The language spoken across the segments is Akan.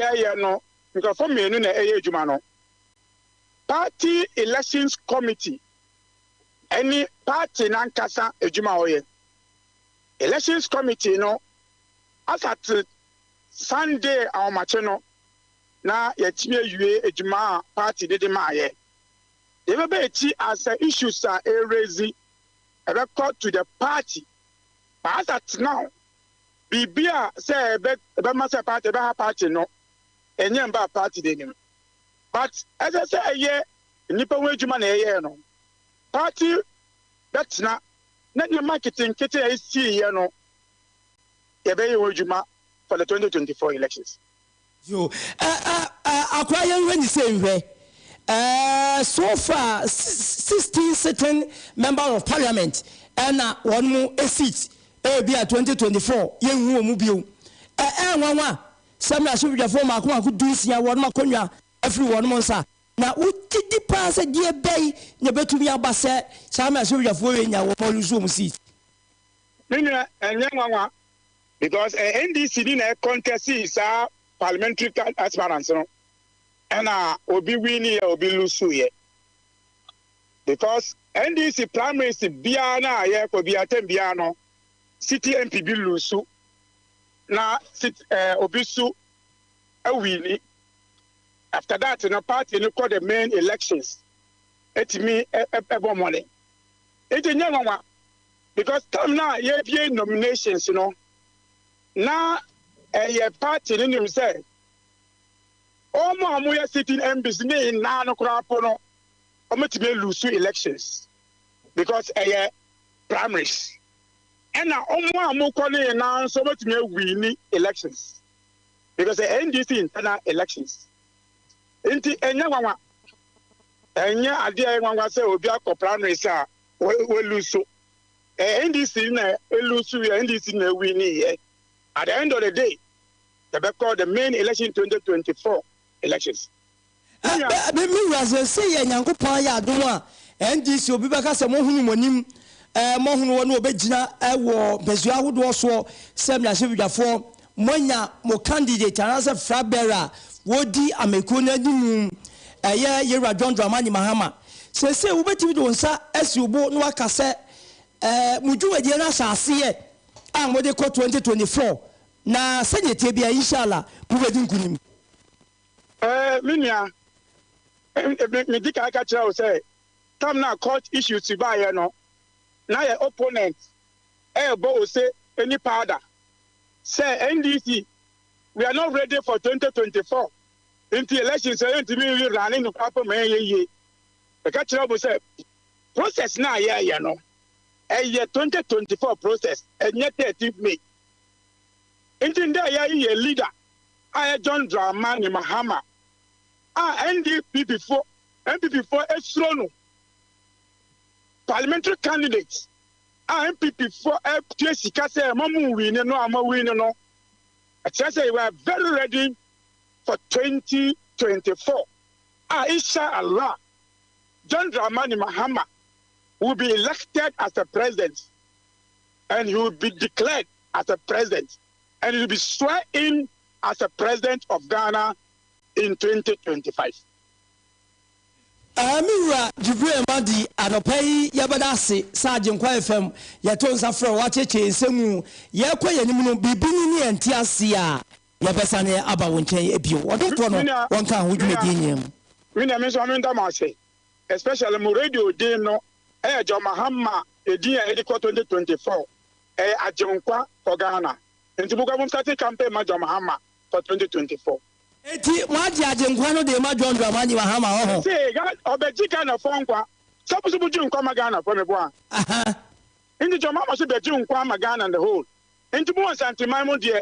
a yɛyɛ no, nkurɔfoɔ mmienu na ɛyɛ adwuma no. Party Elections Committee ɛne party n'ankasa adwuma a ɔyɛ. Elections Committee no, asate Sunday ahomakye no, na yɛatumi awie adwuma a party de de maayɛ. Deɛ ɛbɛba akyi asɛ issues a ɛrezi ɛbɛkɔ to the party. But as at now, biribi a sɛ ɛbɛ ɛbɛma sɛ party ɛbɛha party no, ɛnyɛ mba party n'anim. But ɛsɛ sɛ ɛyɛ nnipa ho adwuma na ɛyɛ no. Party bɛtena na nneɛma nketenkete a ɛsiiɛ no, yɛbɛyɛ ho adwuma for the 2024 elections. Yo, ɛ ɛ akora, yɛnhwɛ ne sɛ nhwɛ so far 16 sitting member of parliament ɛna wɔn mo seat ebi a 2024 yɛnhu wɔn mu bio. ɛ ɛ nwanwa sɛ mmarahyɛbadwafoɔ mako mako 16 wɔn akonnwa afiri wɔn mo nsa, na wogye di paa sɛ deɛ bɛyi na ebɛtumi aba sɛ saa mmarahyɛbadwafoɔ yɛ nya wɔn ɔlose wɔn seat? Me nua, ɛnyɛ nwanwa because NDC ni na ɛcontest saa parliamentary aspirants no, ɛna obi win yɛ, obi lose yɛ, because NDC primaries biara na yɛkɔ biara, term biara no, sitting MP bi lose na sit obi so awin. After that no, party no kɔ the main elections, etimi ɛbɔ mmɔden. Eti nyɛ nwanwa because time na yɛbie nominations no, na ɛyɛ party no nim sɛ wɔn a wɔyɛ sitting MPs ne nyinaa no koraa po no, wɔtumi lose elections because ɛyɛ primaries, ɛna wɔn a wɔkɔ ne nyinaa nso wɔtumi awin elections because ɛyɛ NDC internal elections. Nti ɛnyɛ nwanwa, ɛnyɛ adeɛ a ɛyɛ nwanwa sɛ obi akɔ primaries a wɔlose. Ɛyɛ NDC na elose yɛ, NDC na ewin yɛ. At the end of the day, yɛbɛkɔ the main election, 2024 elections. Me wura, sɛ yɛ Nyankopɔn ayɛ adom a, NDC obi bɛka sɛ mohunu mo anim, mohunu wɔ ne wɔbɛgyina wɔ mpɛsua ahodoɔ soɔ sɛ mmarahyɛbadwafoɔ, moanya mo candidate anaasɛ flag bearer a wɔdi amekuo no animu, ɛyɛ yɛwura John Dramani Mahama. Sɛsɛ wobɛtumi de wo nsa asi wo bo na waka sɛ mo dwumadie no ahyɛ aseɛ a mode kɔ 2024, na sɛdeɛ tie bia, inshallah, mobɛdi nkonim? Me nua, medi kan ka kyerɛ wo sɛ tam na court issues baeɛ no, na yɛ opponent ɛɛbɔ ose any powder sɛ NDC, we are not ready for 2024, nti elections a yɛntumi nwi rane no koraa ma ɛnyɛ yie. Ɛka kyerɛ mo sɛ process na yɛɛyɛ no, ɛyɛ 2024 process, ɛnyɛ 13 May. Nti ndɛ yɛyi yɛ leader a yɛ John Dramani Mahama a NDPP fo, NPP fo esuro no, parliamentary candidate a NPP fo atua sika sɛ ɛma mu win no a ma win no, ɛkyerɛ sɛ we are very ready for 2024 a inshallah John Dramani Mahama will be elected as a president and he will be declared as a president and he will be sworn in as a president of Ghana in 2025. Me wura Jibril Madi, anɔpa yi yɛbɛda ase sɛ Agyenkwa FM yɛto nsa frɛ wakyekye nsɛm mu. Yɛkɔ yɛn anim no, biribi ni ne yɛnte ase a, yɛbɛsane aba wo nkyɛn bio. Ɔdomfoɔ no wɔnka ho dwumadie nyina mu. Me nua, me nso menda mo ase, especially mo radio din no, ɛyɛ John Mahama edin a yɛde kɔ 2024, ɛyɛ Agyenkwa for Ghana. Nti mo kɔ mo start campaign ma John Mahama for 2024. Eti mo agye Agyenkwa no de ma John Dramani Mahama wɔ ho? Sɛ ɔbɛgye Ghana fɔ nkwa, sɛ mo so mo gye nkwa ma Ghana fɔ, meboa. Nti John Mahama so bɛgye nkwa ama Ghana the whole. Nti mo wɔ Nsanteman mu deɛ,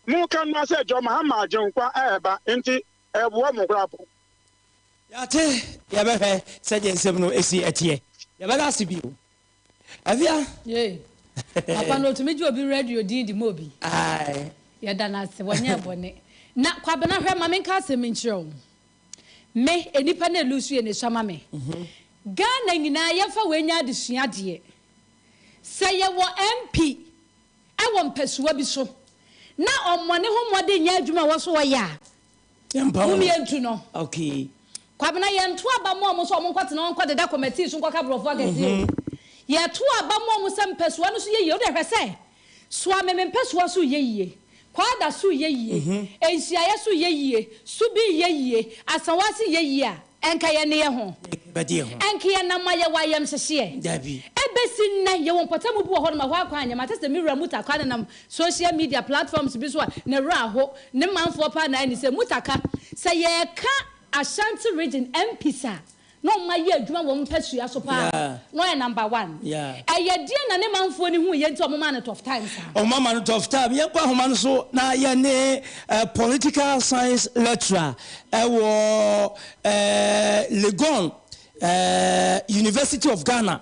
mo ka no sɛ John Mahama agye nkwa ɛɛba, nti ɛboa mo koraa po. Yɛate, yɛbɛhwɛ sɛdeɛ nsɛm no ɛsi ɛteɛ. Yɛbɛda ase bio, Afia. Yee. Papa no otumi gye obi radio din di ma obi. Aye. Yɛda no ase, wɔnyɛ bɔne. Na Kwabena, hwɛ, ma menka asɛm nkyerɛ wo. Me, enipa na elose yɛ n'esu ama me. Ghana nyinaa yɛmfa wei nyɛ adesua deɛ. Sɛ yɛwɔ MP ɛwɔ mpɛsoa bi so na ɔmmɔ ne ho mmɔden nyɛ adwuma a ɛwɔ so ɔyɛ a, Mom yɛntu no. Okay. Kwabena, yɛnto aba mma wɔn sɛ wɔn nkɔtena hɔ nkɔdeda kɔmɛtii so nkɔka borɔfo akɛseɛ o. Yɛto aba ma wɔn sɛ mpɛsoa no so yɛ yie. Wo deɛ hwɛ sɛ, Soame me mpɛsoa so reyɛ yie, Kwada so reyɛ yie, Nhyiaeɛ so reyɛ yie, Subi reyɛ yie, Asawase reyɛ yie a, ɛnka yɛn ne yɛ ho? Ɛnka yɛnam a yɛwɔ ayamhyehyeɛ? Ɛbɛsi nnɛ, yɛwɔ mpɔtam bi wɔ hɔnom a ɛhɔ akwan nyɛ. Mate sɛ me wura Mutakwa nenam social media platforms bi so a ne werɛ aho. Ne manfoɔ paa na ani sɛ Mutaka. Sɛ yɛreka Ashanti region MPs a na ɔmo ayɛ adwuma wɔ mpasua so paa na ɔyɛ number one. Ɛyɛ deɛn na ne manfoɔ no huiɛ nti ɔmo maa no tough time saa? Ɔmo ama no tough time. Yɛnkɔ ahoma no so na yɛne political science lecturer wɔ Legon University of Ghana,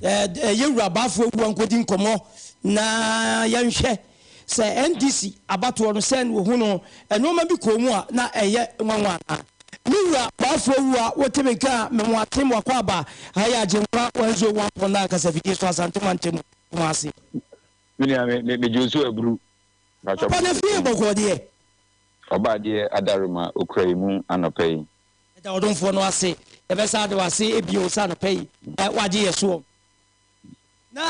Yɛwura Baffour Awuah nkɔdi nkɔmmɔ na yɛnhwɛ Sɛ NDC abatoɔ no sɛn wɔhu no, nnoɔma bi kɔɔ mu a na ɛyɛ nwanwa anaa? Me wura Boafo Awuah wote me nka a me ho atem w'akwaaba ha yɛ Agyenkwa 101.9 kasafidie so Asante mantam Kumasi. Me nua me me megye nsu aburu. Mpakyɛ Papa na fie bɔkɔɔ deɛ. Ɔbaadeɛ adaroma okura yi mu anɔpa yi. Yɛda ɔdomfoɔ no ase. Yɛbɛsan ada wo ase bio sɛ anɔpa yi wagye yɛ soɔ. Na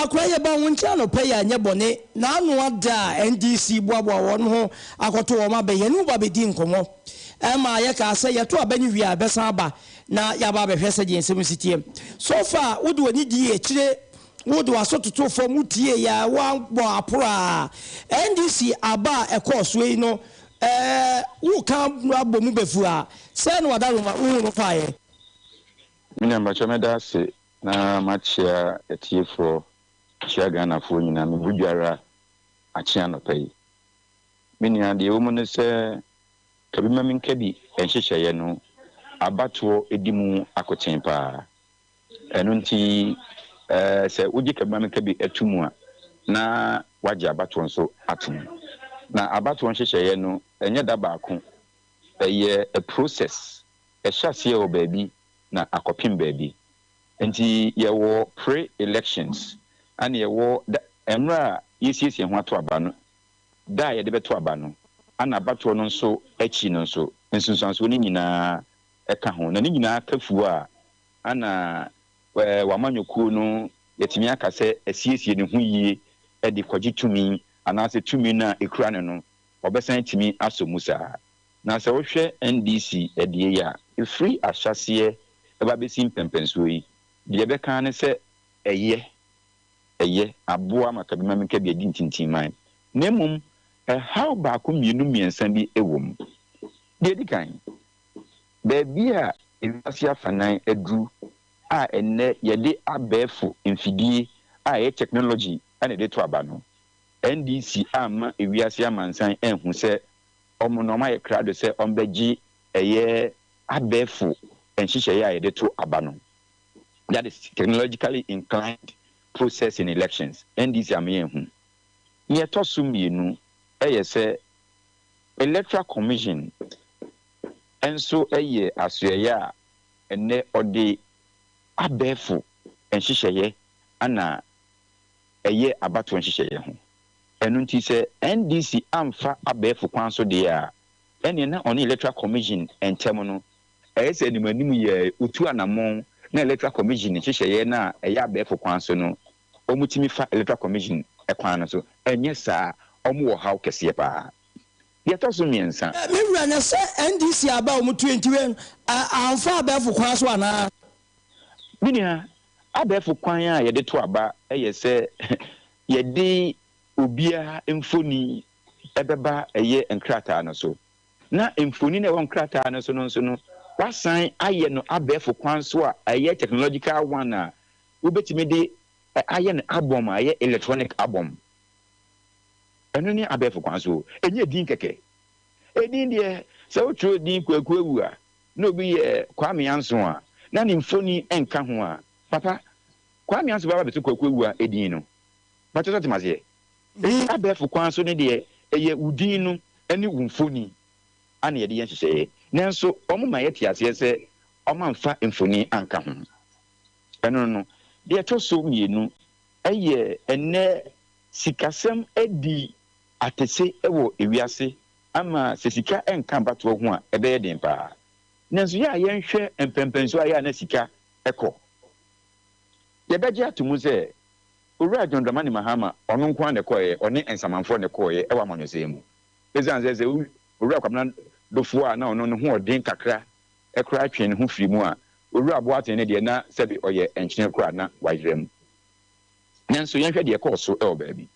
akora yɛ ba wo nkyɛn anɔpa yi a nyɛ bɔne na ano ada a NDC boaboa wɔn ho akɔto wɔn aba yi yɛne wo ba bɛdi nkɔmmɔ ɛma yɛkaa sɛ yɛto aba no wie a yɛbɛsan aba na yɛaba abɛhwɛ sɛdeɛ nsɛm si teɛ. So far wode w'ani dii akyire wode w'aso totoo fam wotiee yɛ a woabɔ aporo a NDC aba a ɛkɔɔ soɔ yi no ɛɛ woka abɔ mu bɛfu a sɛn na w'adaworoma wohu no faeɛ? Me nua mpakyɛw mɛda ase Na makyea atiefoɔ, kyea Ghanafoɔ nyinaa, me bo dwara akye anɔpa yi. Me nua, deɛ ɛwɔ mu ne sɛ, kabimamenkabi nhyehyɛeɛ no, abatoɔ di mu akoten pa ara. Ɛno nti, sɛ wogye kabimamenkabi to mu a, na woagye abatoɔ nso atom. Na abatoɔ nhyehyɛeɛ no, ɛnyɛ da baako, ɛyɛ a process, ɛhyɛ aseɛ wɔ baabi na akɔpem baabi. Nti yɛwɔ pre elections ɛna yɛwɔ da mmerɛ a yɛsiesie ho ato aba no, da a yɛde bɛto aba no, ɛna abatoɔ no nso akyi no nso nsunsuansoɔ no nyinaa ɛka ho. Na ne nyinaa ka fuo a ɛna w'amanyɔkuo no yɛtumi aka sɛ asiesie ne ho yie de kɔgye tumi anaasɛ tumi no a ɛkura no no ɔbɛsan atumi asɔ mu saa. Na sɛ wohwɛ NDC deɛ yi a, ɛfiri ahyɛaseɛ ba bɛsi mpɛnpɛnsoɔ yi, deɛ ɛbɛka ara ne sɛ ɛyɛ, ɛyɛ, aboa ma kabimamenkabi adi ntintinman. Na mmom ɛhaw baako mmienu mmiɛnsa bi wɔ mu. Deɛ ɛdi kan, baabi a ewiase afanan aduru a ɛnnɛ yɛde abɛɛfo mfidie a ɛyɛ technology na ɛde to aba no, NDC amma ewiase amansan anhu sɛ wɔn no wɔayɛ krado sɛ wɔbɛgye ɛyɛ abɛɛfo nhyehyɛeɛ a yɛde to aba no, that is technologically inclined process in elections, NDC ama yɛahu. Nea ɛtɔ so mmienu yɛ sɛ Electoral Commission nso yɛ asoɛeɛ a ɛnnɛ ɔde abɛɛfo nhyehyɛeɛ na ɛyɛ abatoɔ nhyehyɛeɛ ho. Ɛno nti sɛ NDC amfa abɛɛfo kwan so deɛ a, ɛneɛ na ɔne Electoral Commission ntam no, ɛyɛ sɛ anim anim yɛ ɔtu anamɔn na Electoral Commission nhyehyɛeɛ no a ɛyɛ abɛɛfo kwan so no, wɔtumi fa Electoral Commission kwan no so. Ɛnyɛ saa a, wɔwɔ haw kɛseɛ pa ara. Deɛ ɛtɔ so mmiɛnsa. Me wura, na sɛ NDC aba a wɔtu nti wei no, amfa abɛɛfo kwan so anaa? Me nua, abɛɛfo kwan a yɛde to aba yɛ sɛ yɛde obiara mfoni bɛba ɛyɛ nkrataa no so. Na mfoni no a ɛwɔ nkrataa no so no nso no, wɔasan ayɛ no abɛɛfo kwan so a ɛyɛ technological one a wobɛtumi de ayɛ no album a ɛyɛ electronic album. Ɛno ne abɛɛfo kwan so. Ɛnyɛ din kɛkɛ. Edin deɛ, sɛ wotwerɛ din Kwaku Awu a, na obi yɛ Kwame Anso a, na ne mfoni nka ho a, papa, Kwame Anso bɛba abɛto Kwaku Awuah edin no. Mpakyɛ sɛ wote m'aseɛ? Enti abɛɛfo kwan so no deɛ, ɛyɛ wo din no ne wo mfoni ana yɛde yɛ nhyehyɛeɛ. Nanso wɔma yɛte aseɛ sɛ wɔamfa mfoni anka ho. Ɛno no. Deɛ ɛtɔ so mmienu yɛ ɛnnɛ sikasɛm adi atese wɔ ewiase. ama sɛ sika nka abatoɔ ho a, ɛbɛyɛ den paa. Nanso yɛ a yɛnhwɛ mpɛnpɛnsoɔ a ɛyɛ a na sika kɔ. Yɛbɛgye ato mu sɛ Owura John Dramani Mahama ɔno nko ara na ɛkɔeɛ, ɔne nsamanfoɔ na ɛkɔeɛ wɔ amanyɔsɛm mu. Ɛsiane sɛ sɛ Owura Kwabena Dofoɔ a na ɔno ne ho ɔden kakra koraa twee ne ho firii mu a, Owura Boateng no deɛ na sɛbe ɔyɛ nkyene koraa na wayera mu. Nanso yɛnhwɛ deɛ ɛkɔɔ so wɔ baabi.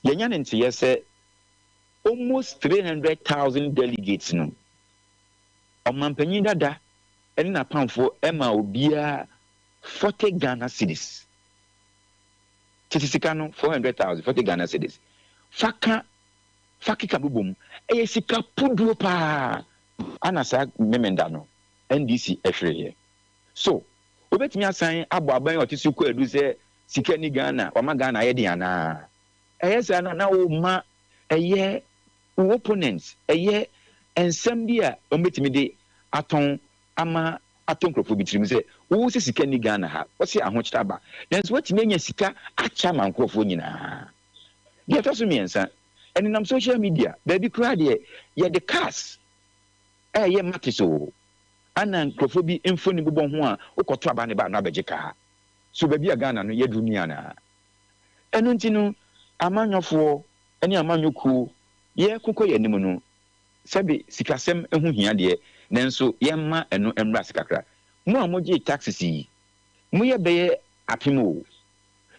Yɛanya ne nteeɛ sɛ almost 300,000 delegates no, ɔmanpanyin dada ne n'apamfoɔ maa obiara 40 Ghana cedis. Tete sika no, 400,000, 40 Ghana cedis. Fa ka, fa keka bobɔ mu, ɛyɛ sika puduo paa. Ana saa Memenda no, NDC hwereeɛ. So, wobɛtumi asan abɔ aban a ɔte so kwaadu sɛ sika nni Ghana, wama Ghana ayɛ den anaa? Ɛyɛ saa no a, na woma ɛyɛ wo opponents, ɛyɛ nsɛm bi a wɔbɛtumi de atɔn ama atɔ nkurɔfoɔ bi tirim sɛ, wo sɛ sika nni Ghana ha, wose ahokyerɛ aba, nanso woatumi anya sika akyɛ ama nkurɔfoɔ nyinaa. Deɛ ɛtɔ so mmiɛnsa, ɛnenam social media, baabi koraa deɛ yɛde cars ɛreyɛ matches o, ana nkurɔfoɔ bi mfoni bobɔ ho a wokɔto aba ne ba a na abɛgye kaa. So baabi a Ghana no yɛaduru ni anaa? Ɛno nti no, amanyɔfoɔ ne amanyɔkuo yɛreko kɔ yɛn anim no, sɛbe sikasɛm ho hia deɛ, nanso yɛmma ɛno mmra ase kakra. Mo a mogyee taxes yi, moyɛ bɛyɛ apem o.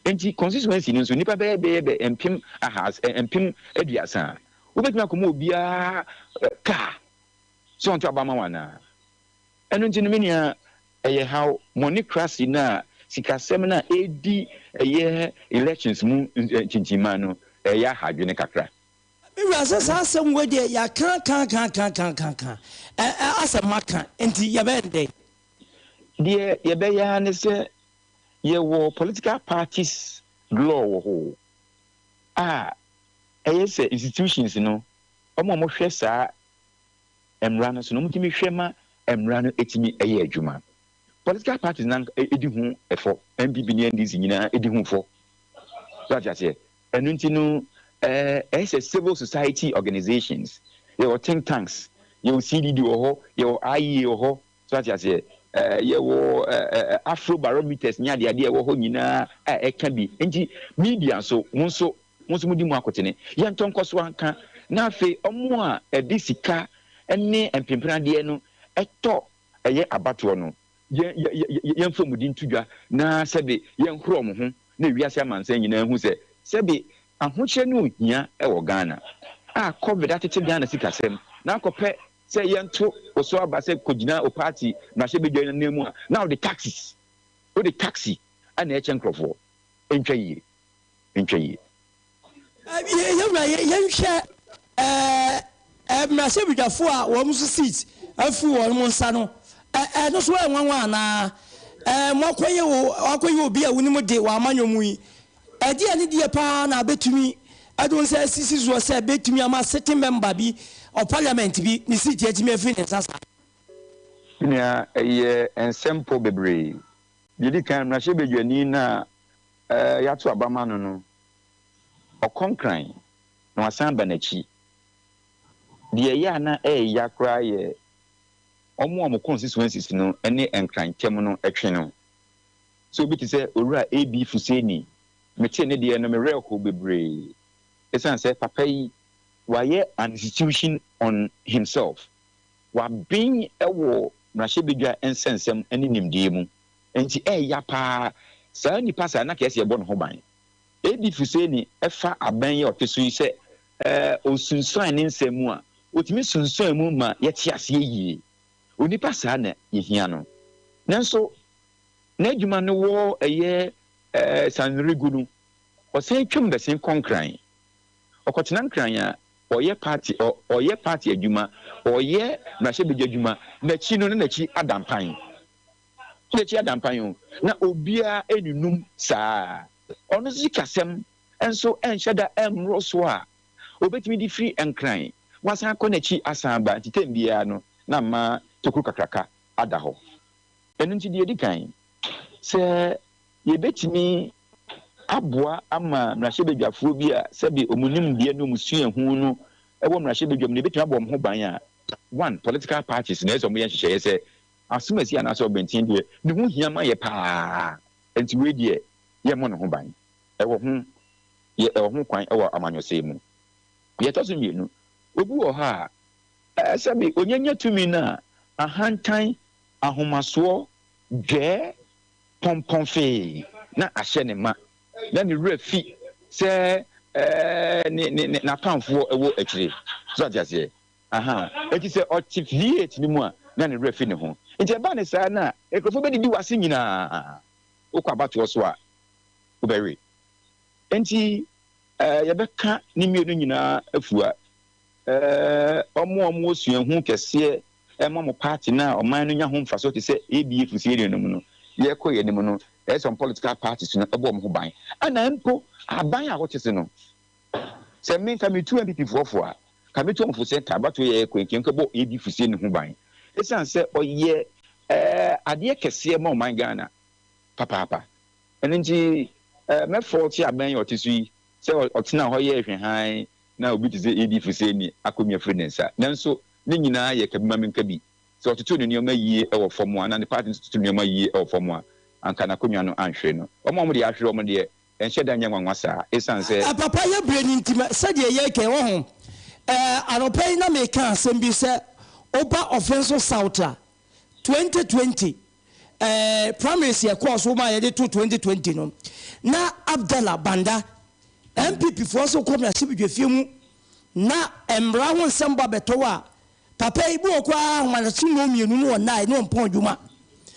Enti constituency no nso, nnipa bɛyɛ bɛyɛ bɛ mpem ahas ɛ 30,000 a, wobɛtumi akɔma obiara kaa sɛ ɔnto aba ma wo anaa? Ɛno nti no, me nua, ɛyɛ haw. Moneycracy no a sikasɛm no a ɛredi ɛyɛ elections mu ntintimman no, ɛyɛ aha adwene kakra. Me wura sɛ saa asɛm wei deɛ yɛaka aka aka aka aka aka aka ɛ ɛ asɛ maka nti yɛbɛyɛ no dɛn? Deɛ yɛbɛyɛ ara ne sɛ yɛwɔ political parties law wɔ hɔ a ɛyɛ sɛ institutions no wɔn a wɔhwɛ saa mmara no so no wɔtumi hwɛ ma mmara no tumi yɛ adwuma. Political parties no anka di ho fɔ, NPP ne NDC nyinaa di ho fɔ. So ate aseɛ? Ɛno nti no ɛyɛ sɛ civil society organizations, yɛwɔ think tanks, yɛwɔ CDD wɔ hɔ, yɛwɔ IEA wɔ hɔ, so ate aseɛ? Yɛwɔ Afro barometers ne adeadeɛ a ɛwɔ hɔ nyinaa a ɛka bi. Nti media nso, mo nso Mo nso modi mu akotene. Yɛntɔ nkɔ so anka, na afei wɔn a ɛde sika ne mpempenadeɛ no tɔ ɛyɛ abatoɔ no, yɛn, yɛ, yɛ, yɛmfa wɔn din nto dwa, na sɛbe yɛnhorɔ wɔn ho, na wiase amansan nyinaa nhu sɛ, sɛbe ahokyerɛ ne ohia wɔ Ghana, a Covid atete Ghana sikasɛm, na akɔpɛ sɛ yɛnto wo so aba sɛ kɔgyina wo party mmarahyɛbadwa ananmu a, na wode taxes, wode taxi na ɛkyɛ nkorɔfoɔ. Ɛntwa yie. ntwa yie. Yɛn wura yɛnhwɛ ɛɛ mmarahyɛbadwafoɔ a wɔn nso seat afiri wɔn nsa no ɛno nso ɛyɛ nwanwa anaa ɛɛ mo akɔyɛ o akɔyɛ obi a wonim de wɔ amanyɔ mu yi ɛdeɛ ne deɛ paa na abɛtumi ɛde wɔn nsa asisi soɔ sɛ bɛtumi ama sitting member bi of parliament bi ne seat atumi afiri ne nsa saa. Me nua, ɛyɛ nsɛmpɔ bebree. Deɛ ɛdi kan, mmarahyɛbadwani no a yɛato aba ma no no, ɔkɔ Nkran na wasan aba n'akyi. Deɛ ɛyɛ a na ɛyɛ ya koraa yɛ wɔn a wɔn constituencies no ne Nkran ntam no twe no. Sɛ obi te sɛ Owura AB Fuseni, metee ne deɛ no me werɛ how bebree esiane sɛ papa yi wayɛ an institution on himself. Waben wɔ mmarahyɛbadwa nsɛnsɛm ne nimdeɛ mu. Enti ɛyɛ paa saa nipa saa na kɛse yɛbɔ ne ho ban. AB Fuseni fa abɛn yi a ɔte so yi sɛ ɔsunsuan ne nsɛm mu a, ɔtumi sunsuan mu ma yɛte aseɛ yie. Onipa saa na yɛhia no. Nanso n'adwuma no wɔ ɛyɛ Sanrigu no, ɔsan twam bɛsen kɔ Nkran. Ɔkɔtena Nkran a, ɔyɛ party, ɔyɛ party adwuma, ɔyɛ mmarahyɛbadwa adwuma, n'akyi no na n'akyi ada mpan. N'akyi ada mpan o, na obiara nnunum saa. Ɔno nso sikasɛm nso nhyɛ da mmoro so a obetumi de firi Nkran wasan akɔ n'akyi asan aba nti tɛm biara no na ama tokuro kakraka ada hɔ. Ɛno nti deɛ ɛdi kan, sɛ yɛbɛtumi aboa ama mmarahyɛbadwafoɔ bi a sɛbe wɔn nimdeɛ ne wɔn suahu no. wɔ mmarahyɛbadwam no yɛbɛtumi abɔ wɔn ho ban a, one, political parties na ɛsɛ sɛ wɔyɛ nhyehyɛeɛ sɛ asomasi anaasɛ ɔbɛnten deɛ ne ho hia ma yɛ paa, nti wei deɛ yɛmmɔ ne ho ban. Ɛwɔ ho, yɛ ɛwɔ ho kwan wɔ amanyɔsɛm mu. Deɛ ɛtɔ so mmienu, obi wɔ hɔ a, ɛɛ sɛbe ɔnyanya tumi no a, ahantan, ahomasoɔ, dwɛɛ, pɔmpɔn fee na ahyɛ ne ma, na ne werɛ fi sɛ ɛɛ ne ne ne n'apamfoɔ wɔ akyire. So ate aseɛ? Aha. Enti sɛ ɔte V8 no mu a, na ne werɛ fi ne ho. Nti ɛba ne saa no a, nkurɔfoɔ bɛdidi w'ase nyinaa. Wokɔ abatoɔ so a, wobɛwe. Enti ɛɛ yɛbɛka ne mmienu nyinaa afua. Ɛɛ wɔn a wɔwɔ suahu kɛseɛ ma mo party no a ɔman no nya ho mfasoɔ te sɛ ABA Fusieni nom no, yɛrekɔ yɛn anim no, ɛyɛ sɛ wɔn political parties no bɔ wɔn ho ban. Ɛna mpo aban a wote so no, sɛ me nka metu NPP foɔ fo a, ka metu wɔn fo sɛ nka abatoɔ yɛ ɛrekɔ yi, nka yɛnkɔbɔ AB Fusieni ho ban. Ɛsiane sɛ ɔyɛ ɛɛ adeɛ kɛseɛ ma ɔman Ghana papaapa. Ɛno nti ɛɛ mɛfɔɔte aban yi a ɔte so yi sɛ ɔtenaa hɔ yɛɛ hwɛhann na obi te sɛ AB Fusieni akonnwa firi ne nsa. Nanso Ne nyinaa yɛ kabimamenkabi. Sɛ ɔtotoo ne nneɛma yie wɔ fam a, na ne party nso toto nneɛma yie wɔ fam a, anka n'akonnwa no anhwere no. Wɔn a wɔde ahwere wɔn deɛ, ɛnhyɛ da nyɛ nwanwa saa, esiane sɛ. Papa yɛ berɛ no nti ma sɛdeɛ yɛreka yi wahu eh, anɔpa yi na meka asɛm bi sɛ woba Offinso South a 2020 eh, primaries yɛkɔɔ so ma yɛde to 2020 no na Abdallah Banda NPP foɔ nso kɔ mmarahyɛbadwafie mu Na mmara ho nsɛm ba bɛtɔ wo a, papa yi, bi wɔ hɔ koraa ahomakye nnɔn mmienu na ɔnnae na ɔmpɔn adwuma.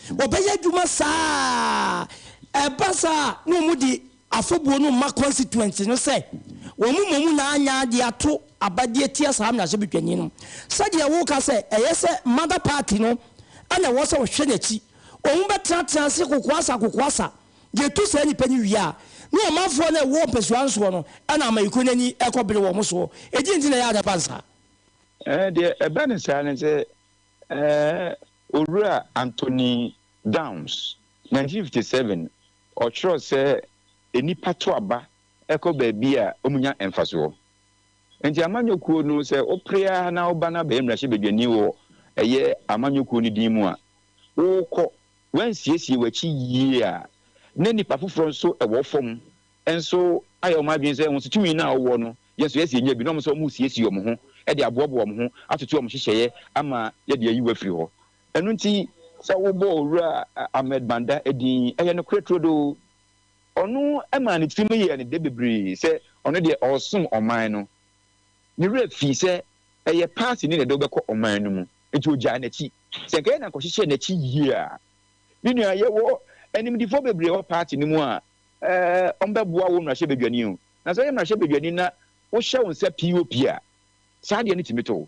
Wɔbɛyɛ adwuma saa ara. Ɛba saa a, na wɔde afɔbuo no ma constituency no sɛ wɔn mmom na anya adeɛ ato aba de atia saa mmarahyɛbadwani no. Sɛdeɛ woka sɛ ɛyɛ sɛ mother party no na ɛwɔ sɛ wɔhwɛ n'akyi. Wɔbɛtenatena ase kokoasa kokoasa Yɛtu saa nnipa no wie a, ne ɔmanfoɔ no a ɛwɔ mpasua no soɔ no na amayikuo no ani kɔ bere wɔn soɔ. Ɛdeɛn nti na ɛyɛ a na ɛba no saa? Deɛ ɛba no saa ne sɛ, Owura Anthony Downs, 1957, ɔtwerɛɛ sɛ nnipa to aba kɔ baabi a wɔnya mfasoɔ. Nti amanyɔkuo no, sɛ wopere ara na woba na abɛyɛ mmarahyɛbadwani wɔ ɛyɛ amanyɔkuo no din mu a, wokɔ Woansiesie w'akyi yie a, na nnipa foforɔ nso wɔ fam nso ayɛ wɔn adwene sɛ wɔn nso tumi no a wowɔ no, yɛn nso yɛsɛ yɛnya bi, na wɔn nso wɔresiesie wɔn ho de aboaboa wɔn ho atoto wɔn nhyehyɛeɛ ama yɛde ayi wo afiri hɔ. Ɛno nti sɛ wobɔ Owura Ahmed Banda din, ɛyɛ nokorɛ turodoo. Ɔno maa ne tirim yɛɛ no dɛ bebree sɛ ɔno deɛ ɔresom ɔman no. Ne werɛ fii sɛ ɛyɛ party no na ɛde wo bɛkɔ ɔman no mu. Enti ogyaa n'akyi. Sɛ anka yɛn na nkɔhyehyɛɛ n'akyi yie a, me nua, yɛwɔ animdefoɔ bebree wɔ party no mu a wɔbɛboa wo mmarahyɛbadwani o. Na sɛ woyɛ mmarahyɛbadwani na wohyɛ wo nsa POP a, saa adeɛ no tumi to wo.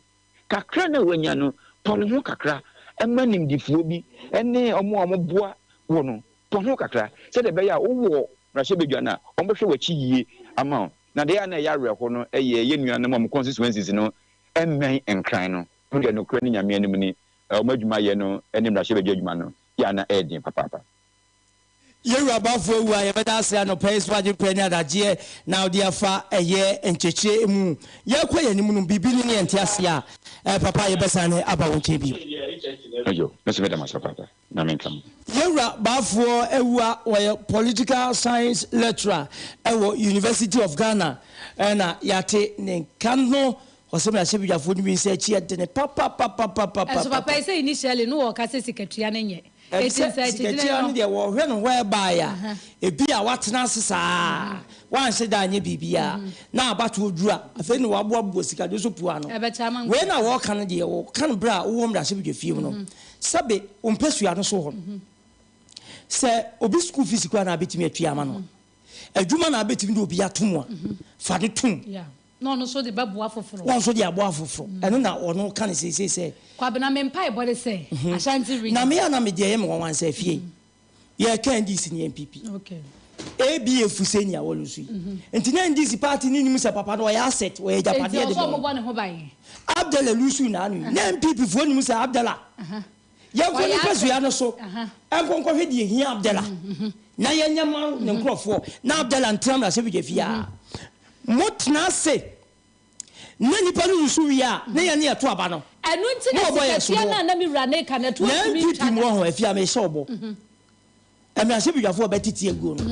Kakra no a woanya no, tɔ ne ho kakra ma animdefoɔ bi ne wɔn a wɔboa wo no, tɔ ho kakra sɛdeɛ ɛbɛyɛ a wowɔ mmarahyɛbadwa no a, wɔbɛhwɛ w'akyi yie ama wo. Na deɛ ɛyɛ a na ɛyɛ awerɛho no yɛ yɛn nuanom a wɔn constituencies no mmɛn Nkran no. Mo deɛ nokorɛ ne Nyame anim ni, wɔn adwuma yɛ no ne mmarahyɛbadwa adwuma no yɛ a na ɛyɛ den papaapa. Yɛn Wura Bafo awu a yɛbɛda ase anɔpa yi so agye pɛ ne adagyeɛ na ɔde afa ɛyɛ nkyɛkyerɛ mu. Yɛrekɔ yɛn anim no biribi ne ne yɛnte aseɛ a, eh, papa yɛbɛsane aba wo nkyɛn bio. Ayo, me nso meda mo ase papaapa. Nyame nka mo. Yɛn Wura Bafo awu a ɔyɛ Political Science Lecturer ɛwɔ University of Ghana ɛna yɛate ne nka no. Ɔsɛ mmarahyɛbadwafoɔ no bi nsa akyi yɛ dene papapapapapapa. Ɛnso papa yi sɛ initially no wɔka sɛ sikatua no nyɛ. Ɛbi Eti sɛ nsa akyi gyina sikatua no no. deɛ wɔhwɛ no hɔ ɛbaeɛ a, ebi a watena ase saa, wanhyɛ da anyɛ biribiara, na abatoɔ duru a, afei na waboaboa sika de so pua ano. Ɛbɛkyɛ ama Wei na nkurɔfoɔ. wɔka no deɛ, wɔka no berɛ a wowɔ mmarahyɛbadwafie mu no, sɛbe wo mpasua no so hɔ no, sɛ obi school fees koraa na abɛtumi atua ama no a, adwuma na abɛtumi de obi ato mu a, fa no tom. Yeah. Na ɔno nso de bɛboa foforo. Wɔn nso de aboa foforo. Ɛno na ɔno ka no seesei sɛ. Kwabena me mpaebɔ ne sɛ Ashanti region. Na me a na me deɛ ɛyɛ me nwanwa nsɛ afie yɛka NDC ne NPP. Okay. ABA Fuseni a wɔlusu yi. Nti na NDC party no nim sɛ papa no ɔyɛ asset, ɔyɛ agyapadeɛ de Nti ɔsɛ ma ɔmo wɔn. bɔ ne ho ban. Abdallah lusu n'ano yi. Na NPP foɔ nim sɛ Abdallah Yɛnkɔ ne mpasua no so nkɔ nkɔhwɛ deɛ ɛhia Abdallah na yɛnyɛ ma ne nkurɔfoɔ na Abdallah ntena mmarahyɛbadwafie a. Motena ase. Na nnipa no wusu wie a, na yɛne yɛto aba no. Ɛno nti Na na wɔbɔ yɛn sikatua no soboɔ. a na me wura no reka no, ɛtoɔ Na ntumi NPP ntwa mu da. wɔ hɔ, afei a mehyɛ wo bɔ. Mmarahyɛbadwafoɔ a wɔbɛtete aguo no,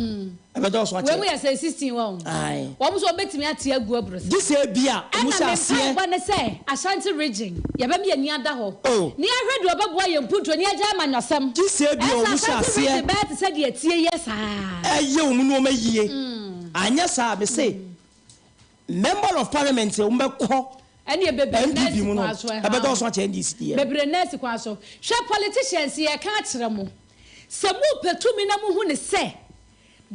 ɛbɛdɔɔso Wei mu akyɛ. yɛ sɛ 16 wɔ ho. Ae. Wɔn nso wɔbɛtumi ate agu aburo Gye saa. sɛ ebia wɔn Ɛna hyɛ me aseɛ. mpaebɔ ne sɛ Ashanti region yɛbɛma yɛn ani ada hɔ Oh. na yɛahwɛ deɛ ɔbɛboa yɛn mpuntuo na yɛagyae amanyɔsɛm. Gye sɛ ebia Ɛsɛ wɔn hyɛ Ashanti aseɛ. region bɛyɛ te sɛ deɛ ɛteɛ yɛ saa. Ɛyɛ wɔn nneɛma yie. Anyɛ saa a, mese Member of parliament a wɔbɛkɔ Ɛneɛ bebree naa NPP si mu no, kwan so ɛhaa ɛbɛdɔɔso mo. akyɛ NDC deɛ no. Bebree naa si kwan so. Hwɛ politicians yɛka akyerɛ mo sɛ mopɛ tumi na mohu no sɛ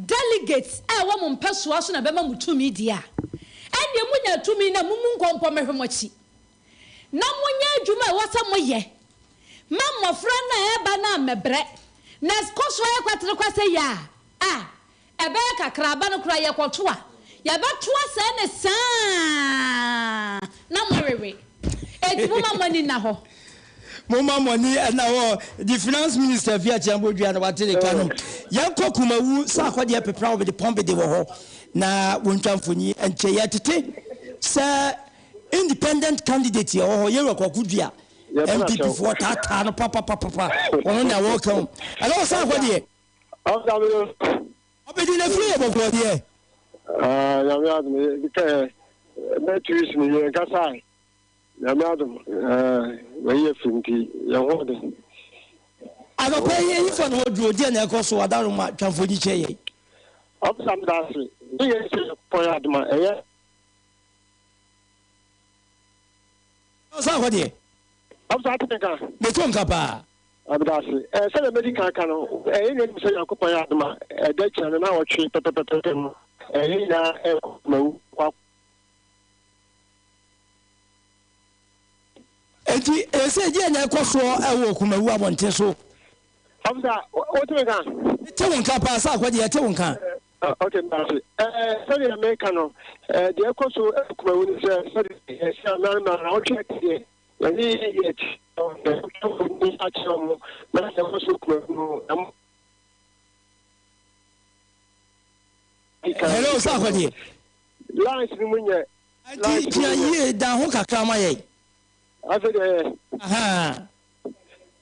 delegates a ɛwɔ mo mpɛsoa so na ɛbɛma mo tumi deɛ a, ɛneɛ monya tumi no a momu nkɔmpɔ mmɛhwɛ mo akyi na monyɛ adwuma a ɛwɔ sɛ moyɛ ma mmɔfra no a ɛreba no ammɛbrɛ na ɛkɔ so ayɛ kwaterekwa sɛ yɛ a, a Ɛbɛyɛ kakra aba no koraa yɛkɔto a, yɛbɛto asɛe no saa na moawewe. Enti momma mo ani nna hɔ. Momma mo ani nna hɔ. The finance minister fi akyea mbɔ dua na wate ne ka no. Yɛnkɔ Kumawu sɛ akɔdeɛ pepra wɔ bede pɔn bede wɔ hɔ na wɔntwa mfoni nkyɛ. Yɛtete sɛ independent candidate ɛwɔ hɔ, Yɛwura Kwaku Dua, NPP foɔ taataa no papapapapa. Ɔno na wɔka o. Ɛna wɔ sɛ akɔdeɛ. Ɔbɛdi na fie yɛ bɔkɔɔ deɛ. Ah, nyame adom kɛ bɛ tuis ni yɛn kasa nyame adom wɔyi yɛ firi nti yɛn ho den. Anɔpa yi eyi fa na wɔduro deɛ na ɛkɔ so adaroma twamfo ni kyɛ yɛn. Ɔbisa mi da ase ne yɛn sɛ pɔn adoma ɛyɛ. Ɔsan hɔ deɛ. Ɔbisa ate nka. Meto nka paa. Medase. Sɛdeɛ madi kan aka no, yɛn nyinaa nim sɛ Nyankopɔn yɛ adom a, ɛda akyira no naawɔtwe pɛpɛpɛpɛ no, yɛn nyinaa rekɔ Kumawu kɔ akɔ. Enti seesei deɛn na ɛkɔ soɔ wɔ Kumawu abɔnten so? Officer, wote me nka? Mete wo nka paa, sɛ akɔ deɛ, yɛte wo nka. Ok, medase. Sɛdeɛ meka no, deɛ ɛkɔ so wɔ Kumawu ne sɛ, sɛdeɛ yɛsi a, naawɔtwe akyi deɛ, Yɛne yɛn akyerɛ wɔn, yɛtwa mfoni akyerɛ wɔn na yɛkɔ so kura mu na mo. Hello, sɛ akɔdeɛ. Lines no mu nyɛ. Nti gyina yie da ho kakra ma yɛn. Afei deɛ.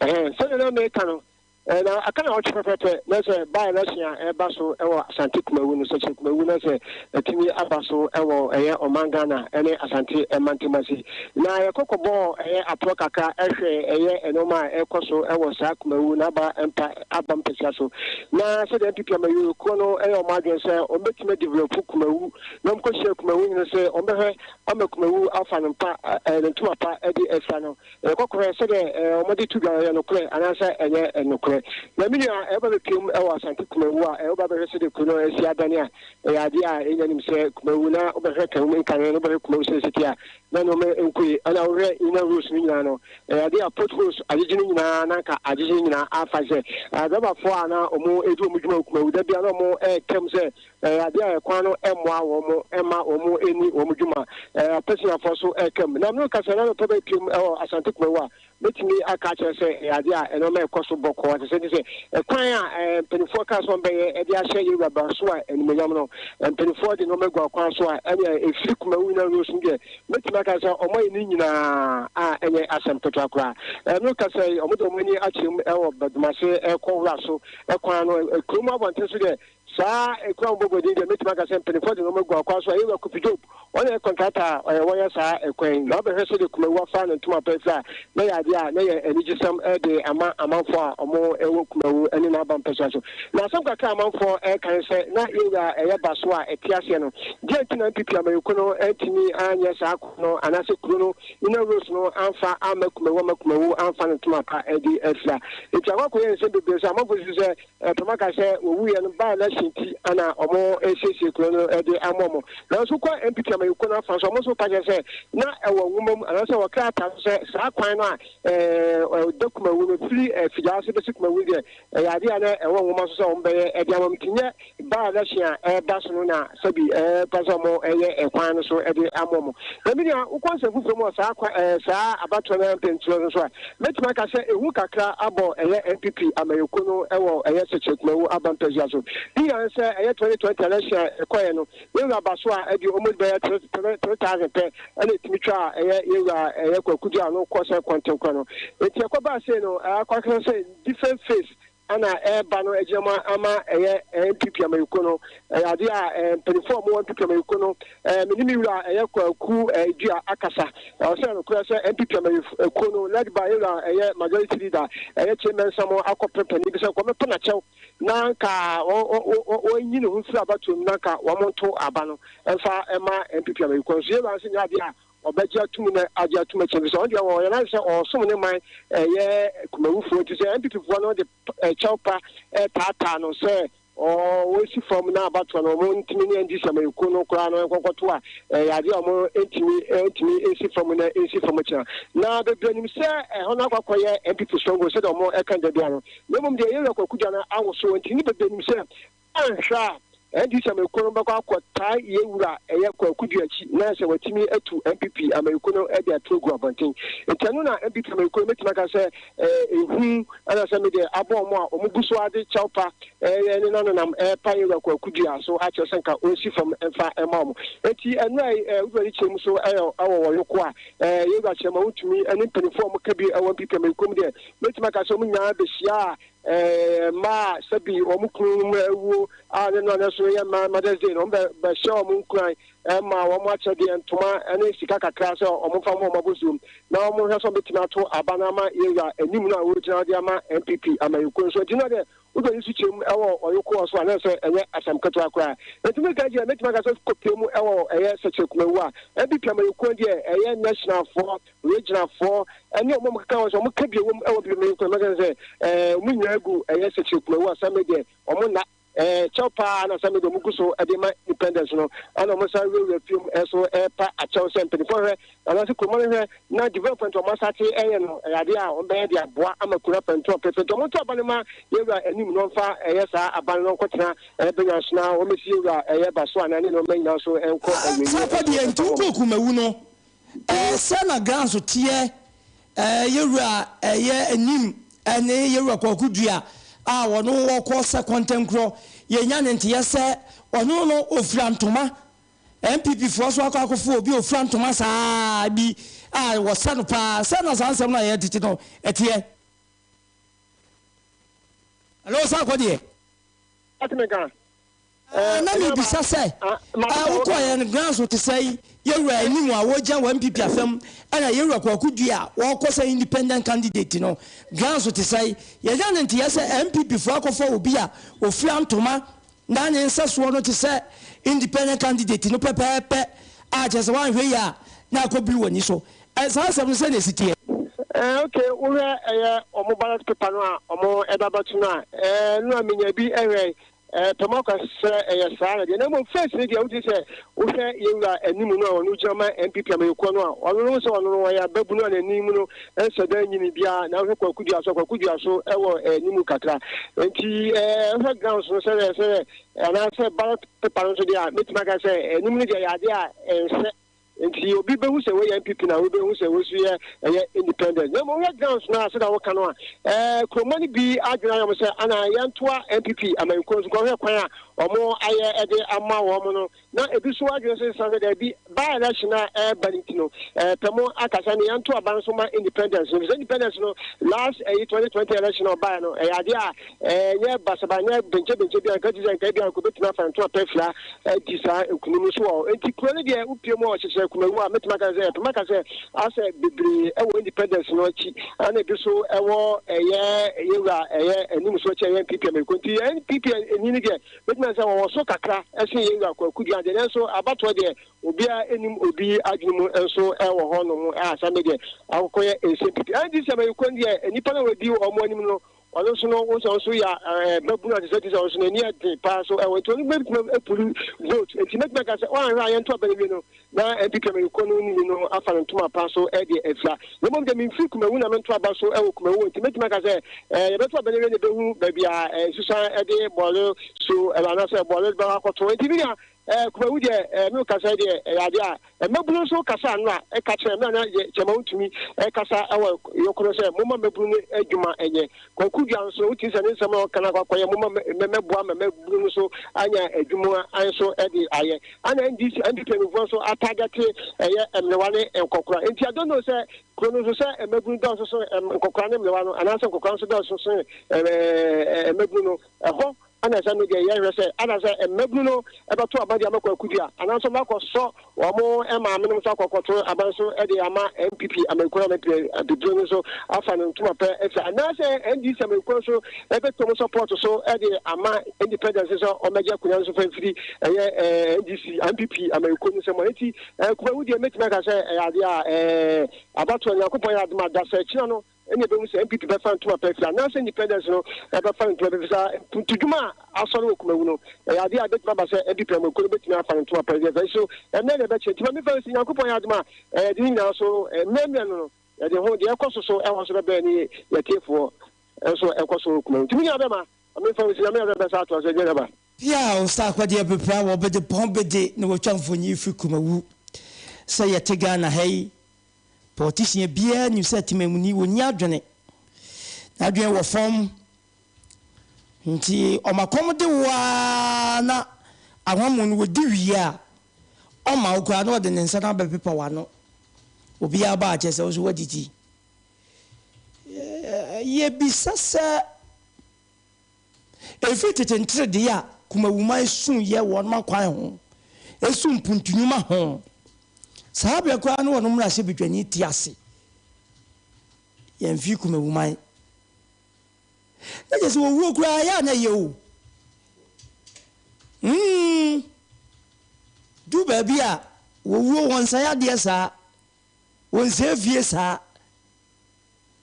Sɛdeɛ na meka no, Na aka naawɔtwe pɛpɛpɛ na sɛ by election a ɛreba so wɔ Asante Kumawu no, Sɛkyerɛ Kumawu na sɛ atumi aba so wɔ ɛyɛ ɔman Ghana ne Asante mantam ase. Na yɛkɔ kɔbɔɔ ɛyɛ aporɔ kakra hwɛɛ ɛyɛ nnoɔma a ɛrekɔ so wɔ saa Kumawu n'aba mpa aba mpasua so. Na sɛdeɛ NPP amayɔkuo no yɛ wɔn adwene sɛ wɔbɛtumi adevelopo Kumawu na wɔkɔhyia Kumawu hene sɛ wɔbɛhwɛ ama Kumawu afa no mpa ne ntoma pa de afira no. Ɛyɛ kɔkɔrɛ sɛdeɛ wɔde to dwa no, ɛyɛ nokorɛ anaasɛ ɛnyɛ nokorɛ? Na me nua, woba bɛpiam wɔ Asante Kumawu a, woba bɛhwɛ sɛdeɛ kuro no asi adane a, ɛyɛ adeɛ a yɛn nyinaa nim sɛ Kumawu, na wobɛhwɛ Kawum nkane no, wobɛhwɛ Kumawu sɛdeɛ ɛsi teɛ a, na nneɛma nkɔ yie. Ɛna wohwɛ inner roads no nyinaa no, ɛyɛ adeɛ a potholes agyegye no nyinaa, na anka agyegye no nyinaa afa sɛ adrɔbafoɔ a na wɔredi wɔn dwuma wɔ Kumawu da biara na wɔreka mu sɛ Ɛyɛ adeɛ a ɛkwan no mmoa wɔn mma wɔn nni wɔn dwuma. Apɛsiafoɔ nso reka mu. Na me rekasa na mepɛ bɛpiem wɔ Asante Kumawu a, mɛtumi aka akyerɛ sɛ ɛyɛ adeɛ a nneɛma rekɔ so bɔkɔɔ. Ɛte sɛ nti sɛ ɛkwan a mpanimfoɔ kaa sɛ wɔbɛyɛ de ahyɛ yɛn wura Basoa animuonyam no, mpanimfoɔ de nneɛma agu akwan so a, ɛnneɛ ɛfiri Kumawu nyinaa Rose no deɛ, mɛtumi aka sɛ wɔayɛ ne nyinaa a ɛnyɛ asɛm ketewa koraa. Me rekasa yi, wɔde wɔn ani akyerɛ mu wɔ Badumase rekɔ Wura so kwan no, kurom abɔnten so deɛ, Saa ekuro a wɔbɔbɔ din deɛ mɛtumi aka sɛ mpaninfoɔ de nnoɔma gu akwan so a Yewura Kofi Job ɔno na ɛyɛ kɔntrata a ɔyɛ wɔyɛ saa ɛkwan yi na wobɛhwɛ sɛdeɛ Kumawu afa ne ntoma pa afiri a na ɛyɛ adeɛ a na ɛyɛ anigyesɛm de ama amanfoɔ a wɔn wɔ Kumawu ne n'aba mpɛsoa so. Na asɛm kakra a amanfoɔ ɛreka ne sɛ na Yewura ɛyɛ ba so a ɛte aseɛ no deɛ nti na NPP amanyɔkuo no antumi anyɛ saa kwan no anaasɛ kuro no inner roads no amfa amma Kumawu amma Kumawu amfa ne ntoma pa de afira. Nti akɔ akɔyɛ nsɛm bebree so amanfoɔ susu sɛ Ɛpem aka sɛ wɔwuiɛ no by election nti na wɔresiesie kuro no de ama wɔn. Nanso wokɔ NPP amanyɔkuo no afa nso a, wɔn nso ka kyerɛ sɛ na ɛwɔ nwoma mu anaasɛ wɔ krataa so sɛ saa kwan no a ɛda Kumawu no firi Fidiase bɛsi Kumawu deɛ ɛyɛ adeɛ a na ɛwɔ nwoma so sɛ wɔbɛyɛ de ama wɔn. Nti nyɛ by election a ɛreba so no na sɛbi ɛreba sɛ wɔyɛ kwan no so de ama wɔn. Na me nua, wokɔ nsɛm foforɔ mu wɔ saa kwa ɛɛ saa abatoɔ no mpɛntuo no so a, mɛtumi aka sɛ ehu kakra abɔ ɛyɛ NPP amanyɔkuo no wɔ ɛyɛ Sekyere Kumawu aba mpɛsua so. Ne Ne nyinaa ne sɛ ɛyɛ 2020 election a ɛkɔeɛ no, yɛn wura Basoa a ɛde almost bɛyɛ 3,000 pɛ ɛna ɛtumi twaa ɛyɛ yɛn wura ɛyɛ Kwaku Duah no kɔ sɛ kɔntenkorɔ no. Nti ɛkɔbaa sei no, akɔ akɔsɛ sɛ different face ɛna ɛreba no agyina mu ama ɛyɛ NPP amanyɔkuo no. Ɛyɛ adeɛ a mpanimfoɔ a wɔwɔ NPP amanyɔkuo no, me ne me wura ɛyɛ Kwaku Dua akasa. Ɛwɔ sɛ nokorɛ sɛ NPP amanyɔkuo no led by yɛwura ɛyɛ majority leader ɛyɛ Kyei Mensah mo akɔpɛ panin bi sɛ nka wɔmmɛpɛ n'akyɛw na nka wɔnyi ne ho mfiri abatoɔ mu na nka wɔnto aba no mfa mma NPP amanyɔkuo no. So yɛwura nso nyɛ adeɛ a ɔbɛgye atum na agye atum akyɛ efisɛ ɔno deɛ ɔyɛ n'ade sɛ ɔresom ne man ɛyɛ Kumawufoɔ nti sɛ NPP foɔ no de kyɛw pa taataa no sɛ ɔsi fam na abatoɔ no wɔn ntumi ne NDC amanyɔkuo no koraa no nkɔnkɔto a ɛyɛ adeɛ a wɔn ntumi ntumi nsi fam na nsi fam kyena na bebree nim sɛ ɛhɔ no akɔ akɔyɛ NPP stronghold sɛdeɛ wɔn ɛka da biara no na mmom deɛ yɛwura Kwaku Duah no awoso nti ne bebree nim sɛ Anhwɛ a, NDC amanyɔkuo no bɛkɔ akɔtaa yɛn wura a ɛyɛ Kwaku Duah akyi na sɛ watumi atu NPP amanyɔkuo no de ato agu abɔnten. Nti ɛno na NPP amanyɔkuo no mɛtumi aka sɛ ehu anaasɛ me deɛ abɔ wɔn a wɔn gu so ara de kyɛw pa nenanenam repa yɛn wura Kwaku Duah so akyerɛ sɛ nka ɔnsi fam mfa mma wɔn. Nti ɛno a wura no kyerɛ mu so wɔ wɔyoko a yɛn wura kyerɛ ma wontumi ne mpanimfoɔ a wɔka bi wɔ NPP amanyɔkuo mu deɛ mɛtumi aka sɛ wɔn nyinaa bɛhyia a Mmaa a sɛbi wɔn kununom awuo a ne no so yɛ mmaa Mother's Day no, wɔn bɛhyɛ wɔn nkuran ma wɔn akyɛdeɛ, ntoma ne sika kakra sɛ wɔn mfa mmɔ wɔn abosuom na wɔn nhwɛ sɛ wɔn bɛtumi ato aba no ama yɛwura anim no a wɔgyina de ama NPP amanyɔkuo nso. Nti no deɛ wodɔ yi so kyerɛ mu wɔ ɔyokoɔ so a na sɛ ɛnyɛ asɛm ketewa koraa. Nti meka deɛ mɛtumi aka sɛ kɔpie mu wɔ ɛyɛ Sɛkyerɛ Kumawu a NPP amanyɔkuo deɛ ɛyɛ nationalfoɔ Regionalfoɔ ne wɔn a wɔkeka ho sɛ wɔka bi a wɔm wɔ bi kwan mɛka sɛ ɛɛ wɔn nyinaa gu ɛyɛ sɛkyerɛ kumawu assembly deɛ wɔn nna ɛɛ kyɛw paa na assembly deɛ wɔn gu so de ma independence no ɛna wɔn san wurawura fiem ɛso ɛɛpa akyɛw sɛ mpanimfoɔ hwɛ anaasɛ kuroma no hwɛ na development wɔn asate ɛyɛ no ɛyɛ adeɛ a wɔn bɛyɛ de aboa ama kuro apɛnto apɛfɛ nti wɔn nto aba no ma yɛwura anim na wɔmfa ɛyɛ saa aba no nkɔtena ɛbɛnya so na wɔn mɛsi yɛwura ɛyɛ ba so anaa ne nneɛma nyinaa nso ɛnkɔ awieɛ. Saa kɔ deɛ nti wokɔ kumawu no Ɛɛ sɛ na grounds teɛ ɛɛ yɛwura ɛyɛ anim ɛne yɛwura Kwaku Dua a ɔno ɔkɔ sɛ kɔntɛnkorɔ yɛnya ne nteɛ sɛ ɔno no ɔfira ntoma NPP foɔ so akɔ akɔfo obi ɔfira ntoma saa bi a wɔsɛ no paa sɛ na saa nsɛm no a yɛtete no ɛteɛ. Hello Sarkɔ deɛ. Ate me nka. Ɛɛ, na mebisa sɛ, Ɛɛ, wokɔeɛ no, grounds no te sɛn? Yɛwura anim a wɔgyina wɔ NPP afam ɛna Yɛwura Kwaku Duah a ɔrekɔ sɛ independent candidate no, grounds te sɛn? Yɛnya no nteɛ sɛ NPP foɔ akɔfa obi a ɔfira ntoma na ne nsɛsoɔ no te sɛ independent candidate no pɛpɛɛpɛ a kyerɛ sɛ woanhwɛ yie a na akɔbiri w'ani so. Ɛɛ, saa asɛm no sɛn na ɛsi teɛ? Ɛɛ, ok, wohwɛ ɛyɛ wɔn ballot paper no a wɔn ɛde abɛto no a, ɛɛ, no a menya bi hwɛe. Ɛpɛ mu aka sɛ ɛyɛ saa na deɛ, na mmom face no deɛ wogye sɛ wohwɛ yɛn wura anim no a ɔno gyina ma NPP amanyɔkuo no a, ɔno no sɛ ɔno no ɔyɛ ababunu a n'anim no nhyɛ da nyini biara, na wohwɛ Kwaku Dua so a, Kwaku Dua so wɔ anim kakra. Nti wohwɛ grounds no sɛdeɛ sɛ anaasɛ ballot paper no nso deɛ a, mɛtumi aka sɛ anim no deɛ ɛyɛ adeɛ a ɛnsɛ. Nti obi bɛhu sɛ wei yɛ NPP na wei bɛhu sɛ wei nso yɛ ɛyɛ independent. Na mmom wohwɛ grounds no a sɛdeɛ woka no a, ɛɛ kuromma no bi adwene ayɛ wɔn sɛ ana yɛntoa NPP amanyɔkuo no so nkɔhwɛ kwan a wɔn ayɛ de ama wɔn no. Na ebi nso adwene nso sesa sɛ daabi by election a ɛreba no nti no ɛɛ pɛ mo aka sɛ ne yɛnto aba nso ma independence no. Sɛ independence no last ɛyi 2020 election a ɔbaeɛ no ɛyɛ adeɛ a Ɛnyɛ basabasa, ɛnyɛ benkyebenkye bi a nka te sɛ nka ebia nka obetumi afa ntoma pɛ afira adi saa nkunim no so wɔ hɔ. Enti kuro no deɛ wopue mu a wɔhyehyɛ kumawu a mɛtumi aka sɛ ɛpem aka sɛ asɛ bebree wɔ independence no akyi ɛna ebi nso wɔ ɛyɛ yɛwura ɛyɛ anim so akyi ɛyɛ NPP Ameriko nti NPP ani no deɛ mɛtumi aka sɛ wɔwɔ so kakra ɛsen yɛwura Kwaku Duah deɛ nanso abatoɔ deɛ obiara anim obi adwene mu nso wɔ hɔ nom a sɛ me deɛ akɔkɔyɛ nsɛm pii. NDC Ameriko deɛ nnipa no a wɔdi wɔn anim no Ɔno nso no, wohu sɛ ɔno nso yɛ ɛɛ babunu a te sɛ te sɛ ɔno nso n'ani yɛ den paa so ɛwɔ nti ɔno bɛtumi apulu vote nti mɛtumi aka sɛ wɔanhwɛ a yɛnto aba no wie no na NPP amanyɔkuo no ni no afa no ntoma pa so ɛde afira na mmom deɛ memfiri Kumawu na mento aba so ɛwɔ Kumawu nti mɛtumi aka sɛ ɛɛ yɛbɛto aba no wie na ɛbɛhu baabi a ɛɛ nsusan ɛde bɔɔlo so ɛɛ anaasɛ bɔɔlo bɛkɔ akɔto nti bi nea. Kumawu deɛ me kasa yi deɛ ɛyɛ adeɛ a mmabunu nso kasa ano a ɛka kyerɛ mmerɛ na yɛ kyɛma wontumi ɛkasa ɛwɔ yɔkono sɛ momma mmabunu no adwuma ɛnyɛ. Kwaku Dua nso wotumi sɛ ne nsɛm a ɔka no akɔ akɔyɛ momma mmɛboa ma mmabunu no nso anya adwuma nso ɛde ayɛ. Ana NDC NPP mpanimfoɔ nso atagɛte ɛyɛ mmerewa ne nkɔkora. Nti I don't know sɛ kuro no nso sɛ mmabunu dɔɔso so nkɔkora ne mmerewa no anaasɛ nkɔkora nso dɔɔso so mmabunu no ɛhɔ. Ana sɛ me deɛ yɛhwɛ sɛ ana sɛ mmabunu no bɛto aba de ama Kwaku Dua anaa nso wɔakɔsɔ wɔn maame nom nso akɔkɔto aba nso de ama NPP amanyɔkuo no ama abibire no nso afa no ntoma pɛ afiri anaasɛ NDC amanyɔkuo nso bɛtɔ mu support so de ama independence sɛ wɔmmɛgye akonnwa nso fa mfiri ɛyɛ NDC NPP amanyɔkuo no nsam. Enti Kumawu deɛ mɛtumi aka sɛ ɛyɛ adeɛ a abatoɔ Nyankopɔn yɛ adom a da sɛ kyena no Ɛnna ebehu sɛ NPP bɛfa ntoma pa afiri anaasɛ Independence no bɛfa ntoma pa afiri. Saa mpuntudwuma a asɔre wɔ Kumawu no, ɛyɛ adeɛ a ebetumi aba sɛ NPP amanyɔkuo no betumi afa no ntoma pa afiri. Afei nso, mmerɛ na ɛbɛkyɛ. Nti ma memfa nsi, Nyankopɔn yɛ adom a, yɛde ne nyinaa so mmerɛmmerɛ no no, yɛde ho deɛ ɛkɔ so so ɛhɔ so bɛbrɛ ne yɛtiefoɔ nso ɛkɔ so wɔ Kumawu. Nti me nua bɛma, ma memfa nsi, Nyame yɛ adom a yɛbɛsa atoa so. Agya Naba. Bia a ɔsa akɔdeɛ bepra wɔ bede pɔn bede na watwa mfonyin firi Kumawu. Sɛ yɛte Ghana ha yi, Politician biara nim sɛ temamuni ɔnni adwene. N'adwene wɔ fam. Nti ɔma kɔm de wo ara na ahwammɔ no ɔdi wie a, ɔmma wo koraa na ɔde ne nsa no abɛpepa w'ano. Obiara ba a kyerɛ sɛ wo nso woadidi. Yɛbisa sɛ. Ɛfiri tete nteredee a Kumawuman su yɛ wɔn akwan ho, su mpuntunwuma ho. Saa berɛ koraa no wɔn mmarahyɛbadwani te ase. Yɛmfiri Kumawuman. Na kyerɛ sɛ wɔwuo koraa yɛ a na ɛyɛ o. Mm, du baabi a wɔwuo wɔnsan adeɛ saa, wɔnsɛe fie saa.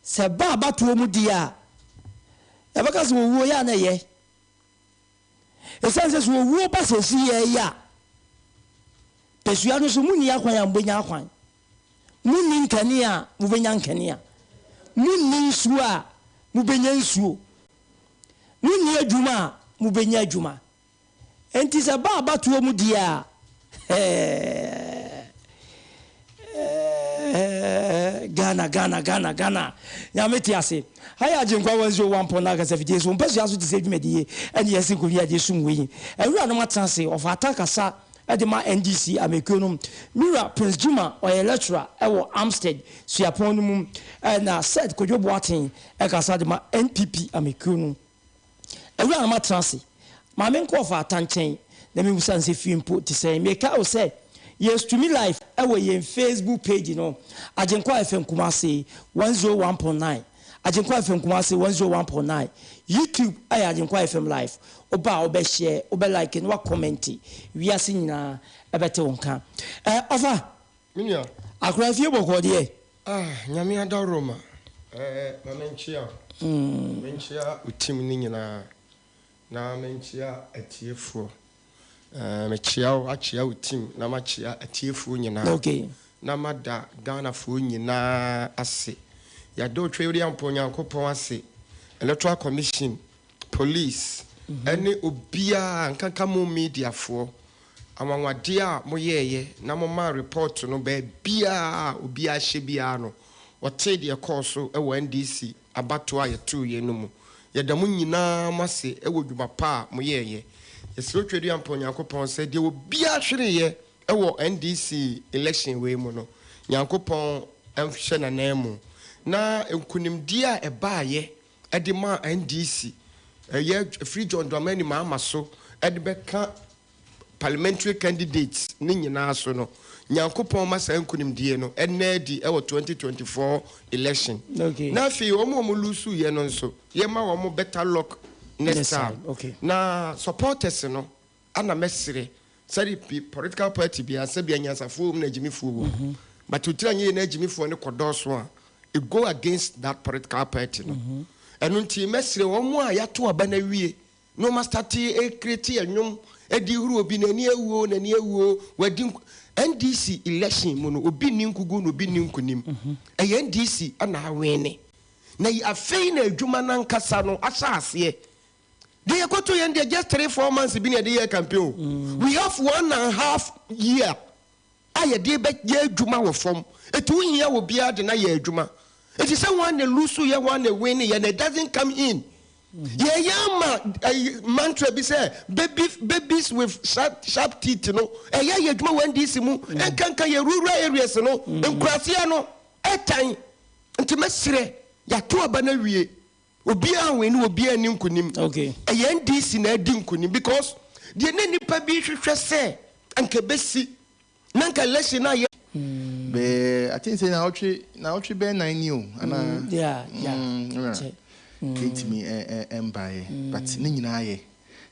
Sɛ ɛba abatoɔ mu deɛ a, yɛbɛka sɛ owuo yɛ a na ɛyɛ. Ɛsiane sɛ sɛ owuo ba sɛsi yɛ yi a, pɛsua no so monni akwan a mobɛnya akwan. Monni nkanea a mobɛnya nkanea. Monni nsuo a mobɛnya nsuo. Monni adwuma a mobɛnya adwuma. Enti sɛ ɛba abatoɔ mu deɛ a, hɛɛ, Ghana, Ghana, Ghana, Ghana, Nyame te ase. Ha yɛ Agyenkwa 101.9 kasafidie so, mpasua so te sɛ dwumadie ɛne yɛsi nkonnwa a yɛde som wei yi. Awuranom atena ase, ɔfata kasa de ma NDC amekuo no. Me wura Prince Juma, ɔyɛ lecturer wɔ Amstead suapɔn no mu, ɛna Seth Kojo Boateng ɛkasa de ma NPP amekuo no. Awura na matena ase. Ma menkɔ ɔfata nkyɛn na memmisa no sɛ fie mpo te sɛn. Mekae wo sɛ yɛ streami live wɔ yɛn Facebook page no, Agyenkwa FM Kumasi 101.9, Agyenkwa FM Kumasi 101.9, YouTube yɛ Agyenkwa FM Live. Woba a wobɛ share, wobɛ like na woakɔmɛnte. Wiase nyinaa bɛte wo nka. Eh, ɔfa! Me nua. Akora fie bɔkɔɔ deɛ. Ah Nyame adaworoma eh ma menkyea wo, menkyea wo team no nyinaa na menkyea atiefoɔ eh mekyea wo akyea wo team na makyea atiefoɔ nyinaa Okay. na mada Ghanafoɔ nyinaa ase yɛda Otweaduampɔn Nyankopɔn ase, Electoral Commission, Police ɛne obiara nkanka mo mediafoɔ Anwanwadeɛ a moyɛeɛ na momaa report no baabiara a obiara hyɛ biara no, wɔtee deɛ ɛkɔɔ so wɔ NDC abatoɔ a yɛtoeɛ no mu. Yɛda mo nyinaa mo ase wɔ dwuma pa a moyɛeɛ. Yɛsrɛ Otweaduampɔn Nyankopɔn sɛ deɛ obiara hwereeɛ wɔ NDC election wei mu no, Nyankopɔn nhyɛ n'ananmu. Na nkunimdie a ɛbaeɛ de maa NDC, ɛyɛ firi John Dramani Mahama so de bɛka parliamentary candidates no nyinaa so no, Nyankopɔn ma saa nkunimdie no ɛnna adi wɔ 2024 election. Okay. Na afei wɔn a wɔn lose yɛ no nso, yɛma wɔn better luck next Next time. time, okay. Na supporters no, ana mɛsrɛ sɛde pi political party biara sɛbi anyansafoɔ wɔ mu na agyimifoɔ wɔ mu. But otiri anyɛ yie na agyimifoɔ no kɔ dɔɔso a, it go against that political party no. Ɛno nti mɛsrɛ wɔn a yɛato aba no awie na wɔn astate ɛrekreti ɛnwom ɛde huru obi n'ani awu o n'ani awu o wadi nku NDC election mu no obi nni nkugu na obi nni nkunim ɛyɛ NDC ɛna awene na afei na adwuma no ankasa no ahyɛ aseɛ. Deɛ yɛkɔto yɛn deɛ just 3, 4 months bi na yɛde yɛ campaign o. We have one and half year a yɛde bɛyɛ adwuma wɔ fam. Eti wohia wɔ biara de na yɛ adwuma. Eti sɛ wɔn na lose yɛ, wɔn na win yɛ na it doesn't come in. Yɛyɛ ama ɛyi mantra bi sɛ babies with sharp sharp teeth no, ɛyɛ yɛ adwuma wɔ NDC mu. Nkanka yɛ rural areas no, nkuraseɛ no ɛtan. Nti mɛsrɛ, yɛato aba no awie, obiara win, obiara ni nkonim. Ɛyɛ NDC na adi nkonim because deɛ ne nipa bi hwehwɛ sɛ anka bɛsi na nka election na yɛ Bɛɛ, I think sɛ naawɔtwe bɛyɛ 9 ni o ana? Yeah. Ɛna kɛntumi ɛmbaeɛ, but ne nyinaa yɛ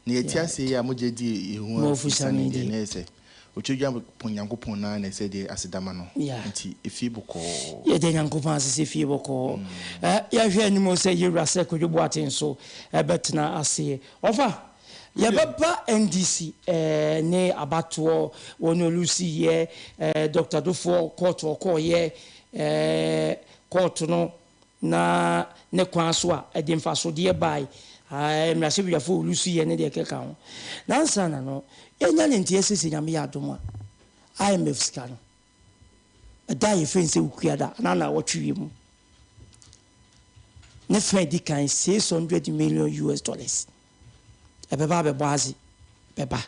na yɛte ase yi a mogya di ehu Ma a ofu sane sane deɛ di. na yɛ sɛ otwa pɔn Nyankopɔn naa na ɛsɛ deɛ asedama no. Nti efie bɔkɔɔ. Yɛda Nyankopɔn ase sɛ fie bɔkɔɔ. Yɛhwɛ anim sɛ yɛwura sɛ Kwadwo Boateng nso ɛbɛtena aseɛ. Ɔfa yɛbɛba NDC ne abatoɔ wɔne olusi yɛ Dr. Dofoɔ kɔɔto ɔkɔɔyɛ kɔɔto no na ne kwan so a ɛde mfasodeɛ bae, mmarahyɛbadwafoɔ olusi yɛ ne deɛ ɛkeka ho. Nansa na no yɛnya ne nteɛ sɛ Nyame yɛ adom a IMF sika no ɛda a yɛfrɛ sɛ Wukuada anaa na wɔtwe wie mu ne fa di kan US$600 million ɛbɛba abɛbɔ adze bɛba.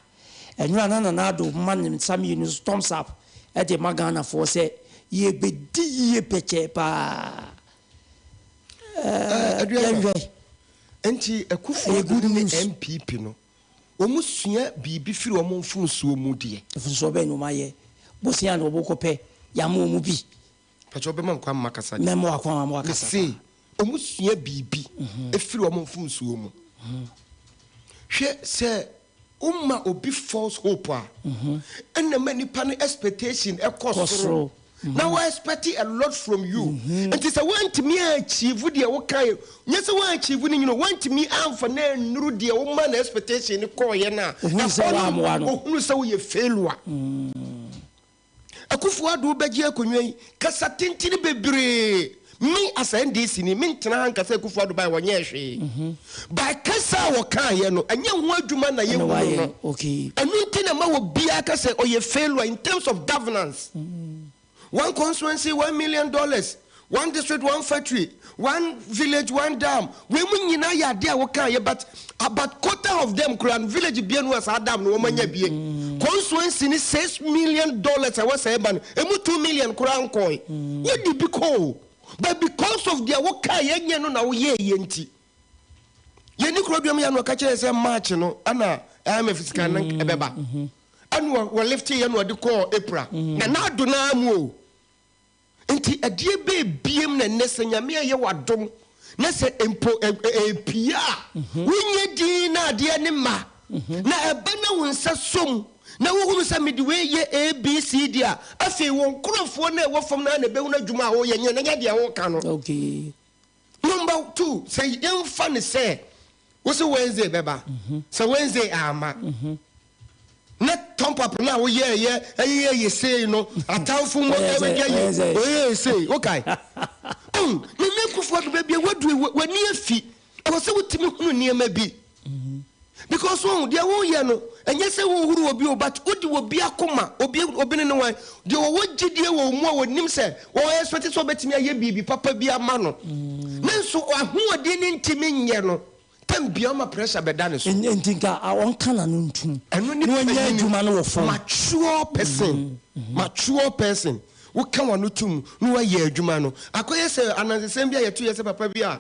Ɛno a na Nana Addo ma ne nsa mmienu so thumbs up ɛde ma Ghanafoɔ sɛ yɛbɛdi yie pɛkyɛɛ paa. Aduane. Yɛnhwɛ. Nti Akufo Ɛyɛ good Addo ne news. NPP no, wɔn sua biribi firi wɔn mfomsoɔ mu deɛ. Mfomsoɔ bɛn na ɔma yɛ bosia na ɔbɛkɔ pɛ yɛama ɔmu bi? Pàtó, ɔbɛma nkwa mma kasa deɛ. Mɛma wakɔ ama wakasa. Mese wɔn sua biribi efiri wɔn mfomsoɔ mu. Hwɛ sɛ woma obi false hope a, ɛna ma nipa no expectation ɛkɔ Kɔ soro soro. Na wɔ expect a lot from you. Nti sɛ woantumi achieve deɛ wokae, nyɛ sɛ woachieve no nyina, woantumi amfa na annuru deɛ woma no expectation no kɔɔyɛ no a, Ohunu sɛ ɛhɔ no, woammoa no. ohunu sɛ woyɛ failure. Akufo Addo bɛgye akonnwa yi, kasa tentene bebree. Me as a NDC ni, mentena ha nkasa Akufo Addo bae wɔnyɛɛ hwee. By kasa a wɔkaeɛ no, ɛnyɛ ho adwuma na ɛna yɛhunu wayɛ no. Ɛno nti na ma obiara ka sɛ ɔyɛ failure in terms of governance. One constituency, $1 million, one district, one factory, one village, one dam. Wei mu nyinaa yɛ adeɛ a wɔkaeɛ, but about quarter of them koraa no, village bia no a saa dam no wɔn anya bie. Constituency ni $6 million a wɔsɛ ɛba no, emu 2 million koraa nkɔɛ. Wodi bi kɔ o, but because of deɛ wɔkaeɛ nyɛ no na wɔyɛ yɛ nti. Yɛni kuro biom yɛ no ɔka kyerɛ sɛ March no ɛna IMF sika no ɛbɛba. Ɛna wɔ lift yɛ na ɔde kɔɔ April. Na n'ado naa mu o. Nti ɛdeɛ bɛɛ biem na nnɛ sɛ Nyame ayɛ w'adom na sɛ mpo ɛpie a, wonyɛ din na adeɛ ne ma na ɛba na wo nsa som na wohunu sɛ mede wei yɛ ABCD a, afei wɔn nkurɔfoɔ no a ɛwɔ fam no a na ɛbɛhunu adwuma a woyɛ nyɛ na nyɛ deɛ woka no. Number two, sɛ yɛmfa ne sɛ wo sɛ Wednesday bɛba, sɛ Wednesday ama na thumb up na woyɛɛyɛ ɛyɛ yɛ sei no, atamfo mu ɛbɛgya yi oyɛ sei, wokae ne ne Akufo Addo baabi a wadu, w'ani afi, ɛwɔ sɛ wotumi hunu nneɛma bi because wɔn deɛ woyɛ no, ɛnyɛ sɛ wohuru obi o, but wode obi akoma, obi obi ne ne wan deɛ wɔwɔ gyidie wɔ mu a wɔnim sɛ wɔn expect sɛ wɔbɛtumi ayɛ biribi papa bi ama no, ne nso ahoɔden ne ntumi nyɛ no tam bia ma pressure bɛda ne so. Nti nka ɔnka n'ano ntum ɛno ne na ɔnyɛ panyin adwuma no wɔ fam. Mature person, mature person, woka w'ano tum na woayɛ adwuma no. Akɔyɛ sɛ anansesɛm bi a yɛto yɛ sɛ papa bi a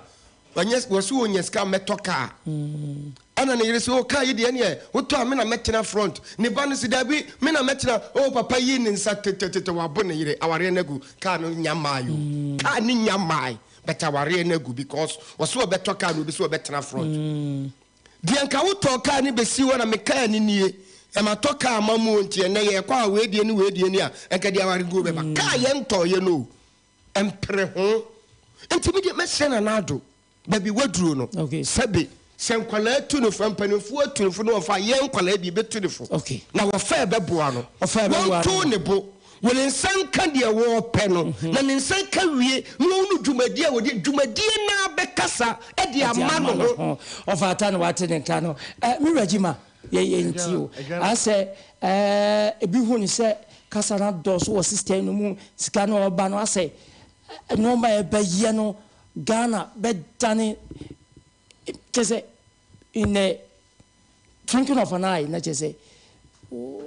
ɔnyɛ wɔso wɔnya sika mɛtɔ kaa, ɛna ne yere sɛ o, kaa yi deɛ neɛ wotɔ a, me na mɛtena front. Ne ba no sɛ dabi, me na mɛtena. O, papa yi ne nsa tetetete, wabo ne yere, awareɛ no agu. Kaa no nya maae o, kaa ne nya maae, but awareɛ no agu because wɔso wɔbɛtɔ kaa no, obi sɛ wɔbɛtena front. Deɛ nka wotɔ kaa no bɛsi hɔ na me kaa no nie, ɛmatɔ kaa ma mu o, nti ɛnɛ yɛkɔ a weedie ne weedie ni a, ɛnka deɛ aware guo bɛba. Kaa yɛntɔɔyɛ no o, ɛmpere ho. Nti mi deɛ mɛsrɛ Nana Addo, baabi waduro no, sɛbe sɛ nkwalaa tu no fo, mpanimfoɔ atu no fo na wɔfa yɛn nkwalaa bi bɛtu no fo na wɔfa ɛbɛboa no. Ɔfa ɛbɛboa no. Wɔnto ne bo. Wɔ ne nsa nka deɛ wɔrepɛ no, na ne nsa nka wie na wɔhunu dwumadie a wɔdi, dwumadie no ara bɛkasa de ama ne ho. Ɔfata na wate ne nka no. Eh, me wura Gyima, yɛ yɛ nti o. Asɛ eh, ebi hu no sɛ kasa no adɔɔso wɔ system no mu, sika no ɔba no asɛ nneɛma a ɛbɛyɛ no Ghana bɛdane kyɛ sɛ in a twinkling of an eye na kyerɛ sɛ wo.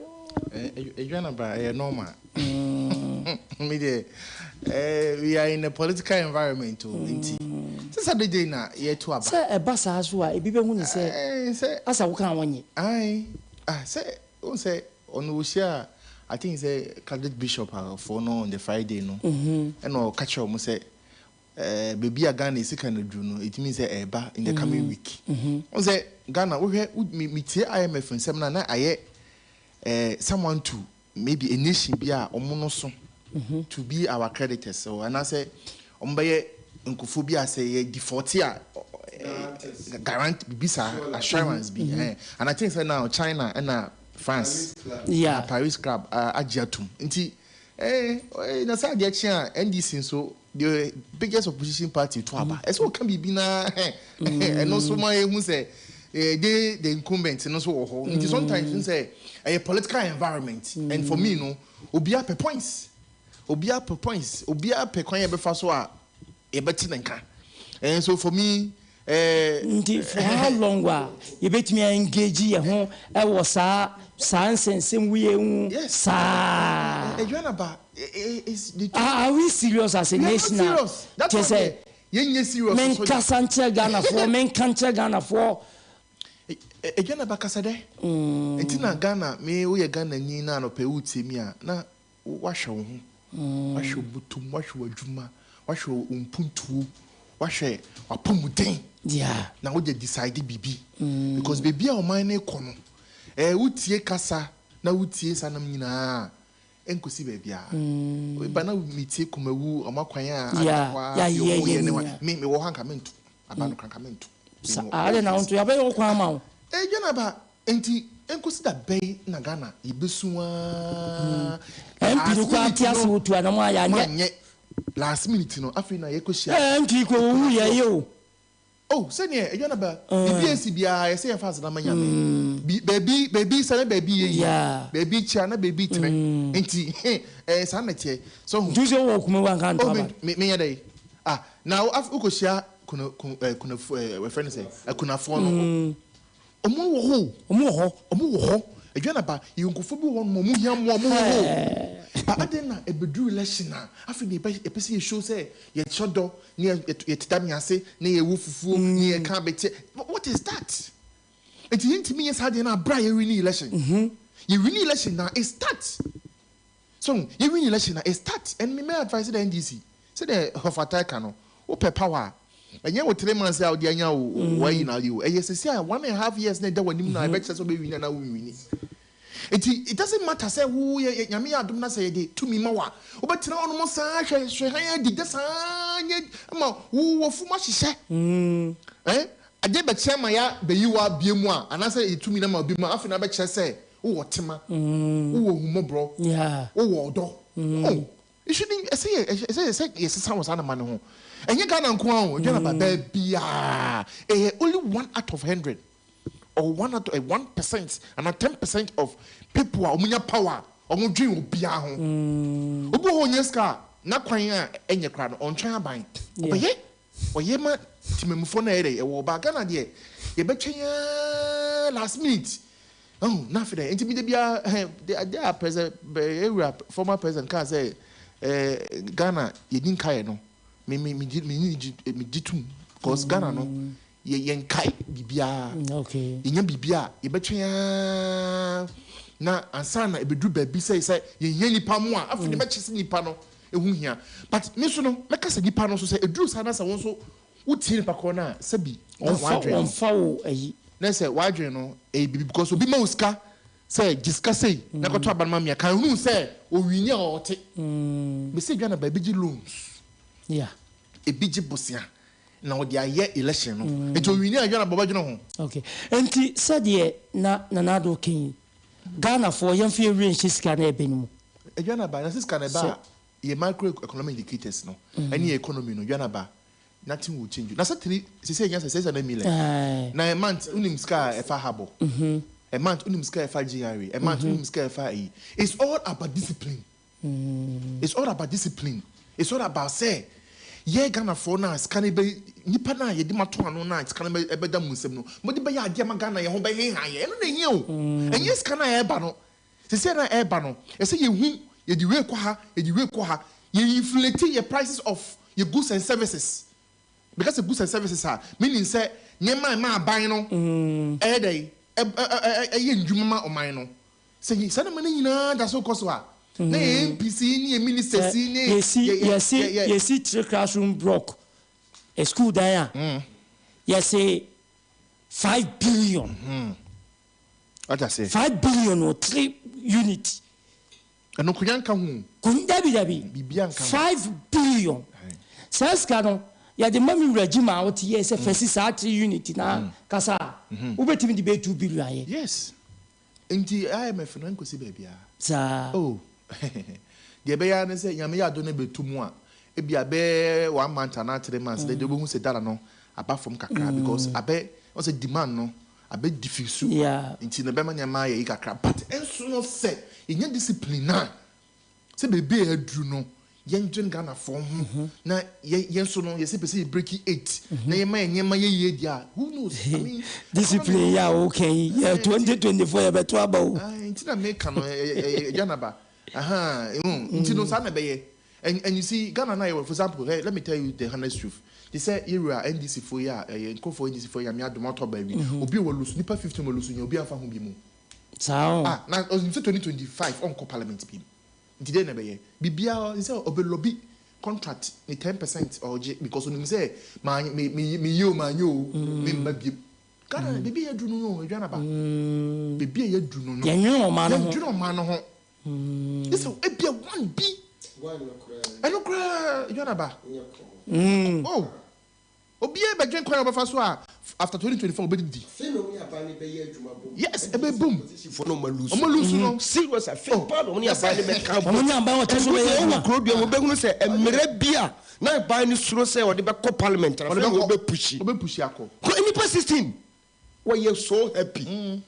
Adwa bra ɛyɛ normal me deɛ eh, we are in a political environment o nti sɛ sɛ de na yɛto aba. Sɛ ɛba saa so a ebi bɛhu ne sɛ sɛ asa woka a wɔnyɛ. Ae ah sɛ wohu sɛ ɔno ɔhyia I think sɛ Catholic bishop foɔ no on the Friday no ɛna ɔka kyerɛ wɔn sɛ Eh baabi a Ghana sika no aduru no it means sɛ ɛreba in the coming week. Wohu sɛ Ghana wohwɛ wo me metie IMF nsɛm no a na ayɛ eh someone to maybe a nation bi a wɔn no so to be our creditors or anaasɛ wɔn bɛyɛ nkurɔfoɔ bi a sɛ yɛ default a eh guarant biribi saa assurance bi eh and I think sɛ now China ɛna France Yeah. Paris Club agye atum nti Eh eh na sɛ adeɛ kye a NDC nso the biggest opposition party to aba ɛsɛ ɔka biribi na ɛno nso ma yɛhu sɛ they the incumbent no nso wɔ hɔ nti sometimes n sɛ ɛyɛ political environment and for me no obiara pɛ points obiara pɛ points obiara pɛ kwan yɛbɛfa so a yɛbɛte ne nka and so for me eh. Nti for how long a yɛbɛtumi a engage yɛ ho wɔ saa saa nsɛnsɛm wei ho Yes. saa? Aduana ba is the Are we serious as a We are not nation a serious. That kyerɛ one sɛ deɛ yɛnyɛ serious nso da. menkasa nkyerɛ Ghanafoɔ menka nkyerɛ Ghanafoɔ. Aduana ba kasa dɛ. Nti na Ghana me woyɛ Ghanani na anɔpa yi wotie me a na Woahwɛ wo ho, woahwɛ wo bɔtɔ mu, woahwɛ w'adwuma, woahwɛ wo mpuntuo, woahwɛ w'apɔmuden na wode decide biribi. Because baabi a ɔman no rekɔ no, eh, wotie kasa na wotie saa nam nyinaa a, ɛnkɔsi baabiara. Ba na metie Kumawu, wɔn akwan a ada hɔ a, deɛ wɔyɛ ne hɔ. Me, mewɔ hɔ a nka mento. Aba no koraa nka mento. Sa, adɛn na wonto? Yɛabɛyɛ wo kwan ama wo. Eh, Dwanaba, Enti enkosi da bɛn na Ghana yɛbɛsu aa MP no last koraa minute te ase no otu anamɔ a yɛanyɛ. moanyɛ last minute no afei na yɛkɔhyia Eh, MP kɔ owu yɛ akunafoɔ yɛ o. Oh sɛdeɛ Adwa no ba biribi a ɛsi biara yɛsɛ yɛmfa aseda ma Nyame bi baabi baabi sa na baabi yɛ yie Yeah. baabi kyea na baabi tene nti ɛɛ saa na ɛteɛ so ho Nti sɛ wowɔ Kumawu anka nto oh aba. me me menyɛ dɛn ah na wo af wokɔhyia kuna ku ɛɛ kunafo ɛɛ wɔfrɛ no sɛ akunafoɔ no Ɔmo wɔ hɔ o. Ɔmo wɔ hɔ. Ɔmo wɔ hɔ. Adwa na ba, yɔnkofoɔ bi wɔ hɔ nom a ɔmo hia mmoa, ɔmo wɔ hɔ o. But adɛn na ɛbɛduru election a, afei na yɛbɛ, yɛpɛ sɛ yɛ show sɛ yɛkyerɛ dɔ, ne yɛ, yɛte dame ase, ne yɛwɔ fufuo, ne yɛka abeteɛ. What is that? Nti yɛntumi nyɛ saa adeɛ no aberɛ a yɛ winni election. Yɛ winni election na it start. So yɛ win election a it start and me mɛ advice the NDC sɛdeɛ Ɔfatae ka no wo pɛ power a ɛnyɛ wo 3 months a wode anya wo wayi na ayi o ɛyɛ sɛsi a 1.5 years na ɛda w'anim na ɛbɛkyerɛ sɛ wobɛ win anaa wo nwini nti it doesn't matter sɛ wo yɛ Nyame yɛ adom na sɛ yɛde tumi ma wo a wobɛtena hɔ nom saa hwɛ hwɛ han adi dɛ saa nyɛ ma wo wɔ fum ahyehyɛ eh adeɛ bɛkyɛ ma ya bɛyi wo abie mu a anaasɛ yɛ tumi na ma obi mu a afei na bɛkyerɛ sɛ wowɔ tema, wowɔ ahummɔborɔ, wowɔ ɔdɔ. Oh, it shouldn't, ɛsɛ yɛ, ɛsɛ yɛ sɛ yɛsesa wɔ saa nneɛma no ho. Ɛnyɛ Ghana nko ara o, Ghana ba baabiara, ɛyɛ only 1 out of 100 or one out of 1% anaa 10% of people a wɔnya power a wɔdwen obiara ho. Obi wɔ hɔ a ɔnya sika a, n'akwan a ɛnyɛ koraa no, ɔntwɛn aban. Ɔbɛyɛ, ɔyɛ ma temamufoɔ no a ɛyɛ dɛ, ɛwɔ ɔbaa. Ghana deɛ, yɛbɛtwɛn ara last minute. Oh, na afei dɛ, nti mi de bia, eh, de ade a president, ewura, former president kaa sɛ, eh, Ghana yɛdi nkaeɛ no, me, me, me gye, me ni gye, me gye tum, because Ghana no, yɛ, yɛn nkae biribiara. Yɛnya biribi a, yɛbɛtwɛn ara, na ansa na ebeduru baabi sɛ, sɛ yɛhia nipa mo a, afei de bɛkyɛ sɛ nipa no eho hia. But me nso no, mɛka sɛ nipa no nso sɛ eduru saa na sɛ wɔn nso wotie nipa korɔ no a, sɛbi, na Ɔmfa, wɔadwene no. ɔmfa wo ayi. Na sɛ w'adwene no ɛyɛ biribi because obi ma wo sika sɛ gye sika sei na kɔtɔ aba no ma me a, kan hunu sɛ owini a ɔte. Mese dwa na ba ebi gye loans. Ebi gye bosea na ɔde ayɛ election no. Nti owini a dwa na ba ɔbɛdwene ho. Okay. Nti sɛdeɛ na Nana Addo ka yi, Ghanafoɔ yɛmfa yɛn werɛ nhyɛ sika no a ɛbɛ no mu. Aduanaba, na sɛ sika no ɛba a, yɛ micro economic indicators no ɛne yɛ economy no, aduanaba, nothing will change. Na sɛ three, sese ɛnya sɛ 600 million. Na a month, wonim sika a ɛfa habɔ. A month, wonim sika a ɛfa GRA. A month, wonim sika a ɛfa ayi. It's all about discipline. It's all about discipline. It's all about sɛ yɛ Ghanafoɔ no a sika no bɛ nipa no a yɛde ma to ano no a sika no bɛ ɛbɛda mo nsam no, mode bɛyɛ adeɛ ama Ghana yɛn ho bɛheha yɛn. Ɛno na ɛhia o. Ɛnyɛ sika no a ɛreba no. Seesei no a ɛreba no, ɛsɛ yɛhu yɛde wei kɔ ha, yɛde wei kɔ ha. Yɛ inflate yɛ prices of yɛ goods and services. Meka sɛ goods and services a, meaning sɛ nneɛma a ɛma aban no ɛyɛ dɛn? Ɛ ɛ ɛ ɛyɛ ndwuma ma ɔman no. Sɛ yɛ saa nneɛma no nyinaa da so kɔ so a, na yɛn MPs yi ne yɛn ministers yi ne Yɛsi yɛ yɛ yɛsi yɛ yɛ. yɛsi three classroom block school dan a, yɛse 5 billion. Wate aseɛ? 5 billion o, three unit. Ɛno nkonya nka ho o. Kun dabi dabi. Biribiara nka ho. 5 billion. Saa sika no yɛde ma mi wura gyima a wote yɛ sɛ fɛsi saa three unit na kasa a wobɛtumi de bɛyɛ 2 billion ayɛ. Yes. Nti IMF no nkosi baabiara. Saa. Oh, deɛ ɛbɛyɛ ara ne sɛ Nyame yɛ adom no bɛto mu a, ebia bɛyɛ one month anaa 3 months de wobɛhu sɛ dollar no aba fam kakra because abɛ wɔn sɛ demand no abɛ diffuse. Nti no bɛma nneɛma ayɛ yi kakra, but ɛnso no sɛ yɛnya discipline a sɛ beebi a yɛaduru no yɛndwen Ghanafoɔ ho na yɛ yɛn nso no yɛsɛ pɛ sɛ yɛ break eight na yɛma yɛn nneɛma yɛ yie deɛ a, who knows, I mean, discipline yi a woka yi yɛ 2024 yɛbɛto aba o. Nti na meka no Aduanaba aha nti no saa na ɛbɛyɛ. And you see Ghana na yɛwɔ, for example, hey, let me tell you the honest truth, te sɛ yɛwura NDC foɔ yi a ɛyɛ nkurɔfoɔ NDC foɔ yi, Nyame adom atɔ baabi obi a wɔlusu nipa 15 wɔlusu nya obi amfa ho bi mu. Saa o. Ah, na ɔnim sɛ 2025 ɔnkɔ parliament bi mu, nti dɛn na ɛbɛyɛ biribiara sɛ ɔbɛ lobby contract ne 10% ɔgye because onim sɛ maa me me me yie o, maa nye o, me mba biem. Ghana beebi a yɛduru no no, Aduanaba, beebi a yɛduru no no, yɛnwene ɔman no ho. Yɛndwene ɔman no ho sɛ ebia one bi ɛno koraa, Aduanaba, oh, obiara bɛdwen kwan a ɔbɛfa so a after 2024 obɛdidi. Yes, ɛbɛ boom. Ɔmo lose no. Serious, afei paa na ɔmo ne aban no bɛka ɔmo ne aban wɔkyɛ so bɛyɛ ɛwɔ adwuma. Kuro dua wɔbɛhunu sɛ mmerɛ bi a na aban no suro sɛ ɔde bɛkɔ parliament na ɔde afei bɛkɔ. wɔbɛ push. Ɔbɛ push akɔ. Kɔ nipa 16 wɔyɛ so happy, nipa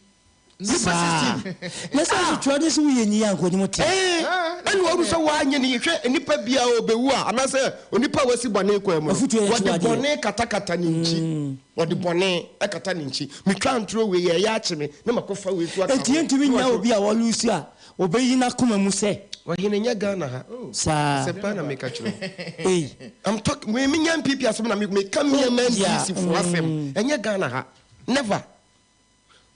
Saa 16. Na sɛ asotwerɛ ne sɛ woyɛ nyi a nkɔnim te. Ɛna wɔn sɛ wɔanyɛ ne hwɛ nipa bia ɔbɛwu a anaasɛ onipa a wasi bɔne kwan mu no, Afutuo yɛ wɔde akyiwadeɛ. bɔne katakata ne nkyi, wɔde bɔne ɛkata ne nkyi. Metwa ntoro wei yɛ ɛyɛ akye me na makɔfa wei so aka Enti ho. yɛntumi Na nya obi a wɔlusu a wɔbɛyi n'akoma mu sɛ Ɔhene nyɛ Ghana ha. Saa. Sɛ paa na meka kyerɛ wo. Ei. I'm talking me menya NPP asɛm na meka mmeɛma NDC fo asɛm. Ɛnyɛ Ghana ha. Never.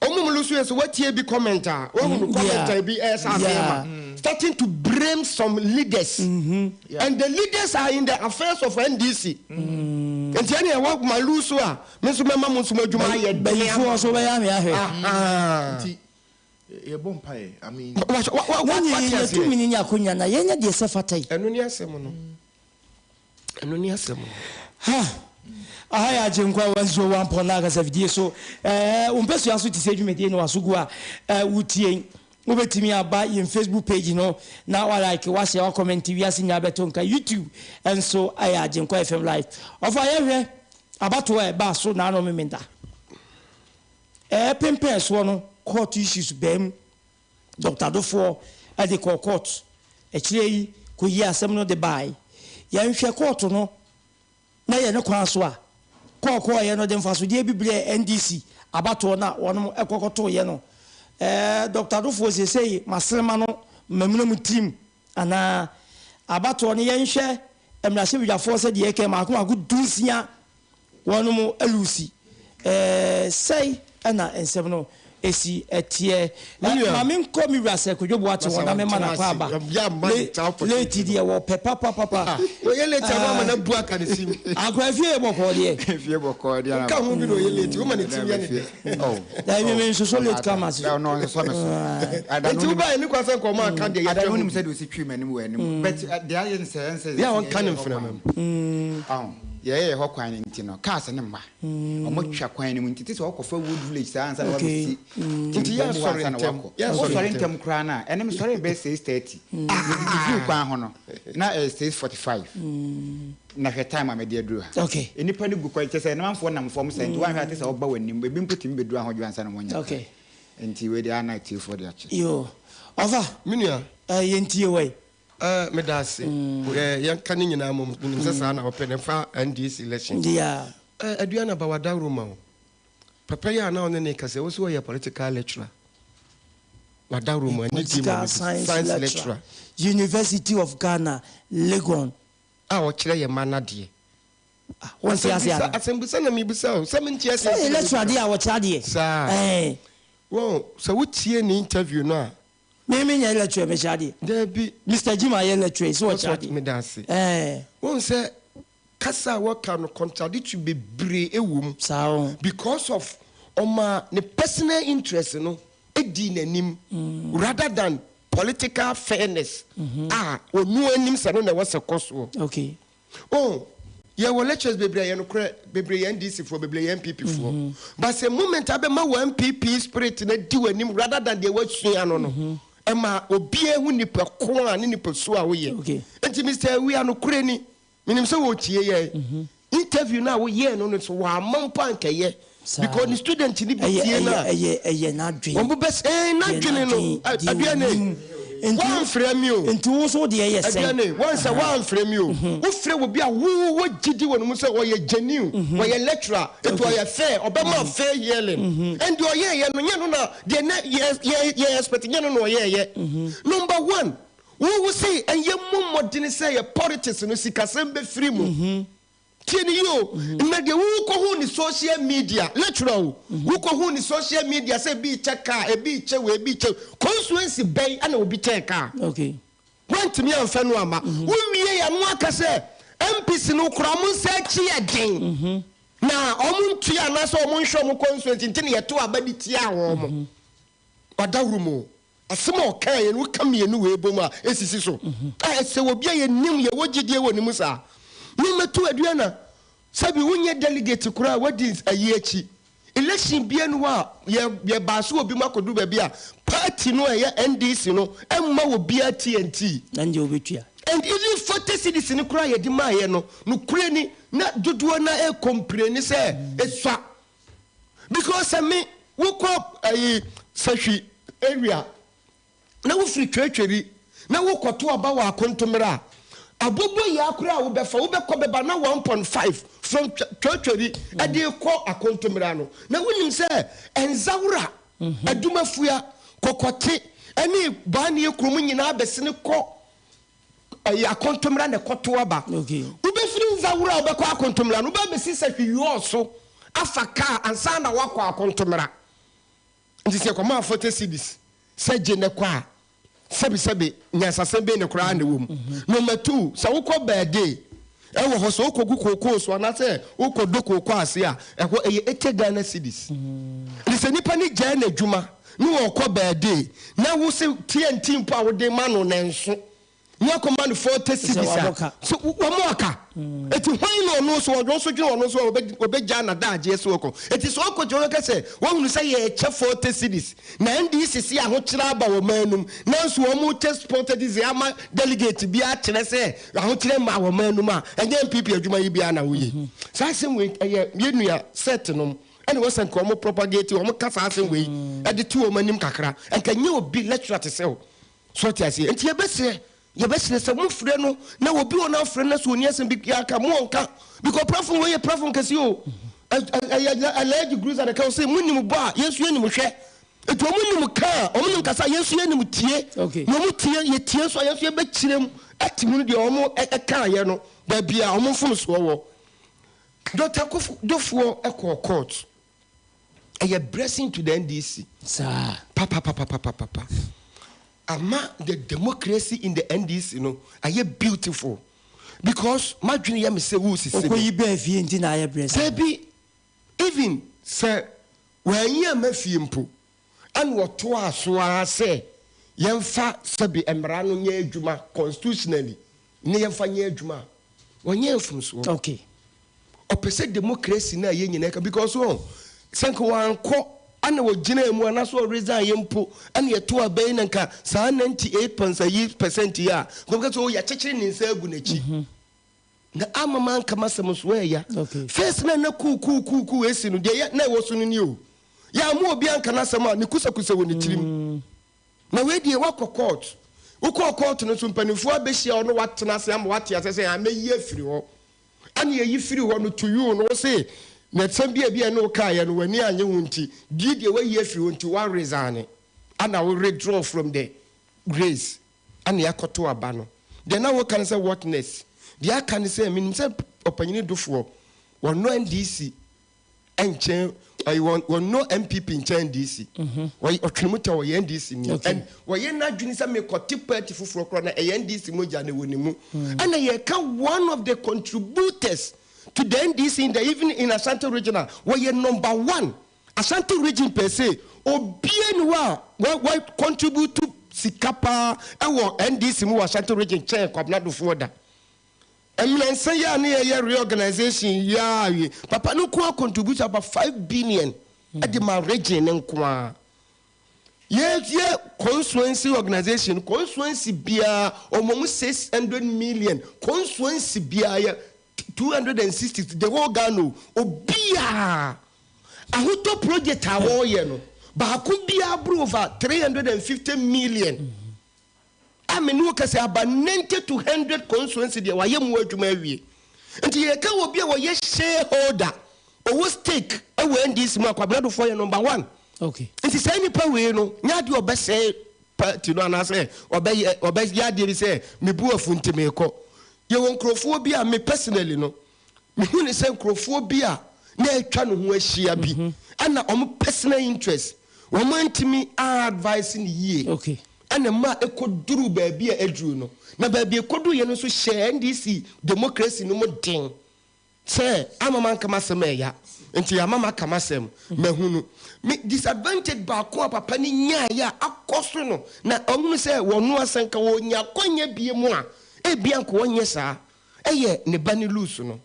Ɔmo mu lusu yɛ sɛ watie bi comment a wahunu comment a bi ɛsɛ ase ma starting to blame some leaders, and the leaders are in the affairs of NDC. Nti ɛne ɛwɔ ma lusu a me nso mɛma mo nso mo adwuma ayɛ den. Bɛyifoɔ so bɛyɛ ame ahwɛ. Aha. Nti yɛbɔ mpaeɛ, I mean, Na ne Wate aseɛ? yɛtumi ne nya akonya na yɛnyɛ deɛ sɛ fata yi. Ɛno ne asɛm no. Ɛno ne asɛm no. Ha aha yɛ Agyenkwa 101.9 akasa fidie so. Wo mpɛsua so te sɛ dwumadie no waso gu a wotie, wobɛtumi aba yɛn Facebook page no na wa like, wahyɛ, wa comment, wiase nyinaa bɛto nka. YouTube nso ɛyɛ Agyenkwa FM Live. Ɔfa yɛhwɛ abatoɔ a ɛbaa so naano Memenda pempɛn soɔ no, court issues bɛm. Dr. Dofoɔ ɛde kɔɔ court akyire yi kɔyi asɛm no de bae. Yɛnhwɛ court no na yɛ ne kwan so a kɔɔkɔɔyɛ no de mfasodeɛ bi brɛ NDC abatoɔ no a wɔnom ɛkɔkɔtoyɛ no. Dr. Dofoɔ seesei maserema no mamuna mu tirim anaa abatoɔ no yɛnhwɛ mmarahyɛbadwafoɔ sɛ deɛ ɛkɛ maako maako 16 wɔnom alusi sɛe ɛna nsɛm no esi ɛteɛ. Maame nkɔ mi wura sɛ Kodwo Boate wɔ na mema na kɔ aba late deɛ wɔpɛ papapapa. Oyɛ late a ama na bu aka ne sim. Akora fie yɛ bɔkɔɔ deɛ. Fie bɔkɔɔ deɛ. Ka ho bi na oyɛ late woma ne tim yɛ ne dɛ. Dabi, mi nsoso late kama so. Ɔno nsosɔ me so. Nti woba yɛ ne kwa sɛ nkɔmɔ aka deɛ ada yɛtwa wonim mu sɛ de osi twi m'anim wɔ anim, but deɛ ayɛ nsɛ ɛnsɛ yɛ a ɔnka ne mframa mu. Yɛyɛ hɔ kwan no nti no, cars no mma. Wɔtwa kwan no mu nti, te sɛ wɔkɔfa Wood Village saa ansa na Okay. wɔabɛsi Nti Timpom hɔ yɛnsɔre ansa na ntɛm. wɔakɔ. Yɛnsɔre Wosɔre ntɛm. ntɛm koraa no a, ɛno mesɔree bɛyɛ 6:30. Medidi fii kwan ho no, na ɛyɛ 6:45. Na hwɛ time a mede aduru ha. Okay. Nnipa no gu kwan, kyerɛ sɛ namanfoɔ nam fam saa nti woanhwɛ a te sɛ wɔba w'anim. Ebi mpo tumi bɛduru ahodwo ansa na wɔanya kwan. Okay. Nti wei deɛ a na atiefoɔ de akyɛ. Yoo. Ɔfa. Me nua. Eh, yɛntie wai. Eh, meda ase. Eh, yɛnka ne nyinaa mmom. Menim sɛ saa na wopɛ no. Ɛmfa NDC election. Yeah. Eh, Aduana ba w'adaworo ma wo. Papa yi a na ɔne ne kasa yi, wo se ɔyɛ political lecturer. W'adaworo mu, anidie mu a Political mede science science lecturer, lecturer. University of Ghana, Legon. A ɔkyerɛ yɛn mma no adeɛ. Ah, wonte ase Asɛmbisa, anaa? asɛmbisa na mebisa o. Sɛ mente aseɛ Sɛ nti ɔyɛ na lecturer mebisa. deɛ a, ɔkyerɛ adeɛ. Saa. Ɛɛ. Wɔn, sɛ wotie ne interview no a, Me me nyɛ lecturer me kyerɛ adeɛ. Dabi. Mister Jim ayɛ lecturer yi so ɔkyerɛ adeɛ. Meda ase. Ɛɛ. Wohu sɛ kasa a wɔka no contradictory bebree wɔ mu. Saa o. Because of ɔmaa ne personal interest no dii n'anim rather than political fairness a ɔno anim sɛ ɛno na ɛwɔ sɛ kɔ soɔ. Okay. Oh, yɛwɔ lectures bebree a ɛyɛ nokorɛ, bebree yɛ NDC foɔ, bebree yɛ NPP foɔ. But sɛ moment a bɛma wo NPP spirit no adi w'anim rather than deɛ woasua no no, ɛma obiara hu nipa ko a ne nipa su a woyɛ. Nti Mister Awia, nokorɛ ni, menim sɛ wɔretie yɛn. Interview no a woyɛɛ no no so wamma mpo ankɛyɛ because ne student no bi tie no a. Ɛyɛ ɛyɛ n'adwene. Wɔn bɛ ɛɛ n'adwene no aduane wɔnfrɛ mi o. Nti wo nso deɛ yɛ sɛn. Aduane wɔn sɛ wɔnfrɛ mi o. Wofrɛ wɔ bi a wo wɔ gyidi wɔ ne mu sɛ ɔyɛ genuine ɔyɛ lecturer etu ɔyɛ fair ɔbɛma fair hearing. Ɛnde ɔyɛ yɛ no nyɛ no na deɛ na yɛ yɛ yɛ expect nyɛ no na ɔyɛ yɛ. Number one wo wo se ɛyɛ mo mmɔdene sɛ yɛ politics no sikasɛm bɛfiri mu. Tie no yie o, na deɛ wokɔhu ne social media, lecturer o, wokɔhu ne social media sɛ ebi rekyɛ car, ebi rekyɛ wei, ebi rekyɛ wei, constituency bɛn na obi kyɛɛ car? Okay. Woantumi amfa no amma. Wowie yɛ no aka sɛ MPs no koraa wɔn nsa akyi yɛ den, na wɔn ntua anaasɛ wɔn nhwɛ wɔn constituency nti na yɛto aba de tiaa wɔn. Ɔdaworo mu o. Asɛm a ɔkaeɛ no, woka mmienu wei bom a, ɛsisi so. A ɛsɛ obi a yɛnim, yɛwɔ gyidie wɔ ne mu saa. Memmɛto Aduana, sɛbi wonyɛ delegate koraa a, woadi ayi akyi. Election biara nni hɔ a yɛ, yɛbaa so wɔ bi mu akɔduru baabi a, party no a ɛyɛ NDC no mma obiara TNT. Na ne deɛ wobɛtua. And even 40 cedis no koraa a yɛde maeɛ no, nokorɛ ni, na dodoɔ no ara ɛrecomplaini sɛ ɛsua. Because sɛ me wokɔ ɛyi sahwi area na wofiri twetweri na wokɔto aba wɔ akontomere a abobo yaa koraa a wobɛfa wobɛkɔ bɛba na 1.5 from twetweri ɛde kɔ akontomere ano na wonim sɛ ɛnzawora adumafua kɔkɔte ɛne baanie kurom nyinaa bɛsene kɔ Ɛyɛ akontommra na ɛkɔto aba. Wobɛfiri Nzawura a wobɛkɔ akontommra no, wobɛbɛsi Sahwi Yɔɔ so afa kaa ansa na woakɔ akontommra. Nti sɛ yɛkɔmaa 40 cedis sɛ gye na kɔ a, sɛbesɛbe nyansasɛm bɛn na koraa na ɛwɔ mu? Number two, sɛ wokɔ Bɛɛde ɛwɔ hɔ, sɛ wokɔgu kookoo so anaasɛ wokɔdɔ kookoo ase a, ɛhɔ ɛyɛ 80 Ghana cedis. Nti sɛ nipa no gyae n'adwuma ne ɔrekɔ bɛɛdee na wo se TNT mpo a wode ma no nanso na wakɔma no 40 Sɛ cedis a, wabɔ ka. so wɔn aka? Eti hwan na ɔno nso ɔno nso dwene ɔno nso a ɔbɛ ɔbɛgyaa n'adagyeɛ sɛ ɔkɔ. Eti sɛ ɔkɔ gyina ɔka sɛ wahunu sɛ yɛrekyɛ 40 cedis na NDC se ahokyerɛ aba wɔ man no mu nanso wɔn rekyɛ 40 cedis ama delegate bi akyerɛ sɛ ahokyerɛ mmaa wɔ man no mu a ɛnyɛ NPP adwuma yi biara na woyɛ. Saa asɛm wei ɛyɛ yɛn nua set nom Ɛna ɛwɔ sɛ nka wɔn propagate, wɔn ka saa asɛm wei ɛde to wɔn anim kakra. Nka nyɛ obi lecturer te sɛ wo. So ɔte aseɛ? Nti yɛbɛsrɛ, yɛbɛsrɛ sɛ mo frɛ no na obi wɔ no afrɛ no na sɛ ɔni asɛm bi biara ka, mo ɔnka. Because platform wei yɛ platform kɛseɛ o. Ɛyɛ Alhaji Gruza na ɛka ɔsɛ mo nim bɔ a, yɛn nso yɛnim hwɛ. Nti wɔn nim ka a, wɔn nim kasa a, yɛn nso yɛnim tie. Na wɔn tie, yɛtie nso a, yɛn nso yɛbɛkyerɛ mu ate mu no deɛ wɔn ɛkaeɛ no, baabi a wɔn mfomsoɔ wɔ. Doctor Akuffo Dofoɔ kɔɔ court. Ɛyɛ blessing to the NDC. Saa. Papapapapapa. Ama the democracy in the NDC no ayɛ beautiful. Because m'adwene yɛ me sɛ woresisi me. Okoyi bɛɛ fie nti na ayɛ blessing. Dabi, even sɛ wanyi amma fie mpo, ɛna ɔtoaa so ara sɛ yɛmfa sɛbe mmara no nyɛ adwuma constitutionally ne yɛmfa nyɛ adwuma a, wɔnyɛɛ mfomsoɔ. Okay. Ɔpɛ sɛ democracy no a yɛn nyinaa ka because wɔn sɛ nka wankɔ ana wɔgyinaa mu anaasɛ ɔresign yɛ mpo ɛna yɛto aba yi na nka saa 98 point ayi percent yi a nka wɔbɛka sɛ oh yɛakyekyere ne nsa agu n'akyi mhm. na ama manka m'asɛm nso ɛɛya first na na kuu kuu kuu kuu esi no deɛ na ɛwɔ so no ni o yɛ ama obi anka n'asɛm a ne kusakusa wɔ ne tirim mm. Na wei deɛ woakɔ court. Wokɔɔ court no nso mpanimfoɔ abɛhyia wo na woatena ase ama woate aseɛ sɛ ah mɛyi afiri hɔ. Ɛna yɛyi firi hɔ no to you no wo se na asɛm bi a ebi a ɛne wo kaeɛ no w'ani annye ho nti die deɛ woayi afiri hɔ nti woa resign ɛna wo withdraw from the race ɛna yɛakɔto aba no. Deɛ na woka ne sɛ what next? Deɛ aka ne sɛ menim sɛ ɔpanyini Dofoɔ wɔnnɔ NDC nkyɛn ayi wɔn wɔn no NPP nkyɛn NDC wɔyɛ ɔtwene mu ta wɔyɛ NDC ni and wɔyɛ n'adwene sɛ mekɔte party foforɔ koraa na ɛyɛ NDC mogya na ɛwɔ ne mu ɛna yɛka one of the contributors to the NDC in the even in Ashanti region a wɔyɛ number one Ashanti region per se obie ni hɔ a wɔ wɔ contribute sika paa ɛwɔ NDC mu wɔ Ashanti region kyɛn Kwabena Dofoɔ da. Mmiɛnsa yi a ne yɛyɛ reorganization yi ara awie. Papa no nko ara contribute about 5 billion de ma region no nko ara. Yɛyɛ constituency organization, constituency biara ɔma mu 600 million, constituency biara yɛ 260, the whole Ghana o, obiara ahotɔ project a wɔreyɛ no baako biara boro over 350 million. A me ne wo kasa aba 90 to 100 constituency deɛ wayɛ mu adwuma awie. Nti yɛka wɔ bi a wɔyɛ shareholder, ɔwɔ stake ɛwɔ NDC mu a, Kwabena Dofoɔ yɛ number one. Nti saa nipa wei no nyɛ adeɛ ɔbɛsɛe party no anaasɛ ɔbɛyɛ adeɛ bi sɛ mebu afu nti meekɔ. Yɛwɔ nkurɔfoɔ bi a me personally no mehu ne sɛ nkurɔfoɔ bi a na atwa ne ho ahyia bi ɛna ɔmo personal interest wɔn antumi advice ne yie ɛna mma ɛkɔduru baabi a aduru no, na baabi ɛkɔduru yɛ no nso hyɛ NDC democracy no mu den sɛ ama ma nkama asɛm ɛya nti ama ma kama asɛm mahunu me disadvantage baako a papa no nyaeɛ a akɔ so no na ɔhunu sɛ wɔno asɛnka wɔnya akɔnya bie mu a ebia nka wɔnyɛ saa ɛyɛ ne ba ne lose no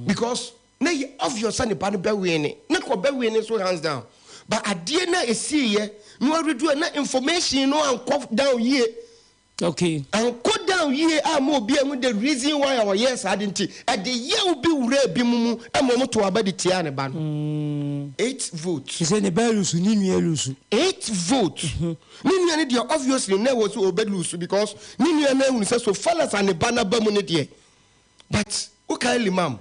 because na yɛ obvious sɛ ne ba no bɛwin ne na kɔ bɛwin ne nso hands down, but adeɛ na esiiɛ na wɔredu na information no ankɔ down yie. Ankɔ down yie a ma obi ehu the reason why a ɔyɛ saa de nti ɛde yaw bi wura bi mu mu ɛma ɔmo to aba de tia ne ba no eight votes. Sɛ ne ba lose, ne nua lose. Eight votes. Ne nua no deɛ obviously na ɛwɔ so ɔbɛ lose because ne nua no ehunu sɛ so far as a ne ba n'aba mu ne deɛ, but wokae Limam,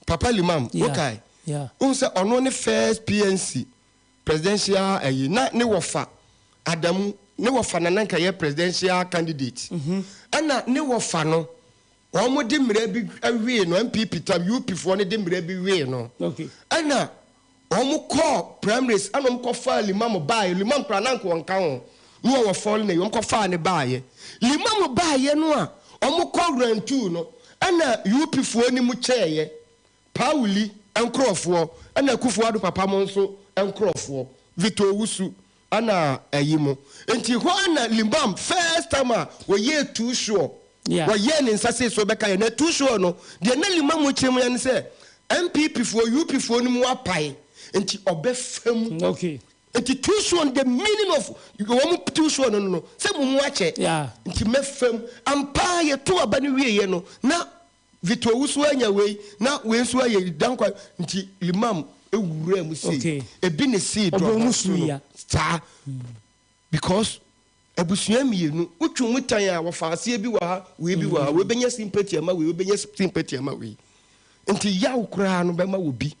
Papa Limam, wokae wohu sɛ ɔno ne first PNC presidential ayi na ne wɔfa Adamu ne wɔfa nana nka yɛ presidential candidate ɛna ne wɔfa no wɔn de mmerɛ bi awie no NPP tam UP foɔ no de mmerɛ bi wie no ɛna wɔn kɔɔ primaries ɛna wɔn kɔ faa Limam baayɛ. Limam kora nanka wɔn ka ho ne wɔwɔ fɔl na yi wɔn kɔ faa ne baayɛ. Limam baayɛ no a wɔn kɔ round two no ɛna UP foɔ no mu kyɛɛyɛ Pauli nkorɔfoɔ ɛna Akufo Addo papa mo nso nkorɔfoɔ Victor Owusu ɛna ɛyi mo nti hɔ ɛna Limam first time a wɔyɛ too sure wɔyɛ ne nsa sei so bɛka yɛ na too sure no deɛ na Limam kyerɛ mu yɛ ne sɛ NPP foɔ UP foɔ no mu apae nti ɔbɛfa mu. Nti too sure no, the meaning of wɔn too sure no sɛ mo mu akyɛ nti mɛfam ampa. Yɛto aba no wieɛ no na Victor Owusu anya wei na wei nso ayɛ Dankwa nti Limam ewura mu sei ebi ne sei dɔn so no saa because abusua mmienu wotwe mu tan a wɔfa aseɛ bi wɔ ha, wei bi wɔ ha, wei bɛnya sympathy ama wei, wei bɛnya sympathy ama wei nti yaw koraa no bɛma wɔ bi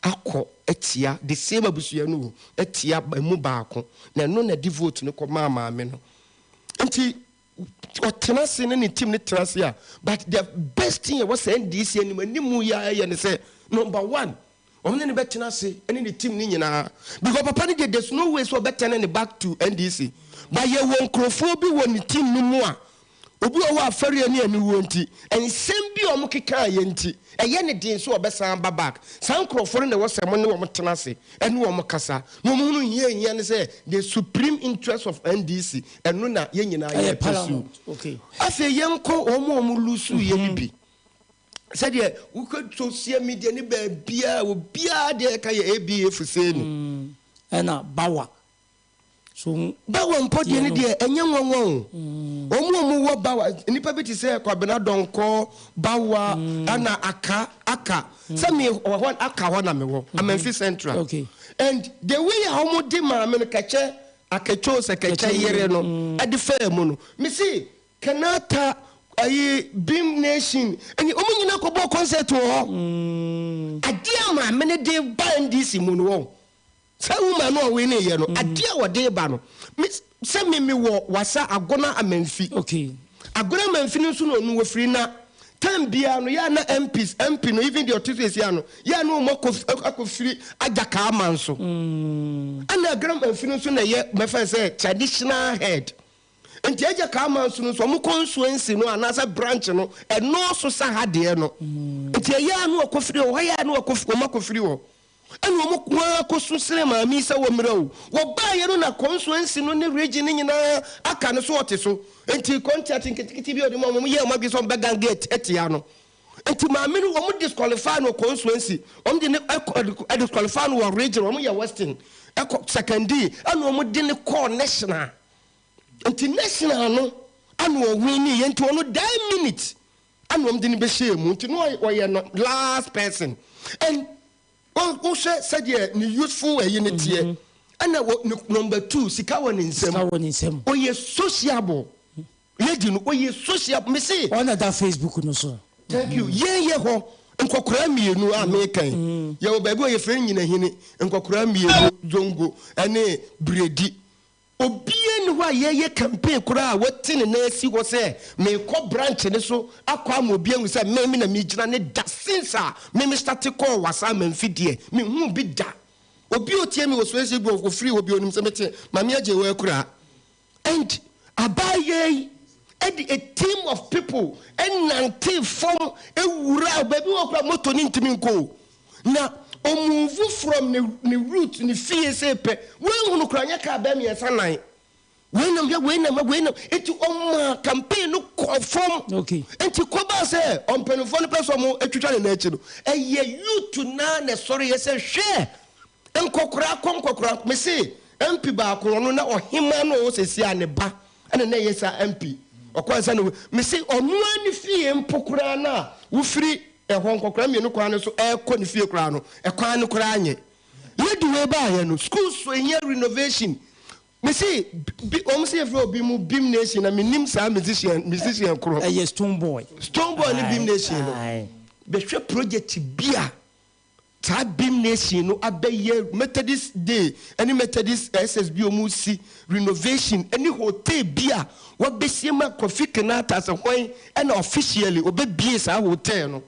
akɔ atia the same abusua no o atia emu baako na ɛno na di vote no kɔ maa maame no nti ɔtena ase ne ne team ne tena ase a. But the best thing ɛwɔ sɛ NDC anim anim yɛ ɛyɛ ne sɛ number one wɔn ne ne bɛtena ase ne ne team ne nyinaa because papa no deɛ, there's no way sɛ ɔbɛtɛne ne back to NDC, but yɛwɔ nkurɔfoɔ bi wɔ ne team no mu a obi wɔ hɔ afɛreɛ ne aniwuo nti nsɛm bi a wɔn keka yɛ nti ɛyɛ ne den so ɔbɛsan ba back. Saa nkurɔfoɔ no na ɛwɔ sɛ mo ne wɔn tena ase ɛne wɔn kasa na wɔn hunu hia hia ne sɛ the supreme interest of NDC ɛno na yɛn nyinaa yɛ pursue. Afei yɛn kɔ wɔn a wɔn lose yɛ no bi. Sɛdeɛ wokɔ social media ne baabiara, obiara deɛ ɛka yɛ ABA Fuseni. Ɛna Bawa. So Bawa mpo deɛ ne deɛ ɛnyɛ nwanwa o. Wɔn a wɔwɔ Bawa, nnipa bi te sɛ Kwabena Donkor, Bawa, ɛna Aka, Aka. Sɛ me wɔ hɔ, Aka hɔ na mewɔ, Amanfi Central. And the way a wɔde maame no Kɛkyɛ, Akɛkyɛ o sɛ Kɛkyɛ yere no de faa mu no, me se Kenata, ayi Bhim Nation, ɛne wɔn nyinaa kɔbɔɔ concert wɔ hɔ. Adeɛ a maame no de ba NDC mu no wɔn. Saa woman no a ɔwinee yɛ no, adeɛ a ɔde ba no, me sɛ me me wɔ Wasa Agona Amanfi. Okay. Agona Amanfi no nso na ɔno wɔfiri na time biara no yɛ a na MPs, MP no even deɛ ɔte so esi ano, yɛ a na wɔn akɔ akɔfiri Agyaka Aman so. Ɛna Agona Amanfi no nso na ɛyɛ mɛfa sɛ traditional head. Nti Agya Kaa Manso no nso ɔmo consuency no anaasɛ branch no ɛnɔɔso sa ha deɛ no. Nti ɛyɛ a na wɔkɔfiri hɔ, ɛyɛ a na wɔkɔ wɔn akɔfiri hɔ. Ɛna wɔn ko ara kɔsu srɛ maame yi sɛ wɔmmrɛ o. Wɔbaeɛ no na consuency no ne region no nyinaa aka no so ɔte so. Nti contract nketenkete bi a ɔde ma wɔn, wɔn yɛɛ wɔn adwene sɛ wɔn bɛ gange atia no. Nti maame no wɔn disqualify no wɔ consuency, wɔn de no ɛkɔ disqualify no wɔ region, wɔn yɛ western ɛkɔ secondary, ɛna wɔn de no kɔɔ national. Nti national no ana ɔwinii yɛ nti ɔno that minute ana wɔn de no bɛhyɛɛ mu nti no ɔyɛ no last person and wohwɛ sɛdeɛ ne youthful ɛyi ne teɛ ɛna wɔ ne number 2 sika wɔ ne nsam Sika wɔ ne nsam. Ɔyɛ sociable lady no ɔyɛ sociable me se. Ɔna da Facebook no so. Thank you yɛn yɛ hɔ nkɔkoraa mmienu a meka yi yɛwɔ baabi a yɛfrɛ no nyinahini nkɔkoraa mmienu zongo ɛne bredi. Obiara nni hɔ a yɛreyɛ campaign koraa a wate ne nan asi hɔ sɛ merekɔ branch no so akɔ ama obi ahu sɛ me me na megyina ne da since a me me starte kɔɔ Wassa Amanfi deɛ menhuu bi da. Obi a ɔtie me wɔ Swayze Grove ɔfiri hɔ bi ɔnim sɛ mete Mame Agyewaa akuraa and abaayaa yi de a team of people nantee fam wuraa baabi wɔ koraa motor no ntumi nkɔ o. Na ɔmove from ne ne route ne fie sei pɛ woanhunu koraa nyɛ car bɛɛ mmiɛnsa nan wei nam hwɛ wei nam ha wei nam nti ɔmaa campaign no kɔɔ fam Okay. nti kɔbaa sɛ ɔmpanimfoɔ no pɛ sɛ ɔmo atwitwa ne nan akyi no ɛyɛ youth naa na ɛsɔre yɛ sɛ hwɛ nkɔkoraa kɔ nkɔkoraa mese MP baako ɔno na ɔhemaa no ɔwɔ sɛsi a ne ba ɛna na ɛyɛ saa MP ɔkɔ ansa na mese ɔno ara ne fie mpo koraa no a wofiri ɛhɔ nkɔkoraa mmienu kwan no so ɛrekɔ ne fie koraa no ɛkwan no koraa nyɛ lady wei baayɛ no school so ehia renovation mese bi wɔn sɛ yɛfrɛ obi mu Bhim Nation na menim saa musician musician korɔ Ɛyɛ Stonebwoy. Stonebwoy ne Bhim Nation no bɛhwɛ project bi a Saa Bhim Nation no abɛyɛ Methodist Day ne Methodist SS bi a wɔresi renovation ne hotel bi a wɔabɛsie ma Kofi Kinaata sɛ hwan na officially ɔbɛbie saa hotel no.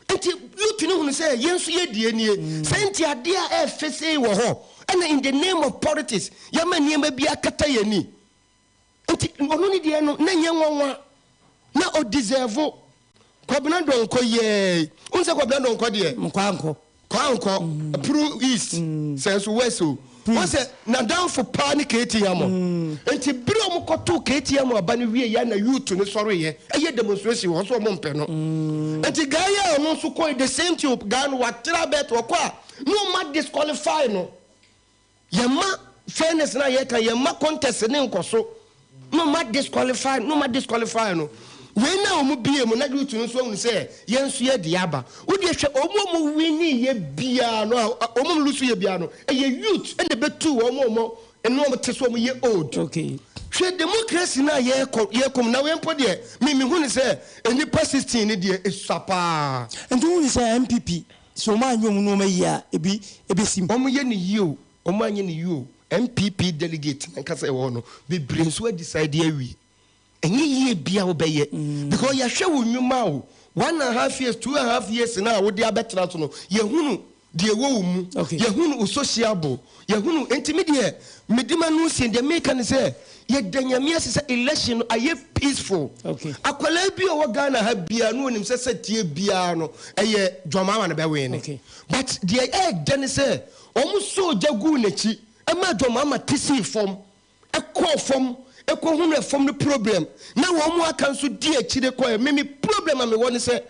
Nti youth no hunu sɛ yɛn nso yɛ deɛ nie. Sɛ nti adeɛ a ɛɛfɛ sei wɔ hɔ ɛna in the name of politics yɛma nneɛma bi akata yɛn ani. Nti ɔno ne deɛ no na nyɛ nwanwa na ɔ deserve Kwabena Donkor yɛɛi wohu sɛ Kwabena Donkor deɛ Nkɔ ankɔ. Kɔ ankɔ Pru East sɛ nso West o wohu sɛ nadamfo paa ne KT Hammond nti bere a ɔmo kɔtoo KT Hammond aba no wie yɛ na youth no sɔreeɛ ɛyɛ demonstration wɔ hɔ sɛ ɔmo mpɛ no nti guy a ɔno nso kɔe the same thing guy no watra bɛt ɔkɔ a na ɔma disqualify no. Yɛmma fairness no a yɛka, yɛmma contest no nkɔ so, na ɔma disqualify, na ɔma disqualify no. Wei na wɔn bie mu na youth no nso ahunu sɛ yɛn nso yɛ deɛ aba. Wo deɛ hwɛ wɔn a wɔn winning yɛ biara no a wɔn a wɔn lose yɛ biara no, ɛyɛ youth ɛna ɛbɛtu wɔn a wɔn ɛne wɔn te so wɔn yɛ old. Okay. Hwɛ democracy no a yɛkɔ yɛkɔ mu na wei mpo deɛ me mehu no sɛ nnipa 16 no deɛ esua paa. Nti wohu no sɛ NPP Sɛ wɔn anyɛ wɔn nnoɔma yie a, ebi bɛsi mu. Wɔn yɛ no yie o, wɔn anyɛ no yie o, NPP delegate no ankasa ɛwɔ hɔ no, bebree nso a decide awie. Ɛnyɛ yie bia wo bɛyɛ, because yɛahwɛ wo nnwuma o, 1½ years, 2½ years no a wode abɛtena so no, yɛhunu deɛ ɛwɔ wo mu, yɛhunu wo sociable, yɛhunu, nti me deɛ, mede m'ano sie, deɛ meka ne sɛ, Yɛda Nyame ase sɛ election no ayɛ peaceful. Akwadaa bi a ɔwɔ Ghana ha biara no onim sɛ sɛ tie biara no ɛyɛ John Mahama na bɛwin. But deɛ ɛɛdɛ ne sɛ wɔn sɔɔ gya guu n'akyi ɛmaa John Mahama te sii fam, ɛkɔɔ fam, ɛkɔhunu ɛfam no problem na wɔn aka nso di akyire kɔɛ. Me me problem a mewɔ ne sɛ.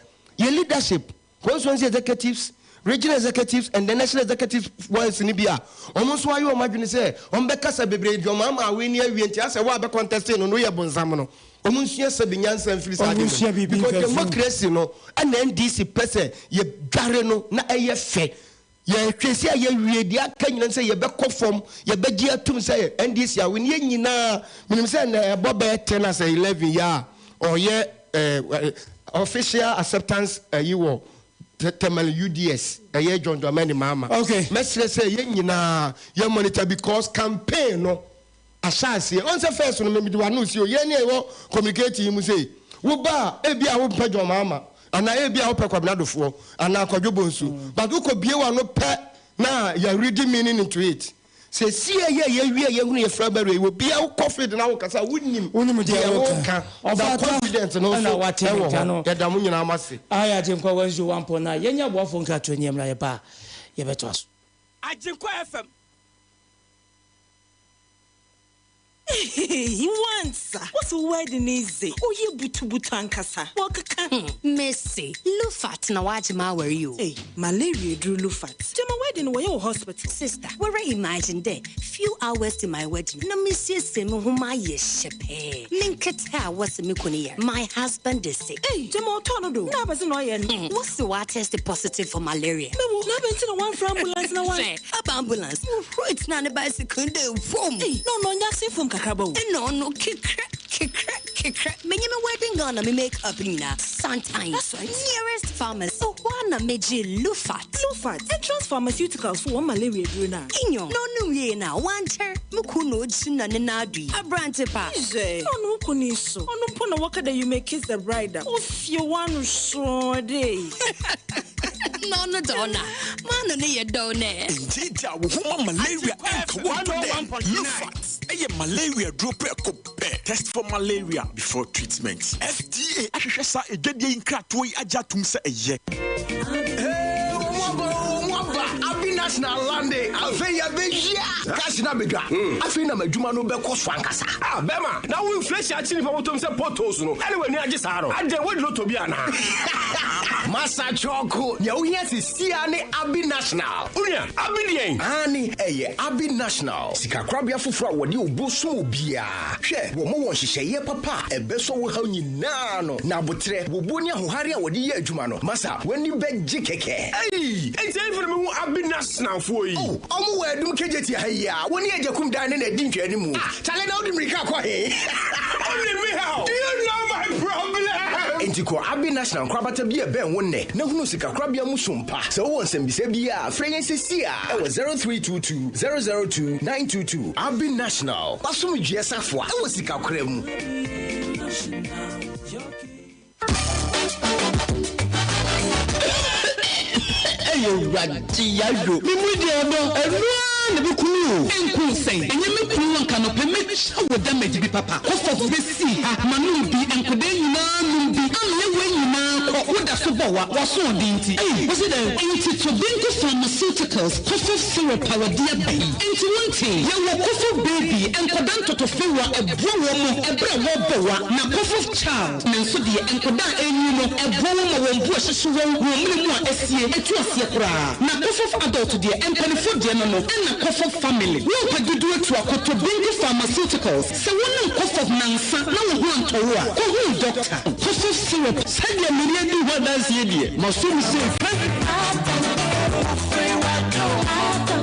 Yɛn leadership, constituency executives, regional executives and the national executives ones no bi a wɔn nso ayɛ wɔn adwene sɛ wɔn bɛkasa bebree deɛ wɔn ama awe ne awie nti asɛ wo a bɛ contest no no woyɛ bonsam no wɔn nsua sɛbi nyansa mfiri saa Wɔn ade no nsua mu biribi because mfa mfiri mu. democracy no ɛna NDC pɛ sɛ yɛ dware no na ɛyɛ fɛ. Yɛhwɛ sɛ yɛawie deɛ aka nyina sɛ yɛbɛkɔ fam, yɛbɛgye atum sɛ NDC awe no yɛn nyinaa menim sɛ ɛnɛ ɛbɔ bɛyɛ 10 asɛ 11 yi a ɔyɛ eh, official acceptance ayi wɔ Tamale UDS ɛyɛ John Dramani Mahama. Okay. Mɛsrɛ sɛ yɛn nyinaa yɛ monitor because campaign no ahyɛ aseɛ. Ɔn sɛ first no me mede w'ano si o, yɛn ne yɛwɔ communicate yi mu sei, wo ba a ebi a wo mpɛ John Mahama anaa ebi a wo pɛ Kwabena Dofoɔ anaa Kwadwo Bonsu but wo kɔ bie w'ano pɛ na yɛ read meaning into it. Sesie yɛ yɛ wie yɛ hunu yɛ fra barrier yi obiara wo kɔ field na wo kasa a wo nim Wonim deɛ deɛ wo woka. ka na Ɔfata confident no ɛna nso wate ne ɛwɔ nka hɔ. no. Yɛda mo nyinaa mo ase. Aye Agyenkwa 101.9 Yɛnyɛ aboafoɔ nkratoɔ ni ɛmmra yɛba a yɛbɛtoa so. Agyenkwa FM. Eii wansa wose wo wedding yi dze ɔyɛ butubutu ankasa wɔkeka. Hmm mese Lufat na wagye m'awar yi o. Ei malaria eduru Lufat gyama wedding no wɔyɛ wɔ hospital. Sister woara imagine dɛ few hours to my wedding na mesiesie me ho mayɛ hyɛpɛɛ me nketse a wɔse me kun yar my husband is sick. Ei gyama ɔtɔɔ no do na abɛdze na ɔyɛ no. Hmm wɔse ɔatest positive for malaria. Mewo na abɛn ntsi na wɔammfrɛ ambulance na wɔan. Hwɛ aba ambulance wohuro tsena ne bicycle no dɛ vum. Ei na ɔno ɔnnyɛ asen fam kakraba o. Nna ɔno kekrɛ kekrɛ kekrɛ menye me wedding gown na me make up nyina santan That's right. nearest pharmacy hɔ a na megyee Lufat. Lufat, Entrance Pharmaceuticals fo wɔn malaria aduru no a. Nyew, na ɔnom wiei no a ɔannkyɛr mo kun na ogyina ne nan do yi, aberantse pa. Hwɛ, na ɔno wo kun yi so, ɔno mpo na wɔka dɛ you may kiss the bride a, ofie w'ano sɔɔ dɛ. Na ɔno dze ɔno a, m'ano no yɛ dɛw nɛ. Ngyeegyaa wo ho ma malaria nka wo nto dɛ. Lufat yɛ malaria duro prɛko pɛ. Test for malaria before treatment. FDA ahwehwɛ saa adwadie yi nkratoɔ yi agye atom sɛ ɛyɛ. Hey, wɔn aba o, wɔn aba. Abi National lande. Afei yɛbɛhyia. Cash na bedwa. Afei na m'adwuma no bɛkɔ so ankasa. Ah, bɛma, na wo inflation akyi nipa bɔtɔm sɛ potholes no, ɛne w'ani agye saa no. Adɛn, woadi lotto bi anaa? Masa Kyɔko, nea wohia sesia ne Abi National. Onua, Abi deɛn? Aane, ɛyɛ Abi National, sikakorabea foforɔ a wɔde obuo som obiara. Hwɛ, wɔma wɔ nhyehyɛeɛ papa a ɛbɛsɔ wo haw nyinaa ano, na aboterɛ, wobuo ne ahohare a wɔde yɛ adwuma no, masa, w'ani bɛgye kɛkɛ. Ei! Enti ɛhefa na mehu Abi Nationalfoɔ yi? Oh, ɔmo wɔ Adum Kejetia ha yi ara, wɔne Agyakum dan no na ɛdi nhwɛanimu. Ah, Chale na wode mmirika kɔ he? Only me how? Do you know my problem? Enti kɔ Abbey National nkorabata bi a ɛbɛn wo nnɛ na hunu sikakorabea mu som pa. Sɛ wowɔ nsɛmbisa bi a, frɛ yɛn seesei ara wɔ 0322 002 922. Abbey National, w'asomdwoeɛ safoa wɔ sikakora mu. Ɛyɛ awurade yayo. Me mu deɛ ɔdɔ ɛno ara na ɛbɛku me o. Ɛnku wo sɛn? Ɛnyɛ me kunu anka anɔpɛ mɛtwa wo damage bi papa. Kɔfɔf bɛsii ha ma nom bi nkɔdaa nyinaa nom bi ameɛ wei nyinaa kɔ wo da so bɔ wa w'asoɔden nti ei wo se dɛn? Enti Tobinco Pharmaceuticals Kɔfɔf syrup a wɔde aba yi enti wo ntee? Yɛwɔ Kɔfɔf Baby nkɔdaa ntɔtɔfewa ɛboa wɔn mo ɛberɛ a wɔrebɔ wa na Kɔfɔf Child Ne nso deɛ, nkwadaa a ɛrenyin no, ɛboa wɔn ma wɔn bo hyehye wɔn wɔ mmerɛ mu a asie atu aseɛ koraa. Na Kofov Adult deɛ, mpaninfoɔ deɛ no no, ɛna Kofov Family. Worepɛ dodoɔ atu akɔtɔ Bingo Pharmaceuticals. Sɛ wonom Kofov nansa na wo ho antɔ wo a, kɔhunu dɔkta. Kofov Syrup. Sɛdeɛ m'ani adi ho adanseɛ deɛ, maso mu sei pɛ.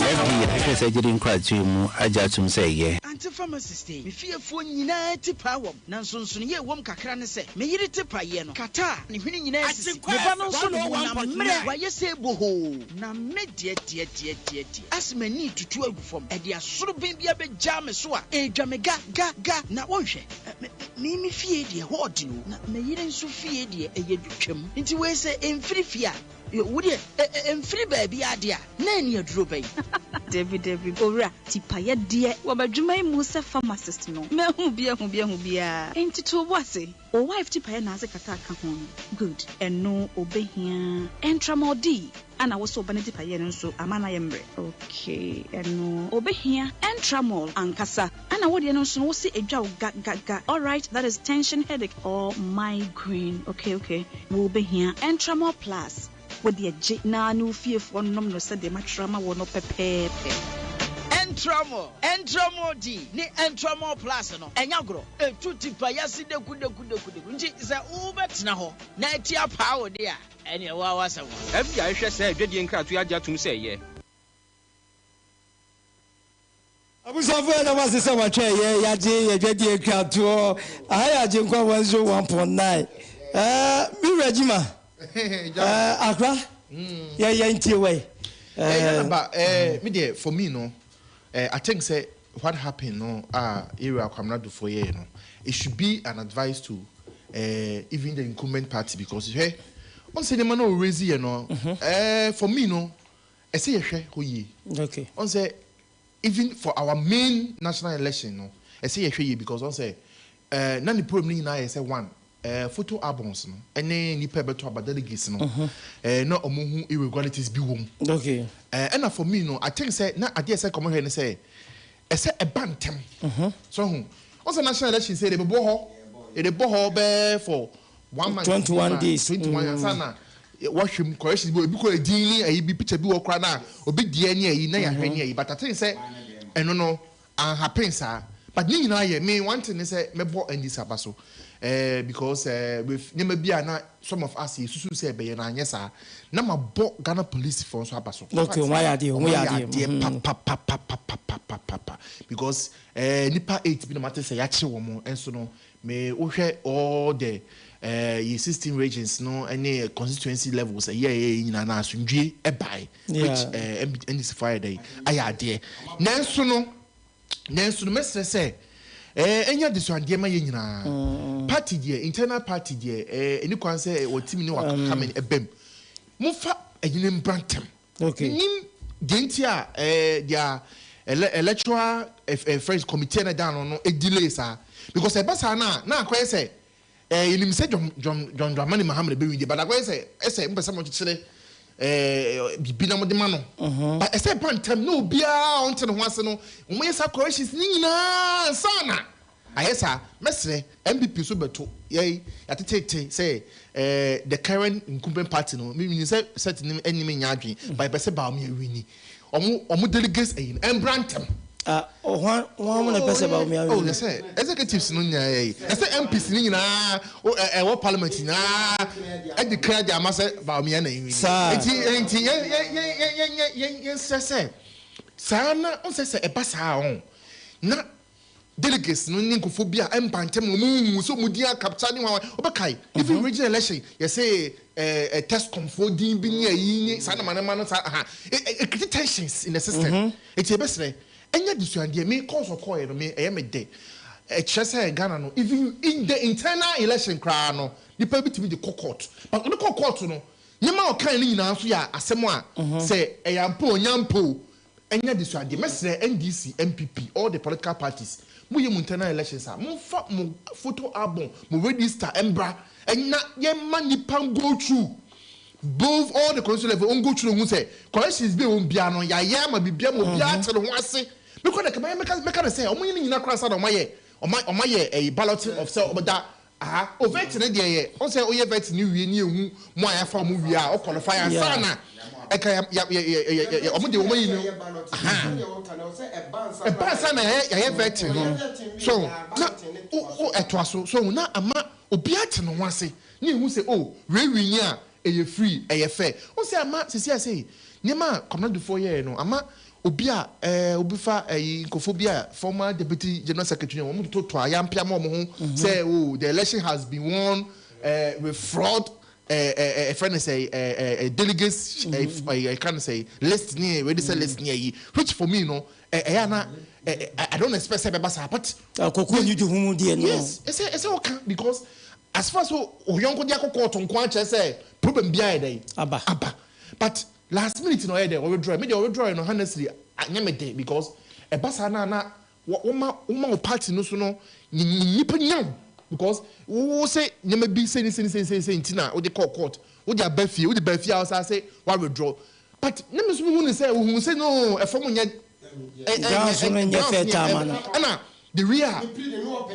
FDA ahwehwɛ saa gyidi nkratoɔ yi mu agye atom sɛ ɛyɛ. Auntie pharmacist ei, me fiefoɔ nyinaa ti paa wɔm. Na nsonsonoeɛ a ɛwom kakra ne sɛ, me yere te paeɛ no, kata a ne hwene nyinaa sisi. Me ba no nso ne honam mmerɛ, wayɛ sɛ bohoo. Na me deɛ deɛ deɛ deɛ deɛ, ase m'ani retutu agu fam, ɛde asoroben bi abɛgyaa me so a, ɛredwa me ga ga ga. Na wonhwɛ, me, me, me fie deɛ, ɛhɔ ɔden o, na me yere nso fie deɛ, ɛyɛ dutwam. Nti wei sɛ ɛmfiri fie a, Wo deɛ, ɛmfiri baabiara deɛ a, na ɛne aduro bɛn? Dabi, dabi, Owura, tipayɛ deɛ, wɔ m'adwuma yi mu sɛ pharmacist no, mahu bi ahu bi ahu bi ara, enti to wo bo ase. Wo wife tipayɛ na adze kata aka ho no, good, ɛno obehia. Ɛntramol D, ana wo se wo ba ne tipayɛ no nso ama no ayɛ mmerɛ? Okay, ɛno obehia. Ɛntramol ankasa. Ɛna wo deɛ no nso no wose ɛdwa wo ga ga ga alright that is tension headache or migraine okay okay wo bɛhia Entramol plus wo deɛ gye na ne wo fiefoɔ nnom no sɛdeɛ matwerɛ ama wo no pɛpɛɛpɛ. Entramol, Entramol D ne Entramol Plus no, ɛnyɛ agorɔ. Ɛtu tipa yase dekudeku-dekudeku. Nti sɛ wobɛtena hɔ na ati apaa wo de a, ɛneɛ wo ara w'asɛm a. FBI hwɛ saa adwadie nkratoɔ yi agye atom sɛ ɛyɛ. Abusuafo yɛda mo ase sɛ moatwɛn yɛn yɛagye yɛn dwadie nkratoɔ aha yɛ Agyenkwa 101.9 ɛɛ me wura Gyima ɛɛ Akra yɛ yɛn ntie wɛ. Ɛɛ Nana ba ɛɛ me deɛ for me no ɛɛ I think sɛ what happened no a Area Kwamina Dufour yɛɛ no it should be an advice to ɛɛ even the incumbent party because hwɛ ɔn sɛ nneɛma no a ɔraise yɛ no ɛɛ for me no ɛsɛ yɛhwɛ hɔ yie ɔn sɛ Even for our main national election no ɛsɛ yɛhwɛ yie because wɔn sɛ eh, na ne problem no nyinaa yɛ sɛ one eh, photo albums no ɛne nipa ɛbɛtɔ aba delegates no eh, na wɔn ho irregularities bi wɔm. Okay. Eh, ɛna for me no I think sɛ na adeɛ ɛsɛ kɔmɔ hwɛ ne sɛ ɛsɛ ɛba ntɛm. So ho wɔn sɛ national election sɛ yɛde bɛbɔ hɔ yɛde bɔ hɔ bɛɛ for one month 21 days 21 ansa na wɔhwɛ mu corrections bi ebi kɔ edin ne ayi bi picture bi wɔ koraa na obi deɛ ne ayi na yɛahwɛ ne ayi but I think sɛ ɛno no anhappen saa but ne nyinaa yɛ me one thing ne sɛ mɛbɔ NDC aba so eh, because eh, with nneɛma bi a na some of us yɛsusu sɛ ɛbɛyɛ na anyɛ saa na mabɔ Ghana police foɔ nso aba so. Okay, wɔn ayɛ adeɛ, wɔn yɛ adeɛ papapapapapapapa because eh, nipa 8 bi na mate sɛ yɛakye wɔn nso no Me wo hwɛ all the eh, yɛ 16 regions no ne constituency levels ɛyɛ ɛyɛ yɛ nyinaa na asomdwie ɛbae which eh, NDC fo ayɛ dɛn ayɛ adeɛ nanso no nanso no mɛsrɛ sɛ eh, ɛnyɛ adesuadeɛ ma yɛ nyinaa mm. party deɛ internal party deɛ eh, ɛni kwan sɛ wɔtimi ne wakame mm. ɛbɛm momfa ɛnyini mbra ntɛm Okay. Mennim deɛ nti a eh, their ele electoral eh, eh, friends committee na ɛda ano no delay saa. Because ɛba saa no a, na akɔyɛ sɛ eh, yɛnim sɛ John, John, John Dramani Mahama na ɛbɛwin deɛ, but akɔyɛ sɛ ɛsɛ mopɛ sɛ mokyekyere eh, biribi na mode ma no. But ɛsɛ ɛba ntɛm na obiara a ɔnte ne ho ase no, wɔyɛ saa corrections no nyinaa ansa na Ayɛ saa, mɛsrɛ NPP nso bɛto yɛn yɛatetete sɛ eh, the current incumbent party no, me menim sɛ set no ɛne me nyɛ adwene, but yɛpɛ sɛ Bawumia wini. Ɔmo ɔmo delegates ɛyi no, ɛmbra ntɛm. Ah, hwan hwan mo na ɛpɛ sɛ Bawumia Oh, wini? yɛsɛ executives no nyinaa yɛ yi, yɛsɛ MPs no nyinaa o ɛ ɛwɔ parliament nyinaa ɛde kra de ama sɛ Bawumia na ɛwini. Saa. Nti nti yɛn yɛn yɛn yɛn yɛn yɛn yɛnsrɛ sɛ saa na ɔnsɛ sɛ ɛba saa ɔn na Delegates no ne nkurɔfoɔ bi a ɛmpa ntɛm na wɔn nhu sɛ wɔn din akapkya ne hwan wobɛkae even regional election yɛsɛ ɛɛ eh, tescom foɔ din bi ne ayi ne saa nama nama no saa aha it create tensions in the system eti ɛbɛsrɛ ɛnyɛ adesuadeɛ me course ɔkɔɔyɛ no me ɛyɛ me dɛ ɛkyerɛ sɛ Ghana no even in the internal election koraa no nipa bi tumi de kɔ court but ɔde kɔ court no nneɛma a ɔkae no nyinaa nso yɛ asɛm a sɛ ɛyɛ ampa o ɛnyɛ ampa o Ɛnyɛ adesuadeɛ. Mɛsrɛ NDC, NPP, all the political parties, mo yɛ mo internal elections a, momfa mo photo album, mo register mbra na yɛmma nnipa go through both all the constituency level, wɔn go through nhu sɛ corrections bi a ɛwɔ mu biara no, yɛayɛ ama biribiara ma obiara ate ne ho ase. Me koraa deɛ, mɛka mɛka no sɛ wɔn nyɛ ne nyinaa koraa ansa na wɔayɛ wɔn ayɛ ɛyi balloting of sɛ wɔbɛda Aha o vet no deɛ yɛ ɔn sɛ woyɛ vet no wie ne yɛhu mo a yɛafa ɔmo wie a wo qualify ansa na ɛka ya ya ya ya ya ɔmo de ɔmo ayi no aha ɛba ansa na yɛayɛ yɛayɛ vet no so na o o ɛtoa so so na ama obiara te ne ho ase ne yɛhu sɛ o wei wini a ɛyɛ free ɛyɛ fair ɔn sɛ ama sisi a sei nneɛma a Kwabena Dufour yɛɛ no ama Obi a eh, obi fa ɛyi nkurɔfoɔ bi a former deputy general secretary wɔn toto to ayampia ma wɔn ho sɛ oh the election has been won eh, with fraud eh, eh, eh, ɛfrɛ no sɛ eh, eh, eh, delegates eh, eh, ɛka no sɛ list ne register list ne ɛyi which for me no eh, ɛyɛ ana eh, eh, I don't expect sɛ ɛbɛba saa but Kɔkɔɔ ni di ho mu deɛ no. Yes, ɛsɛ ɛsɛ ɔka because as far as oyɔnko de akɔ court nko akyerɛ sɛ problem bi ayɛ dɛ aba aba but Last minute na ɔyɛ dɛ ɔwithdrawɛ me deɛ ɔwithdrawɛ no honestly anyɛ me dɛ because ɛba saa no a na woma woma wo party no so no nnipa nya wo because wo se nneɛma bi sei ne sei ne sei sei sei nti na wode kɔɔ court wode aba fie wode baa fie a wosan se wa withdraw but na me nso mehu ne sɛ ohun sɛ no ɛfam nyɛ Grounds no nyɛ fertile ma no. Ɛna. The way a wo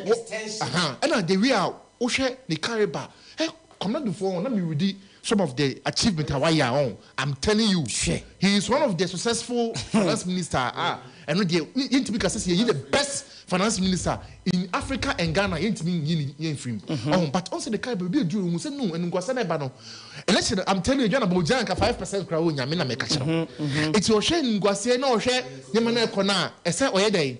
aha ɛna the way a wohwɛ ne calibre ɛ Kwabena Duffuor na me readi some of the achievement a wayɛ a ɔn I'm telling you he is one of the successful finance minister a ɛno deɛ yɛntumi ka sɛ sɛ yɛyi the best finance minister in Africa and Ghana yɛntumi nyi ne yɛn mfiri mu ɔn but ɔn sɛ ne calibre baabi aduru ohun sɛ no animguasɛ na ɛba no election I'm telling you Aduana bɔ ogyina nka 5% koraa ɔnya me na meka kyerɛ wo eti ɔhwɛ animguaseɛ na ɔhwɛ nneɛma na ɛkɔ no a ɛsɛ ɔyɛ dɛn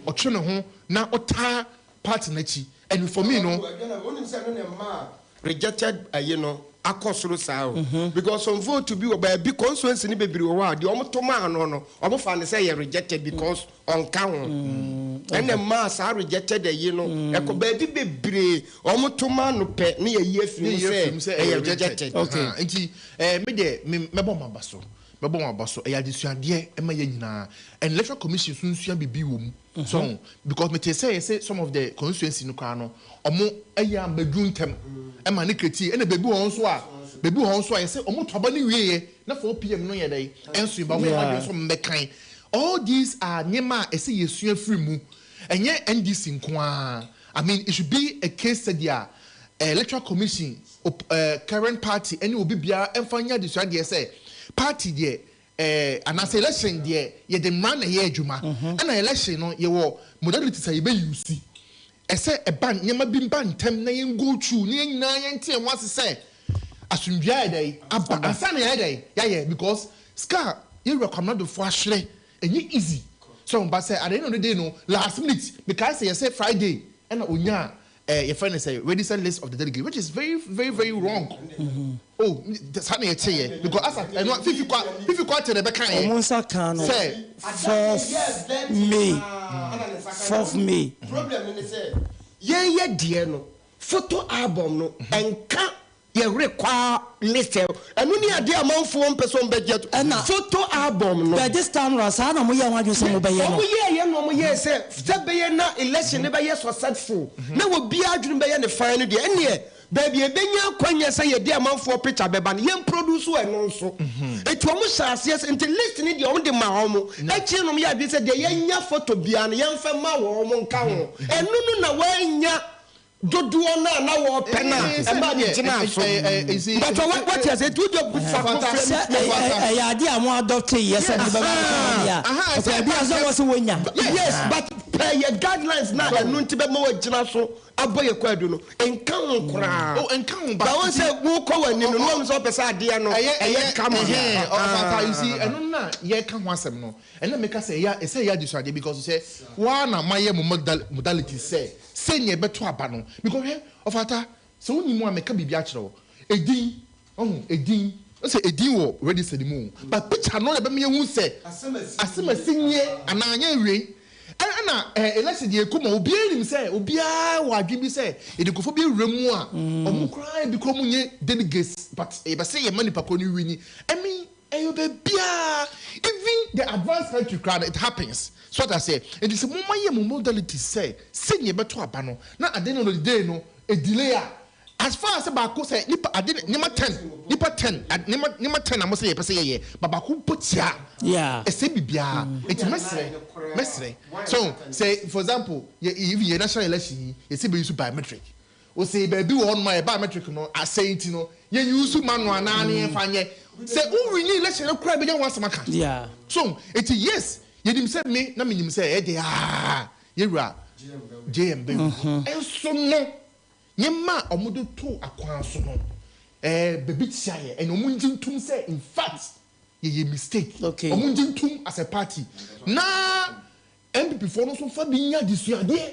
ɔtwe ne ho na ɔtaa party no akyi and for me no. Wonim sɛ ɛno na ɛmaa rejected ayi no akɔ soro saa o because some vote bi wɔ baabi constituency no bebree wɔ hɔ a deɛ wɔn to maa no no wɔn fa no sɛ ɛyɛ rejected because ɔnka ho ɛna ɛmaa saa rejected ayi no ɛkɔ baabi bebree wɔn to maa no pɛ ne yɛyi afiri mu sɛ ɛyɛ rejected. Okay nti eh, me deɛ me mɛbɔ mo aba so mɛbɔ mo aba so ɛyɛ adesuadeɛ ɛma yɛn nyinaa and electoral commission nso nsua biribi wɔ mu. So ho? Because metee sɛ yɛse some of the constituency no koraa no ɔmo ɛyɛ ambɛduru ntɛm ɛma ne creatie ɛna baabi wɔ hɔ nso a baabi wɔ hɔ nso a yɛse ɔmo to aba no wieɛ na 4pm no yɛ dɛn ɛnso ba ɔmo yɛ ɔmo adwene sɛ ɔmo bɛkan. All these are nneɛma a ɛsɛ yɛsua firi mu ɛnyɛ NDC nko ara I mean it should be a case study a electoral commission op eh current party ɛne obi biara ɛmfa nyɛ adesua deɛ sɛ party deɛ Eh, anaasɛ election deɛ yɛde mmara na ɛyɛ adwuma, ɛna election no yɛwɔ modalities a yɛbɛ use. Ɛsɛ ɛba nneɛma bi ba ntɛm na yɛn go through na yɛn nyinaa yɛn te yɛn ho ase sɛ asomdwoeɛ ayɛ dɛn aba ansa na yɛayɛ dɛn yɛayɛ because sika a yɛn wura Kwamina Dofo ahwere ɛnyɛ easy. So but sɛ at the end of the day no last minute mekae sɛ yɛsɛ Friday ɛna onyaa eh, yɛfrɛ no sɛ register list of the delegate which is very very very wrong. Oh, saa na yɛte yɛ because asa ɛno fifi kwa fifi kwa te na ɛbɛka yɛ. Wɔn nsa kan no sɛ fourth May fourth May. Problem no ne sɛ yɛn yɛ deɛ no photo album no ɛnka Yɛ require list ɛ ɛno ne adeɛ a amanfoɔ mpɛ sɛ wɔn bɛgye ato Ɛna photo album no. But this time round saa na wɔyɛɛ wɔn adwene sɛ wɔbɛyɛ no. Wɔn yɛɛyɛ na wɔn yɛɛ sɛ sɛ bɛyɛ na election no bɛyɛ successful na obiara adwene bɛyɛ ne fine no deɛ ɛneɛ baabi a yɛbɛnya akwanya sɛ yɛde amanfoɔ picture bɛba no yɛn produce ɛno nso nti wɔn hyɛ aseɛ sɛ nti list no deɛ wɔn de maa wɔn akyire no wɔn yɛ adwene sɛ deɛ yɛnya photo biara no yɛnfɛ ma wɔn nka ho ɛno no na wɔannya Dodoɔ no a na wɔpɛ no a ɛmaa no gyinaa so. Mpakyɛ wate aseɛ? Nti wode fa ko frɛ Sɛ ɛyɛ adeɛ a mo adopte yɛ sɛ mode bɛba abɛka ho deɛ a, ɔkwan biara so wɔ sɛ wɔnya. Yes, but pɛ yɛ guidelines no a ɛno nti bɛma woagyina so abɔ yɛ kwaadu no, nka ho koraa. Oh, nka ho, but. But wohu sɛ wokɔ w'anim no, na woahu sɛ wopɛ sɛ adeɛ no ɛyɛ kama. Ɛhɛn, ɔfata, you see, ɛno na yɛka ho asɛm no, ɛno na meka sɛ ɛyɛ, ɛsɛ ɛyɛ adesuadeɛ because sɛ woa na moayɛ mo modalities sɛ Sɛnea ɛbɛto aba no, because hwɛ, ɔfata, sɛ wonni mu a meka biribi akyerɛ wo. Edin, wahu, edin, wohu sɛ edin wɔ register no mu o, but picture no na ɛbɛma yɛahu sɛ asɛm asi nie anaa anyɛ awiei. Ɛna eh, election deɛ ɛkɔ mu a, obiara nim sɛ, obiara wɔ adwene bi sɛ yɛde nkurɔfoɔ bi awura mu a, wɔn koraa ebi koraa wɔnyɛ delegates, but yɛpɛ sɛ yɛma nipa korɔ no wini. I mean, Ɛyɛ baabiara even the advanced country koraa no it happens so wate aseɛ nti sɛ moma yɛ mo modalities sɛ sɛnea ɛbɛto aba no na ade no on the day no delay a as far as sɛ baako sɛ nipa ade nneɛma ten nipa ten nneɛma nneɛma ten na mo sɛ yɛpɛ sɛ yɛyɛ ba baako mpo tia Yeah. ɛsɛ biribiara nti mɛsrɛ mɛsrɛ so sɛ for example yɛ even yɛ national election yi yɛsɛ bɛ use biometric Ose baabi wɔ hɔnom a yɛ biometric no asɛe nti no yɛ use manual anaa ne yɛnfa nyɛ. Sɛ wo winni election no koraa yɛbɛnya ho asɛm aka. So nti yes yɛnim sɛ me na menim sɛ ɛyɛ deɛ aa yɛwura JM bɛwu. Nso no nneɛma a wɔde too akwan so no ɛɛ baabi tia yɛ and wɔn ngye ntum sɛ in fact yɛyɛ mistake. Wɔn ngye ntum as a party na NPP foɔ no nso nfa bi nyɛ adesuadeɛ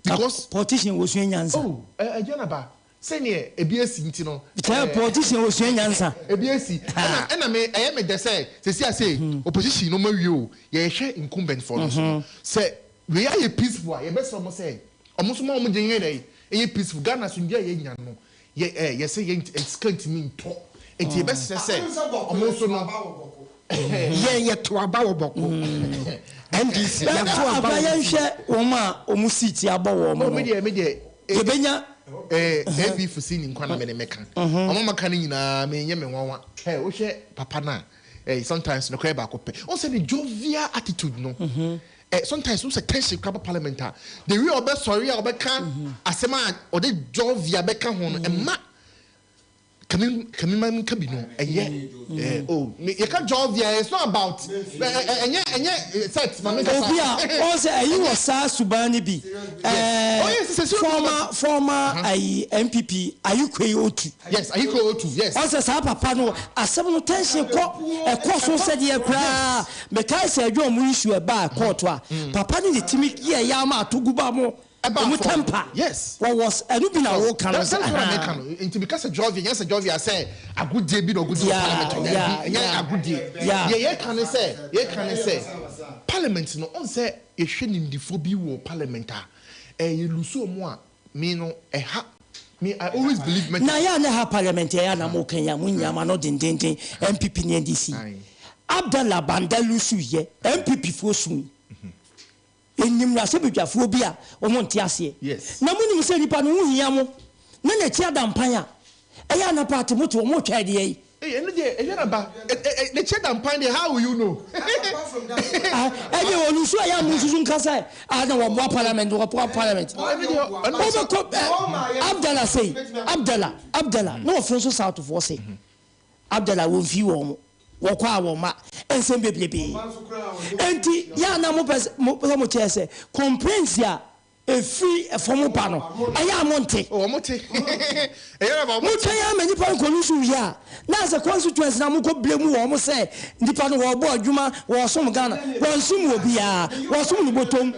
because. Politician wɔ sua nyansa. Oh ɛɛ Aduanaba sɛdeɛ ebi asi nti no. Kyɛ politician wɔ sua nyansa. Ebi asi ɛna ɛna me ɛyɛ me dɛ sɛ sɛsi ase opposition no ɔmo awie o yɛhwɛ incumbent foɔ no nso no sɛ wei ayɛ peaceful a yɛbɛsrɛ ɔmo sɛ ɔmo nso ma ɔmo deɛ nyɛ dɛn ɛnyɛ peaceful Ghana asomdwie a yɛnya no Yɛ ɛ yɛsɛ yɛn ɛ sika ntumi ntɔ nti yɛbɛsrɛ sɛ ɔmo nso no. Yɛn yɛ to aba wɔ bɔko NDC yɛ to aba wɔ. Yɛnhwɛ wɔn a wɔn seat abɔ wɔn no. Me deɛ me deɛ. Yɛbɛnya. Ɛɛ AB Fusini nkwa na me ne mɛka. Wɔn a maka no nyinaa me nyɛ me nwanwa. Ɛ wohwɛ papa no a ɛ sometimes nokorɛ baako pɛ. Wohu sɛ ne jovial attitude no. Eh, sometimes wo sɛ tension kora ba parliament a, the way ɔbɛ sɔre a ɔbɛka asɛm a ɔde jovia bɛka ho no, ɛma kami kami ma nka bi no ɛyɛ eh, oh me yɛka jovia it's not about ɛnyɛ ɛnyɛ set ma me kasa. Obi a ɔn sɛ ɛyi wɔ saa suban no bi Yes. Oh, yes, sɛ sɛ former former ayi NPP Ayikoi Otu. Yes, Ayikoi Otu, yes. Ɔn sɛ saa papa no asɛm no tension kɔ ɛkɔ so sɛdeɛ koraa mekae sɛ ɛdwa ɔmo issue ɛbaa court a papa no de timi yɛ yɛ ama ato gu ba mo Ɛbaa ɔmo fam. temper Yes. wɔwɔ ɛno bi na woka no That, sɛ that's what I ahaa. meka no. Nti meka sɛ Jovia, nyɛ sɛ Jovia sɛ agodie bi na ɔgodi wɔ Yeah, parliament hɔ. yeah, Daabi, ɛnyɛ yeah. agodie. Yeah. Deɛ yɛka ne sɛ, yɛka ne sɛ, parliament no, ɔn sɛ yɛhwɛ nimdifoɔ bi wɔ parliament a, eh, yɛ lose wɔn a, me no, ɛha. Me, I always believe Na yɛ a na ɛha parliament ɛyɛ a na mo kan yi a mo nyinaa mo ano dendenden NPP ne NDC. Abdallah Banda lose yɛ, NPP foɔ sui. Yɛnim mmarahyɛbadwafoɔ bi a wɔn nte aseɛ. Na mo nim sɛ nipa no ho hia mo na n'akyi ada mpan a, ɛyɛ a na party mo te wɔn retwɛn deɛ yi. Ei ɛno deɛ ɛyɛ na ba n'akyi ada mpan deɛ how will you know. Ɛdeɛ wɔn nso ɛyɛ a mo nsusu nka sɛ ah na wɔboa parliament wɔboa parliament. Wobɛkɔ Abdallah sei Abdallah Abdallah na wɔfrɛ nso Southfoɔ sei. Abdallah wɔn fi wɔn wɔkɔ a wɔn ma nsɛm bebrebe enti yɛ a na mo pɛ sɛ mo pɛ sɛ mo kyerɛ sɛ complaints a efiri ɛfɔm ba no ɛyɛ a mo nte. Oh wɔn te ɛyɛ na wɔn te. Mo twɛn ama nipa no kɔ lusu wie a na sɛ constituency na mo kɔ blame wɔn sɛ nipa no wɔbɔ adwuma wɔsom Ghana wɔn som obiara wɔsom ne bɔtɔm.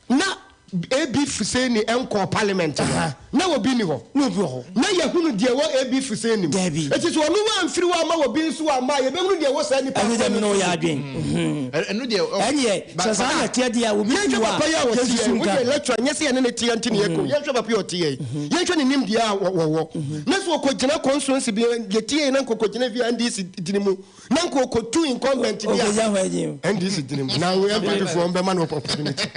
Na AB Fuseni nkɔɔ parliament no, na obi nni hɔ. Na obi wɔ hɔ. Na yɛhunu deɛ ɛwɔ AB Fuseni mu. Dabi. Enti sɛ ɔno wamfiri hɔ amma obi nso amma a, yɛbɛhunu deɛ ɛwɔ saa nipa Ɛno korɔ deɛ no me ne wo nso yɛ mu. adwen. Ɛno deɛ ɔ. Ɛneɛ sɛ saa na ɛteɛ deɛ a, obi Yɛnhwɛ firi hɔ a, papa yi a ɔteɛ yɛnsusu yi, wo nka. deɛ lecturer, nyɛ sɛ yɛne no teɛ nti na yɛkɔ, yɛnhwɛ papa yi a ɔteɛ yi, yɛnhwɛ ne nimdeɛ a ɔwɔ, na sɛ ɔkɔgyina constituency bi, yɛtie yi na nka ɔkɔgyina bi a NDC dini mu, Na nka ɔkɔtu incumbent bi a NDC dini mu na NPP foɔ bɛma no opportunity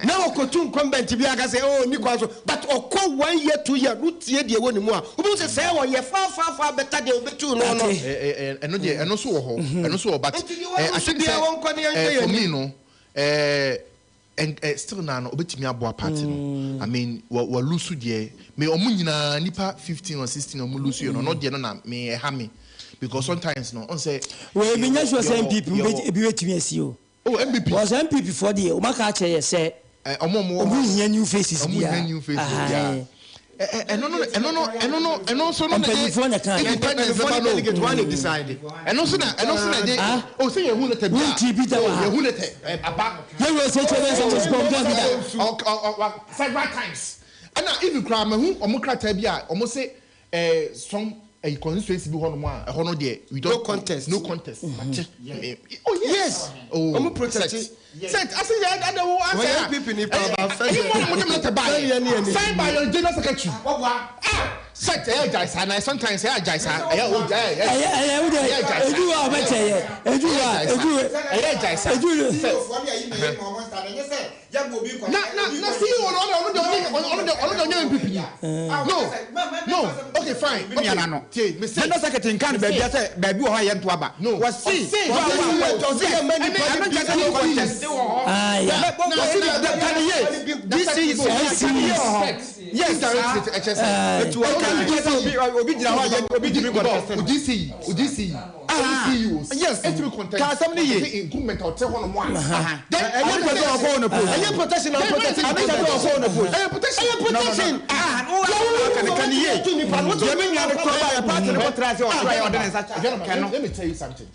na ɔkɔtu incumbent bi aka sɛ oh ni kwan so but ɔkɔ one year two year no tie deɛ ɛwɔ ne mu a wobɛhu sɛ sɛ ɔyɛ far far far better deɛ ɔbɛtu no no. Ɛno deɛ ɛno nso wɔ hɔ ɛno nso wɔ but Nti deɛ I wɔn think biara sɛ wɔnkɔ ne yɛnhwɛ yɛn for me anim. no And eh, still naa no obetumi aboa party no. I mean, wa wa lose deɛ. Me ɔmo nyinaa nipa 15 or 16 ɔmo lose yɛ no, ɔno deɛ no na me ɛha me because sometimes no, ɔn sɛ. Wei me nya sure sɛ Yɛwɔ NPP mu yɛwɔ. ebi betumi asi o. Oh NPP. Because NPP foɔ deɛ ɔmo aka akyerɛ yɛ sɛ. Eh, ɔmo ɔmo wɔ Ɔmo hɔ. nhia new faces Ɔmo biara. nhia new faces biara. Aye. Ɛno no ɛno no ɛno no ɛno nso no na ɛde Mpanyinfoɔ na ɛka. independence Mpanyinfoɔ ba ne no. delegate wɔn na decide. Ɛno nso na ɛno nso na ɛde o sɛ yɛn hu letter bi a Wonti bi da wɔ ha. yɛn hu letter aba. Yɛn wura sɛ kyerɛ sɛ wɔn sukuu bi da. Ɔ ɔ ɔ several times ɛna even koraa mɛ hu wɔn krataa bi a wɔn se ɛɛ some ɛyi constituency bi hɔ nom a ɛhɔ no deɛ we don't No contest. no contest mate oh yes Yes. oh Ɔmo protect. set ase yɛ ɛdɛ wo asɛ Wɔyɛ NPP ni pa ba fɛ ɛyi mo na mo de mo letter ba Fɛ yɛ ni yɛ ɛni. signed by your general secretary ah set ɛyɛ gyae saa na sometimes ɛyɛ gyae saa ɛyɛ o ɛyɛ Ɛyɛ ɛyɛ wo deɛ ɛyɛ gyae saa edu hɔ a ɔbɛkyɛ yɛ edu hɔ a edu ɛyɛ gyae saa edu set na na na CEO no ɔno ɔno de ɔno ɔno de ɔno de ɔnyɛ NPP ni no no okay fine Me nua okay na no. tie me se General secretary nka no baabi sɛ baabi wɔ hɔ a yɛnto aba. No. Wɔse Ɔse- wa wa wa Ɔse yɛ mma nipa ɛno nkyɛ sɛ no contest. Ah ya. Wɔse deɛ ka ne yie. DC Ka ne yie wɔ hɔ. Yes. Indirect ɛkyɛ sɛ Ɛtu ɔka no kyɛ sɛ obi obi gyina hɔ a yɛ obi tumi contest no. O DC o DC Ah, CEOs yes. ɛtumi contest Ka asɛm no yie. Ɔse incumbent a ɔte hɔ nom a Then ɛnyɛ pɛ sɛ ɔkɔ on post. Ɛnyɛ protection na protection. Ɛnyɛ pɛ sɛ ɔkɔ on post. Ɛyɛ protection. Ɛyɛ protection. Ah, wo wa ka ne ka ne yie. Deɛ me nua no tɔ ba yɛ party no kɔtra ase ɔtra yɛ ɔde ne nsa kɛ no. Let me tell you something.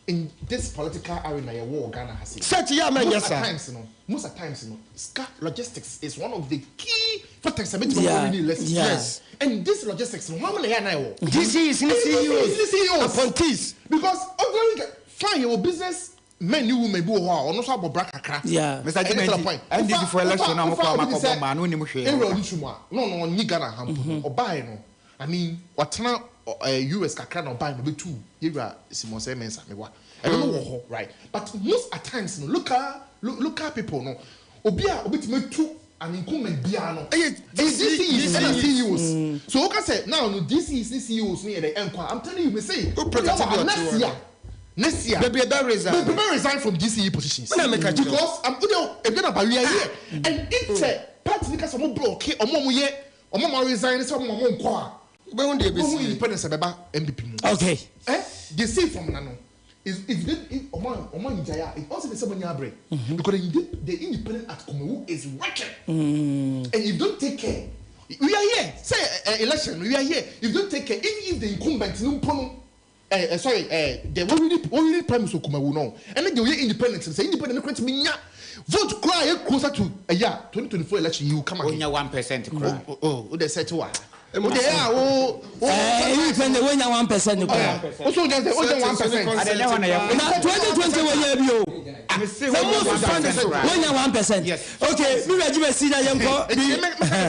In this political arena yɛ wɔ Ghana ha sei. Set yɛ ama nyɛ Most at saa. times no, most at times no, sika logistics is one of the key factors a bɛtumi Yeah, ama winning elections. yeah. Yes. And this logistics no, wɔn na yɛ anan wɔ. DCs ne CEOs. CEOs. Appointees. Because ordinary fine yɛ wɔ business men ne women bi wɔ hɔ a ɔno nso abɔ bra kakra. Yeah. Mr. Ɛne to the Jimenti, point. NDC Wofa- for election wofa- na wɔkɔ wofa ama obi te kɔbɔ sɛ mmaa no wonim hwee. Aaron Onisumu a na ɔno ɔnye Ghana ha mpo no, ɔbaeɛ no, I mean, watena ɔ- eh, US kakra na ɔbaeɛ no ɔbɛtu yɛwura Simon Sɛ Mensah mewa. Ɛno no wɔ hɔ, right? But most at times no, local, lo, local people no, obi a obetumi atu an incumbent biara no, Ɛyɛ DCEs ɛna CEOs. So woka sɛ now no DCEs ne CEOs no yɛ dɛ ɛnkɔ a, I'm telling you, me say, Wo protect obi a bi wɔ ɔte hɔ last year, no. Next year Bebree bɛ resign. Bebree bɛ resign from DCE positions. Me na meka kyerɛ wo. Because am wode ebi na ba we are here and if sɛ party ni ka sɛ ɔmo blocke ɔmo a ɔmo yɛ ɔmo a ɔmo resign sɛ ɔmo ɔmo nkɔ a. Wobɛhu deɛ Wobɛhu ɛbɛsi. independence ɛbɛba NPP mu. Okay. Eh deɛ sei fam na no is if they if ɔmo a ɔmo angyae a it ɔn sɛ sɛ ɔmo nya abrɛ because the the independent at Kumawu is working and if you don't take care we are here sɛ eh election no we are here if you don't take care even if the incumbent no mpo no Eh eh sorry eh deɛ wɔwini wɔwini primaries wɔ Kumawu no ɛne deɛ ɔyɛ independent no sɛ independent no koraa tumi nya vote koraa a ɛyɛ closer to ɛyɛ a 2024 election he will come again. Ɔnya 1% koraa. Oh oh wo deɛ sɛ te wa wo deɛ yɛ a wo wo. Eh independent wonya 1% koraa. Wo so wonya sɛ wonya 1%. Ade nyɛ hɔ na yɛ. Na 2020 wɔnya bi o. Mese wonya 1% koraa. Wonya 1%. Yes. Okay me wura Gyimah na yɛnkɔ bi.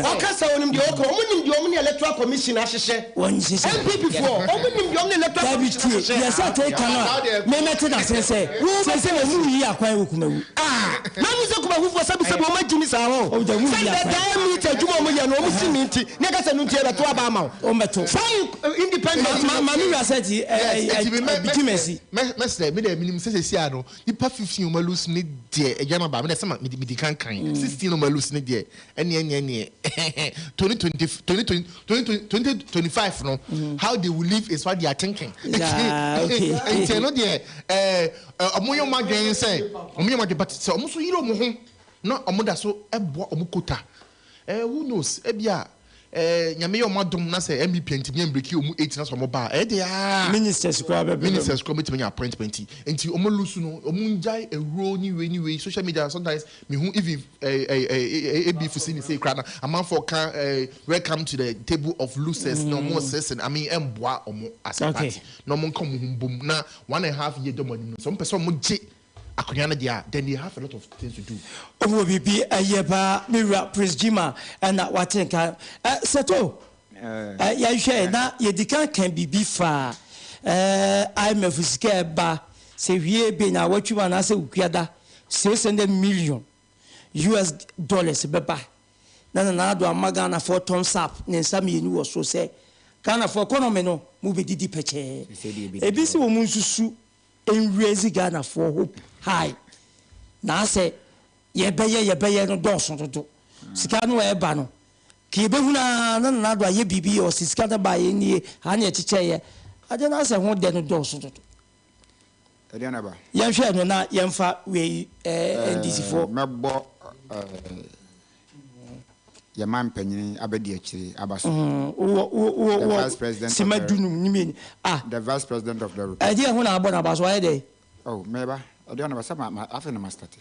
Ɔkasa onim deɛ ɔka ɔmo nim deɛ ɔmo ne electoral commission ahyehyɛ. Wɔn nhyehyɛ. NPP foɔ ɔmo nim deɛ ɔmo ne electoral Dabi commission tie ahyehyɛ. deɛ sɛ ate ka no a me mɛte n'ase sɛ sɛsɛ wɔn mu yi akwan wɔ Kumawu. Ah na mi sɛ Kumawu foɔ sɛbi sɛbi ɔmo agyi mi saa hɔ. Oh, deɛ mu Sɛ yi ndɛ akwan. daa meet adwuma ɔmo yɛ no ɔmo si mi nti ne ɛka sɛ no nti yɛbɛto aba ama wo. Wɔn bɛto. Saa independent. Ma ma me wura sɛ ti ɛ Yes, ɛ eti mi mɛ ɛ Gyimah mɛ mɛsrɛ mi dɛ minim sɛ sɛsi a no nipa 15 ɔmo alose ne deɛ ɛgya ma ba mi dɛ sɛ ma mi di kan kan 16 ɔmo alose ne deɛ ɛneɛ ɛneɛ ɛneɛ 2020 2020 2025 no how they will live is what they are thinking Yeah, okay. nti ɛno deɛ ɛɛ ɔmo yɛ ɔmo adwene sɛ ɔmo yɛ ɔmo adwene but sɛ ɔmo nso yere ɔmo ho na ɔmo da so ɛboa ɔmo quota ɛɛ who knows ebia ɛɛ nyame yɛ ɔmo adom na sɛ NPP ntumi ɛmbreki ɔmo 8 na sɛ ɔmo ba a ɛyɛ deɛ aa Ministers koraa bɛbrɛ bɛm. Ministers koraa bɛtumi anya appointment nti ɔmo lose no ɔmo ngyae awuro ne wei ne wei social media sometimes mehu even ɛɛ ɛɛ ɛɛ AB Fusini sei koraa na amanfoɔ ka ɛɛ welcome to the table of losers na ɔmo sese I mean ɛmboa ɔmo as a Okay. party na ɔmo nka ɔmo ho mbom na 1½ year da ɔmo anim no sɛ ɔmo pɛ sɛ ɔmo gye akonnwa no deɛ a then they have a lot of things to do. Ɔmo wɔ biribi ɛyɛ paa me wura Prince Jima ɛna wate nka ɛ Sɛto ɛ yɛnhwɛ na yɛdi kan ka biribi fa ɛ IMF sika ɛba sɛ wie be na awɔtwe mu anaasɛ wukuada 600 million US dollars bɛba na Nana Addo ama Ghanafoɔ thumbs up ne nsa mmienu wɔ so sɛ Ghanafoɔ economy no mo bɛdidi pɛkyɛɛ ebi sɛ wɔn nsusu nraise Ghanafoɔ hope high na asɛ yɛbɛyɛ yɛbɛyɛ no dɔɔso dodo sika no ɛba no ka yɛbɛhunu ara na Nana Addo ayɛ biribi ɔse sika no baeɛ nie ha ne yɛkyekyɛeɛ adeɛ no asɛ ho dɛ no dɔɔso dodo Ɛdeɛn na ɛba? Yɛnhwɛ no na yɛmfa wei eh, NDC foɔ. Mɛbɔ yɛn man panyin abadiakyire aba so. Wowɔ wowɔ The wowɔ vice president of sima the dunum ne mmienu ah. The vice president of the republic. Ɛdeɛn ho na abɔ n'aba so wayɛ dɛn? Oh mɛba ɛdeɛn na ɛba sɛ ma ma afei na ma starte.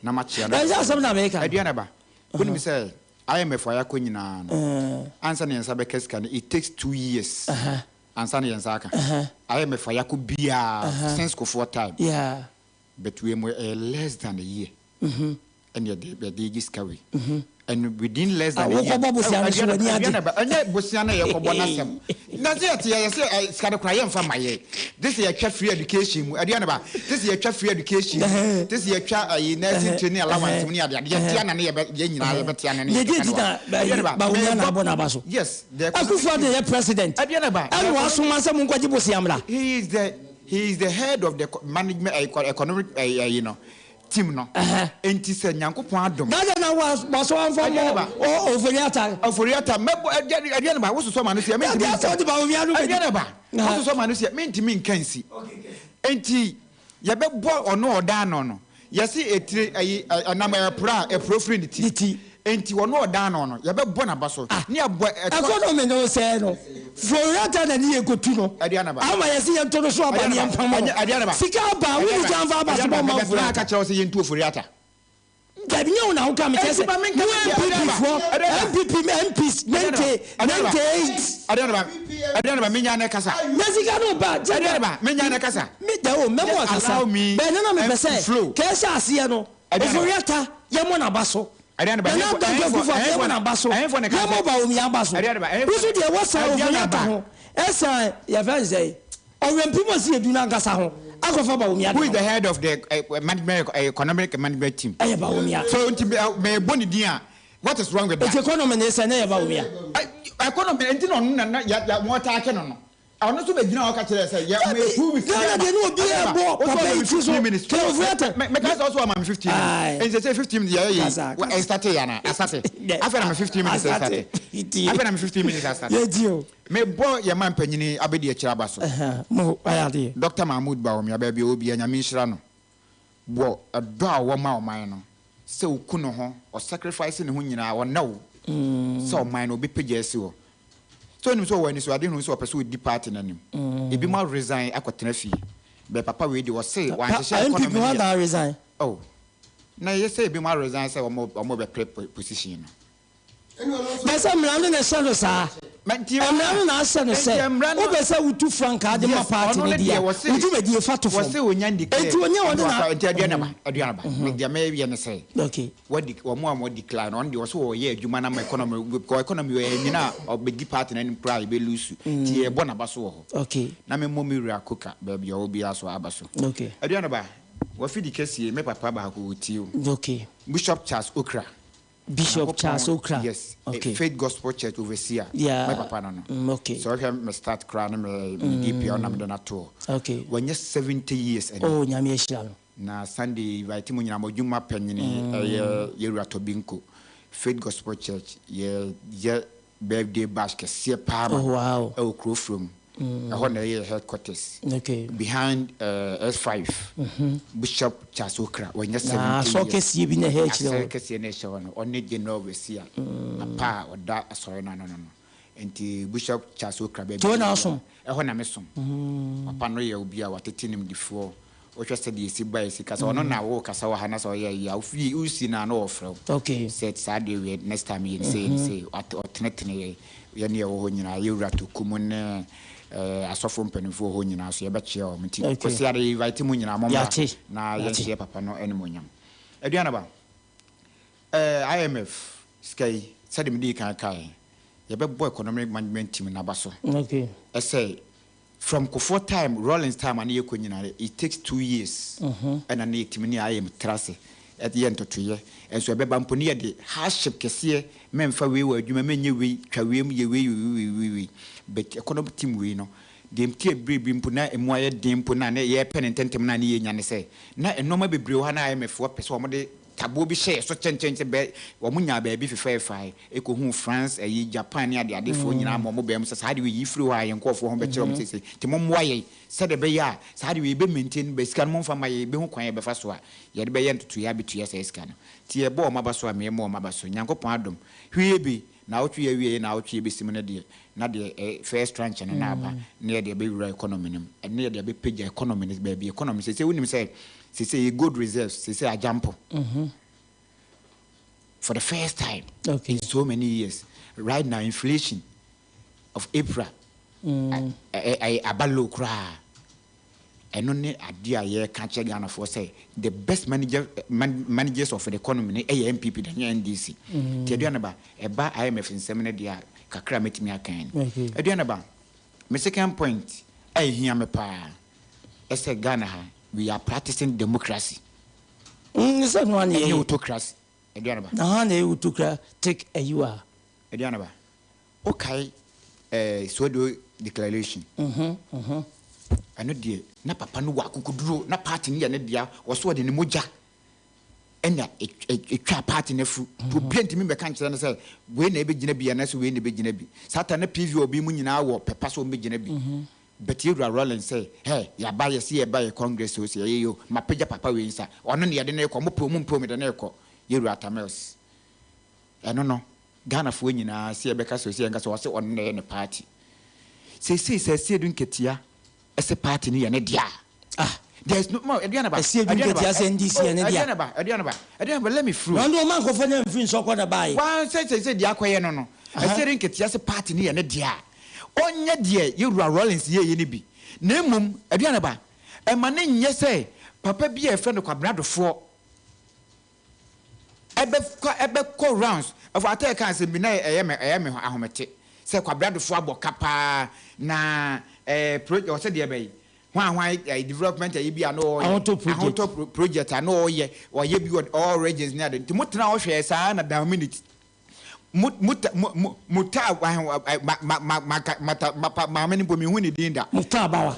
Na ma kyea no. Ɛsɛ asɛm na meka. Ɛdeɛn na ɛba? Wonim sɛ IMF a yɛakɔ nyinaa no ansa na yɛn nsa bɛka sika no it takes 2 years. Ansa na yɛn nsa aka. IMF a yɛakɔ biara since Kufuor time. But wei mu ɛyɛ less than a year. Ɛna yɛde yɛde gye sika wei. And within less than a year. Wokɔbɔ bosea no so w'ani agye. Ɛnyɛ bosea no yɛkɔbɔ n'asɛm. Na sɛ yɛte yɛ sɛ sika no koraa yɛmfa ma yɛ. Gye sɛ yɛtwa free education mu. Aduane ba. Gye sɛ yɛtwa free education mu. Gye sɛ yɛtwa ayi nursing training allowance mu ne ade ade. Yɛte ana ne yɛbɛ yɛn nyinaa yɛbɛte ana ne Deɛ yɛbɛka nti no na wa. Aduane ba. Bawumia na abɔ n'aba so. Yes. The Akufo Addo yɛ president. Aduane ba. Ɛna wasoma sɛ monkɔgye bosea mmra. He is the head of the management economic you know team no. Enti sɛ Nyankopɔn adom. Na adɛn na waso amfa mmɔ Ofori-Atta? Ofori-Atta mɛbɔ aduane ba wososɔ ma no si mentumi nka. Aduane ba wososɔ ma no si mentumi nka nsi. Enti yɛbɛbɔ ɔno ɔda ano no yɛse etire ayi ɛnam ɛporo a ɛporo firi ne ti. Enti ɔno ɔda ano no yɛbɛbɔ n'aba so ne yɛabɔ ɛtɔ. Economy no sɛɛ no Florida na ne yɛkɔtu no ama yɛse yɛnto no so aba ne yɛmpam no sika aba a wonni gya mfa aba so bɔ mma Mɛtena aka kyerɛ wo sɛ yɛntu Ofori-Atta. Dabi nyɛ wo na woka mekyerɛ sɛ mo NPP foɔ NPP MPs 98. Aduanaba Aduanaba menya ne kasa. Na sika no ba Aduanaba menya ne kasa. Me da o mɛmo akasa bɛn ne na mepɛ sɛ kɛhyɛ aseɛ no Ofori-Atta yɛmmɔ n'aba so. Nana Dankwa Akufo-Addo yɛmmɔ n'aba so, yɛmmɔ Bawumia aba so. Wo nso deɛ wosan Ofori-Atta ho, ɛsan yɛfrɛ no sɛn, Ɔwɛmpem Osiedu no ankasa ho akɔfa Bawumia de Who is no. the head of the management economic management team? Ɛyɛ Bawumia. So nti mebɔ ne din a what is wrong with that? Nti economy ne sɛn na ɛyɛ Bawumia? Economy nti na ɔno na na ya ya wɔn ataake no no. Ɔno nso bɛgyina hɔ ka kyerɛɛ sɛ, yɛ Dabi, 2 weeks. Ghana deɛ ne obiara bɔ papa yi ti so. Minutes. Kevin Meka sɛ ɔso ama me 15 minutes. Ɛnti sɛ 15 minutes yɛyɛ yei. Ɛstate yɛ anaa? Asate. Afei na me 15 minutes ɛstate. Afei na me 15 minutes asate. Yɛdi o. Mebɔ yɛn man panyini abɛdi akyire aba so. Mo ayɛ adeɛ. Dr. Mahmood Bawumia baabi a ɔwɔ biara Nyame nhyira no wɔ ɛdɔ a ɔwɔ ma ɔman no sɛ ɔku ne ho, ɔsacrifice ne ho nyinaa, ɔnɛ wo sɛ ɔman no ɔbɛpagya asi hɔ. Sɛ onim sɛ ɔwɔ anisoadehunu sɛ ɔpɛ sɛ ɔdi party no anim. Ebinom a resign akɔtena fie. But papa wei deɛ ɔse wanhyehyɛ NPP economy no hwan yɛ. na resign? Oh. Na ɛyɛ sɛ ebinom a resign sɛ wɔn wɔn bɛpere position no. Na sɛ mmara no na ɛhyɛ no saa. Mmara no na ahyɛ no sɛ wopɛ sɛ wotu frankaa de ma party no deɛ a, wo dwumadie fa to fam. Wɔse onya ndeclare. Enti ɔnyɛ ɔno na. Nti aduanaba aduanaba. Deɛ meyɛ ne sɛ. Okay. Wadi wɔn a wɔ decline no ɔno deɛ ɔsɛ ɔyɛ adwuma no ama economy because economy ɔyɛ nyina a ɔbɛdi party no anim koraa yɛbɛ lose nti yɛbɔ n'aba so wɔ hɔ Okay. na me mmɔ me wura Koka baabi a ɔwɔ biara so aba so. Okay. Aduanaba wafidi kɛsie me papa baako ɔtie o. Okay. Bishop Charles Okra. Bishop Charles Okra. Yes. Okay. Faith Gospel Church overseer. Yeah. Me papa no no. Okay. Sɛ ɔhwɛ me start koraa ne me me DP a ɔnam de no ato hɔ. Okay. Wanya 70 years ɛnɛ. Oh Nyame ahyira no. Na Sunday invite mo nyinaa mo dwuma panyini ɛyɛ Yɛwura Tobinko Faith Gospel Church yɛ yɛ birthday bash kɛseɛ paa ma Oh wow. ɛwɔ kuro from ɛhɔ na ɛyɛ headquarters Okay. behind uh, S5 Bishop Charles Okra wɔnyɛ Na 70 asɔ years kɛseɛ bi na ɛhɛ akyerɛ asɔre hɔ. kɛseɛ na ɛhyɛ hɔ no ɔne general overseer papa a ɔda asɔre no ano no no nti Bishop Charles Okra baabi Nti hɔ na asom? ɛhɔ na mesom papa no yɛ obi a watete nimdifoɔ Wohwɛ sɛdeɛ ɛsi ba ɛsi kasa ɔno na wo kasa wɔ ha na sɛ ɔyɛ ayi a wofie wosi no a na ɔfrɛ wo Okay. sɛ saa deɛ wei next time yɛ no sei yɛ no sei ɔtenetene yɛ yɛne yɛwɔ hɔ nyinaa yɛwura Toku mu ne eh, asɔfo mpanimfoɔ wɔ hɔ nyinaa so yɛbɛkyea wɔn nti Okay. Kwasi ade invite mu nyinaa mommra Yɛate. na Yɛate. yɛnhyɛ papa no animuonyam. Aduanaba eh, IMF sika yi sɛdeɛ medii kan kaeɛ yɛbɛbɔ economic management team no aba so Okay. ɛsɛ From Kufuor time, Rawlings time a na yɛkɔ nyinaa it takes 2 years ɛna na yɛtumi ne ayɛ tra ase yɛ ntotoeɛ. Nso ɛbɛba mpo ne yɛde hardship kɛseɛ, mɛmfa wei wɔ adwuma, mɛnyɛ wei, twa wei mu, yɛ wei, yɛ wei, wei, wei, wei. But economic team wei no, deɛ nti a berɛ bi mpo na ɛmu ayɛ den mpo na na yɛrepɛ no ntɛmntɛm na na yɛnya ne sɛ, na nnoɔma bebree wɔ hɔ a na IMF foɔ pɛ sɛ wɔde taboɔ bi hyɛ yɛn so kyɛnkyɛnkyɛn bɛ wɔn nyaa baabi fefɛɛfae ɛkɔhuu France ayi Japan ne adeadefoɔ nyinaa ma wɔn baa mu sɛ saa adeɛ wei yi firi hɔ a yɛn nkurɔfoɔ ho bɛkyerɛ wɔn seesei nti mommoa yɛn sɛdeɛ ɛbɛyɛ a saa adeɛ wei yɛbɛ maintain bɛ sika no momfa mma yɛn yɛbɛhu kwan a yɛbɛfa so a yɛde bɛyɛ ntotoeɛ abɛtua saa sika no nti yɛbɔ wɔn aba so a meɛmmɔ wɔn aba so Nyankopɔn adom hwee bi naawɔtwe yi awieɛ naawɔtwe yi bɛsi mu no deɛ na deɛ ɛ first tranche no na aba na yɛde abɛwura economy no mu ɛne yɛde abɛpagya economy no baabi economy seesei wonim sɛ Seesei yɛ gold reserves seesei agyampo for the first time okay. in so many years right now inflation of April ɛyɛ aba low koraa ɛno ne adeɛ a yɛreka kyerɛ Ghanafoɔ sɛ the best manager man, managers of the economy no ɛyɛ NPP da nyɛ NDC nti aduane ba ɛba IMF nsɛm no deɛ a kakra a mɛtumi aka no aduane ba me second point a ɛhia me paa ɛsɛ Ghana ha we are practicing democracy. Sɛ no ana Ɛnyɛ yɛyɛ. autocracy. Aduane ba. Na hwan na ɛyɛ autocratic ayiwa? Aduane ba. Wokae eh, Soweto declaration. Ɛno deɛ na papa no wɔ akokoduro na party no yɛ ne dea ɔso ɔde ne mogya ɛna ɛtwa party no afu. Nti obiara ntumi mmɛka nkyerɛ no sɛ wei na ɛbɛgyina bi anaasɛ wei na ɛbɛgyina bi. Saa ta na PV obi mu nyinaa wɔ pɛpa sɛ wɔbɛgyina bi. But yɛwura Rawlings sɛ, Hey, yɛaba, yɛse yɛba yɛ congress o, sɛ yɛyɛ o, mapagya papa wei nsa, ɔno na yɛde no rekɔ, mopɛ o mompɛ o, mede no rekɔ. Yɛwura Atta Mills. Ɛno no, Ghanafoɔ nyinaa, se yɛbɛka sɛ o, se yɛnka sɛ o, ɔse ɔno na ɛyɛ ne party. Seesei sɛ Asiedu Nketia se party no yɛ ne dea a, Ah, there is no, ma, Aduanaba, Asiedu Aduanaba, Nketia sɛ NDC oh, yɛ ne dea. Aduanaba, Aduanaba, Aduanaba, let me through. Na ɔno ɔma nkurɔfoɔ no amfiri nsɔkɔ na baeɛ. Waa, sɛ seesei deɛ akɔyɛ no no, Asiedu Nketia se party no yɛ ne dea a, Ɔnyɛ deɛ Yɛwura Rawlings yɛeɛ no bi, na mmom, aduane ba, ɛma no nyɛ sɛ papa bi a yɛfrɛ no Kwabena Dofoɔ ɛbɛkɔ ɛbɛkɔ rounds. Ɛfɔ Atɛɛ kaa asɛm bi na ɛyɛ me ɛyɛ me ahomete sɛ Kwabena Dofoɔ abɔ ka paa na ɛɛ project ɔsɛ deɛ bɛyi hwan hwan ɛɛ development ɛyi bi a na ɔyɛ Ahotɔ project. Ahotɔ pro project a na ɔyɛ ɔyɛ bi wɔ all regions ne ade nti mo tena hɔ hwɛɛ saa na down minute. Mu Muta Mu Mu Muta ma ma ma ma mata mapa maame no mpo menhu ne din da. Muta Bawa.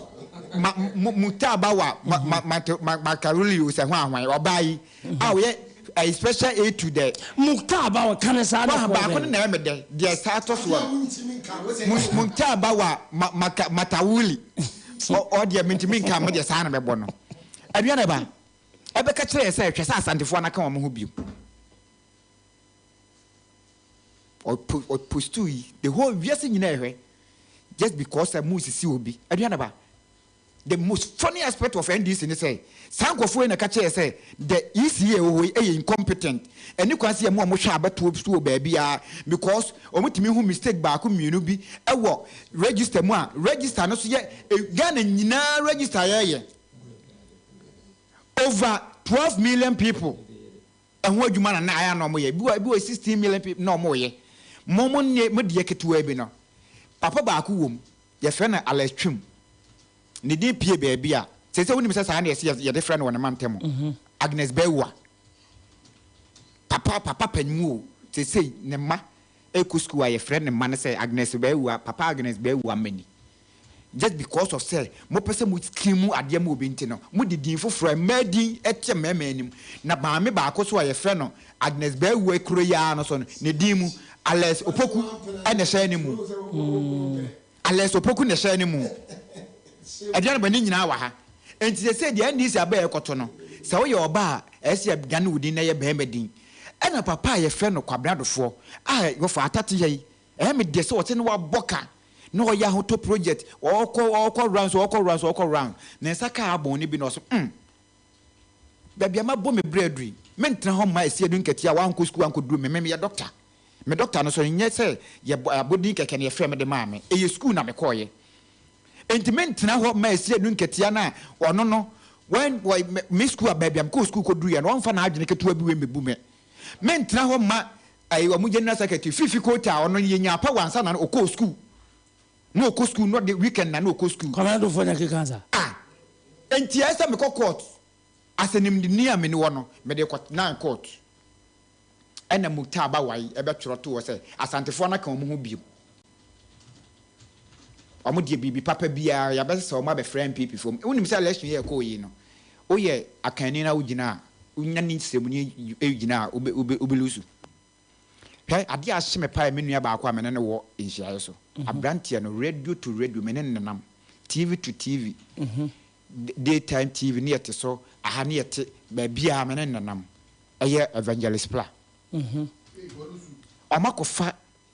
Ma mu Muta Bawa ma ma ma ma Makaruli o sɛ hwan hwan ɔbaa yi a ɔyɛ ɛyi special aid to the. Muta Bawa ka ne saa na kɔɔ baako no na ɛyɛ me dɛ deɛ saa tɔ soɔ no Muta Bawa ma maka Matawuli ɔ ɔdeɛ mentumi nka me deɛ saa na mɛbɔ no. Aduane ba ɛbɛka kyerɛ yɛ sɛ hwɛ sɛ Asantefoɔ no aka wɔn ho bio. Ɔpostuu yi the whole wiase nyinaa ɛhwɛ just because sɛ mo sisi obi. Aduane ba the most funny aspect of NDC ne sɛ saa nkurɔfoɔ yi na ɛka kyerɛ sɛ the ECA wɔ hɔ yi ɛyɛ incompetent ɛne kwan sɛ yɛn mo a wɔhwɛ abɛtoɔ so wɔ baabi a because wɔn tumi hu mistake baako mmienu bi ɛwɔ register mu a register no so yɛ Ghana nyinaa register yɛyɛ over 12 million people. Ɛho adwuma na na ayɛ a na wɔyɛ. Ebi wɔ ebi wɔ 16 million people na wɔyɛ. Mo mo nne mo deɛ ketewa bi no. Papa baako wɔ mu. Yɛfrɛ no Alex Twum. Ne din pie baabi a, seesei wonim sɛ saa na yɛse yɛde frɛ no wɔ ne mantam. Agnes Bawuah. Papa papa panyin o. Seesei ne mma rekɔ sukuu a yɛfrɛ ne mma no sɛ Agnes Bawuah, Papa Agnes Bawuah mma ni. Just because of sɛ mopɛ sɛ mo scheme adeɛ ma obi nti no, mode din foforɔ, mmaa din te mmarima anim. Na maame baako nso a yɛfrɛ no Agnes Bawuah kuro yi ara no so no, ne din mu, Alex Opoku na ɛhyɛ ne mu. Alex Opoku na ɛhyɛ ne mu. Aduane bɔ ne nyinaa wɔ ha. Enti seesei deɛ NDC aba a ɛrekɔto no, sɛ woyɛ ɔbaa a, ɛsɛ sɛ yɛdane wo din na ɛyɛ barima din. Ɛna papa a yɛfrɛ no Kwabena Adofoɔ a wɔfa Atate ha yi, ɛyɛ me dɛ sɛ ɔse na wabɔ ka na ɔyɛ ahotɔ project, ɔɔkɔ ɔɔkɔ rounds ɔɔkɔ rounds ɔɔkɔ rounds, ne nsa kaa abɔn no bi na ɔse mm, baabi a mabɔ me bra aduru yi, mentena hɔ mma Asiedu Nketia a wankɔ sukuu ankɔduru me, me meyɛ doctor. Me doctor no so nyɛ sɛ yɛbɔ abɔdin kɛkɛ na yɛfrɛɛ me de maa me, ɛyɛ sukuu na mekɔeɛ. Enti mentena hɔ mma Asiedu Nketia no a ɔno no, wan, wɔ, me sukuu a baabi a mekɔɔ sukuu kɔduruiɛ no, ɔmfa n'adwene ketewa bi wei mmɛbu me. Mentena hɔ mma ɛyɛ wɔn general secretary Fifi Kotey a ɔno yɛnyaa power ansa na ɔkɔɔ sukuu. Na ɔkɔ sukuu na ɔde weekend na na ɔkɔ sukuu. Kwame Adofo na ɛkeka saa. Ah! Enti ɛyɛ sɛ mekɔ court as animdeni a mene wɔ no, mede kɔ tenaa court. Ɛna Mukhtar Bawai bɛtwerɛ too hɔ sɛ Asantefoɔ no aka wɔn ho bio. Wɔn deɛ biribi papa biara yɛabɛsesa wɔn abɛfra NPP foɔ mu. Wonim sɛ election yi a ɛkɔɔ yi no, woyɛ akanni na wogyina a, wonya ne nsɛmuni gyina a, wobɛ wobɛ wobɛlusu. Hwɛ, adeɛ a ahye me paa yɛ me nua baako a me ne no wɔ nhyiaeɛ so. Aberanteɛ no, radio to radio, me ne no nenam, TV to TV, daytime TV ne yɛte so, aha ne yɛte, baabiara me ne no nenam. Ɛyɛ Evangelist Pla. Wɔakɔfa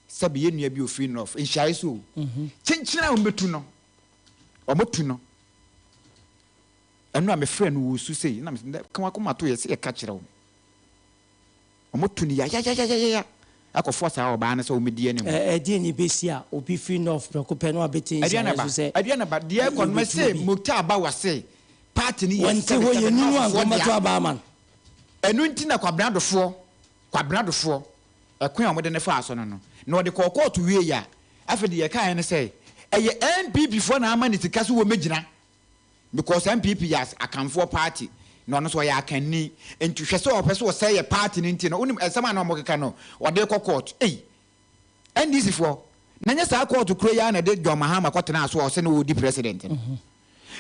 Sɛbe yɛn nua bi ofiri North nhyiaeɛ so o, kyenkyen a wɔbɛtu no, wɔatu no. Ɛno a mefrɛ no wɔ su sei, na mesɛ, ndɛ ka w'akoma to yɛ sɛ yɛka kyerɛ wo. Wɔatu no yayayayaya akɔfoa saa ɔbaa no sɛ wɔmmɛdi anim. Ɛdeɛn na ɛbɛsi a obi firi North prɛko pɛ na wabɛte Aduane nhyiaeɛ ba, so sɛ aduane ba, deɛ ɛkɔ no yɛbɛtu mɛse obi? Mukhtar Bawa se party no yɛ Wɔnte sɛbe hɔ, sɛbe yɛnni no Northfoɔ anka wɔmmɛto dea. aba ama no. Ɛno nti na Kwabena Dofoɔ, Kwabena Dofoɔ, Ɛkwan a wɔde no faa so no no, na ɔde kɔɔ kɔɔto wiei a, afei deɛ yɛkaeɛ ne sɛ, ɛyɛ NPP foɔ na ama no sika sɛ wɔmmɛgyina because NPP yɛ Akanfoɔ party na ɔno nso ɔyɛ Akanni nti hwɛ sɛ ɔpɛ sɛ ɔsɛe yɛ party no nti no, wonim nsɛm a na wɔkeka no, ɔde rekɔ court. Ei! NDC foɔ, na nyɛ saa kɔɔto koro yi ara na ɛde John Mahama kɔtenaa so a ɔse na ɔredi president no.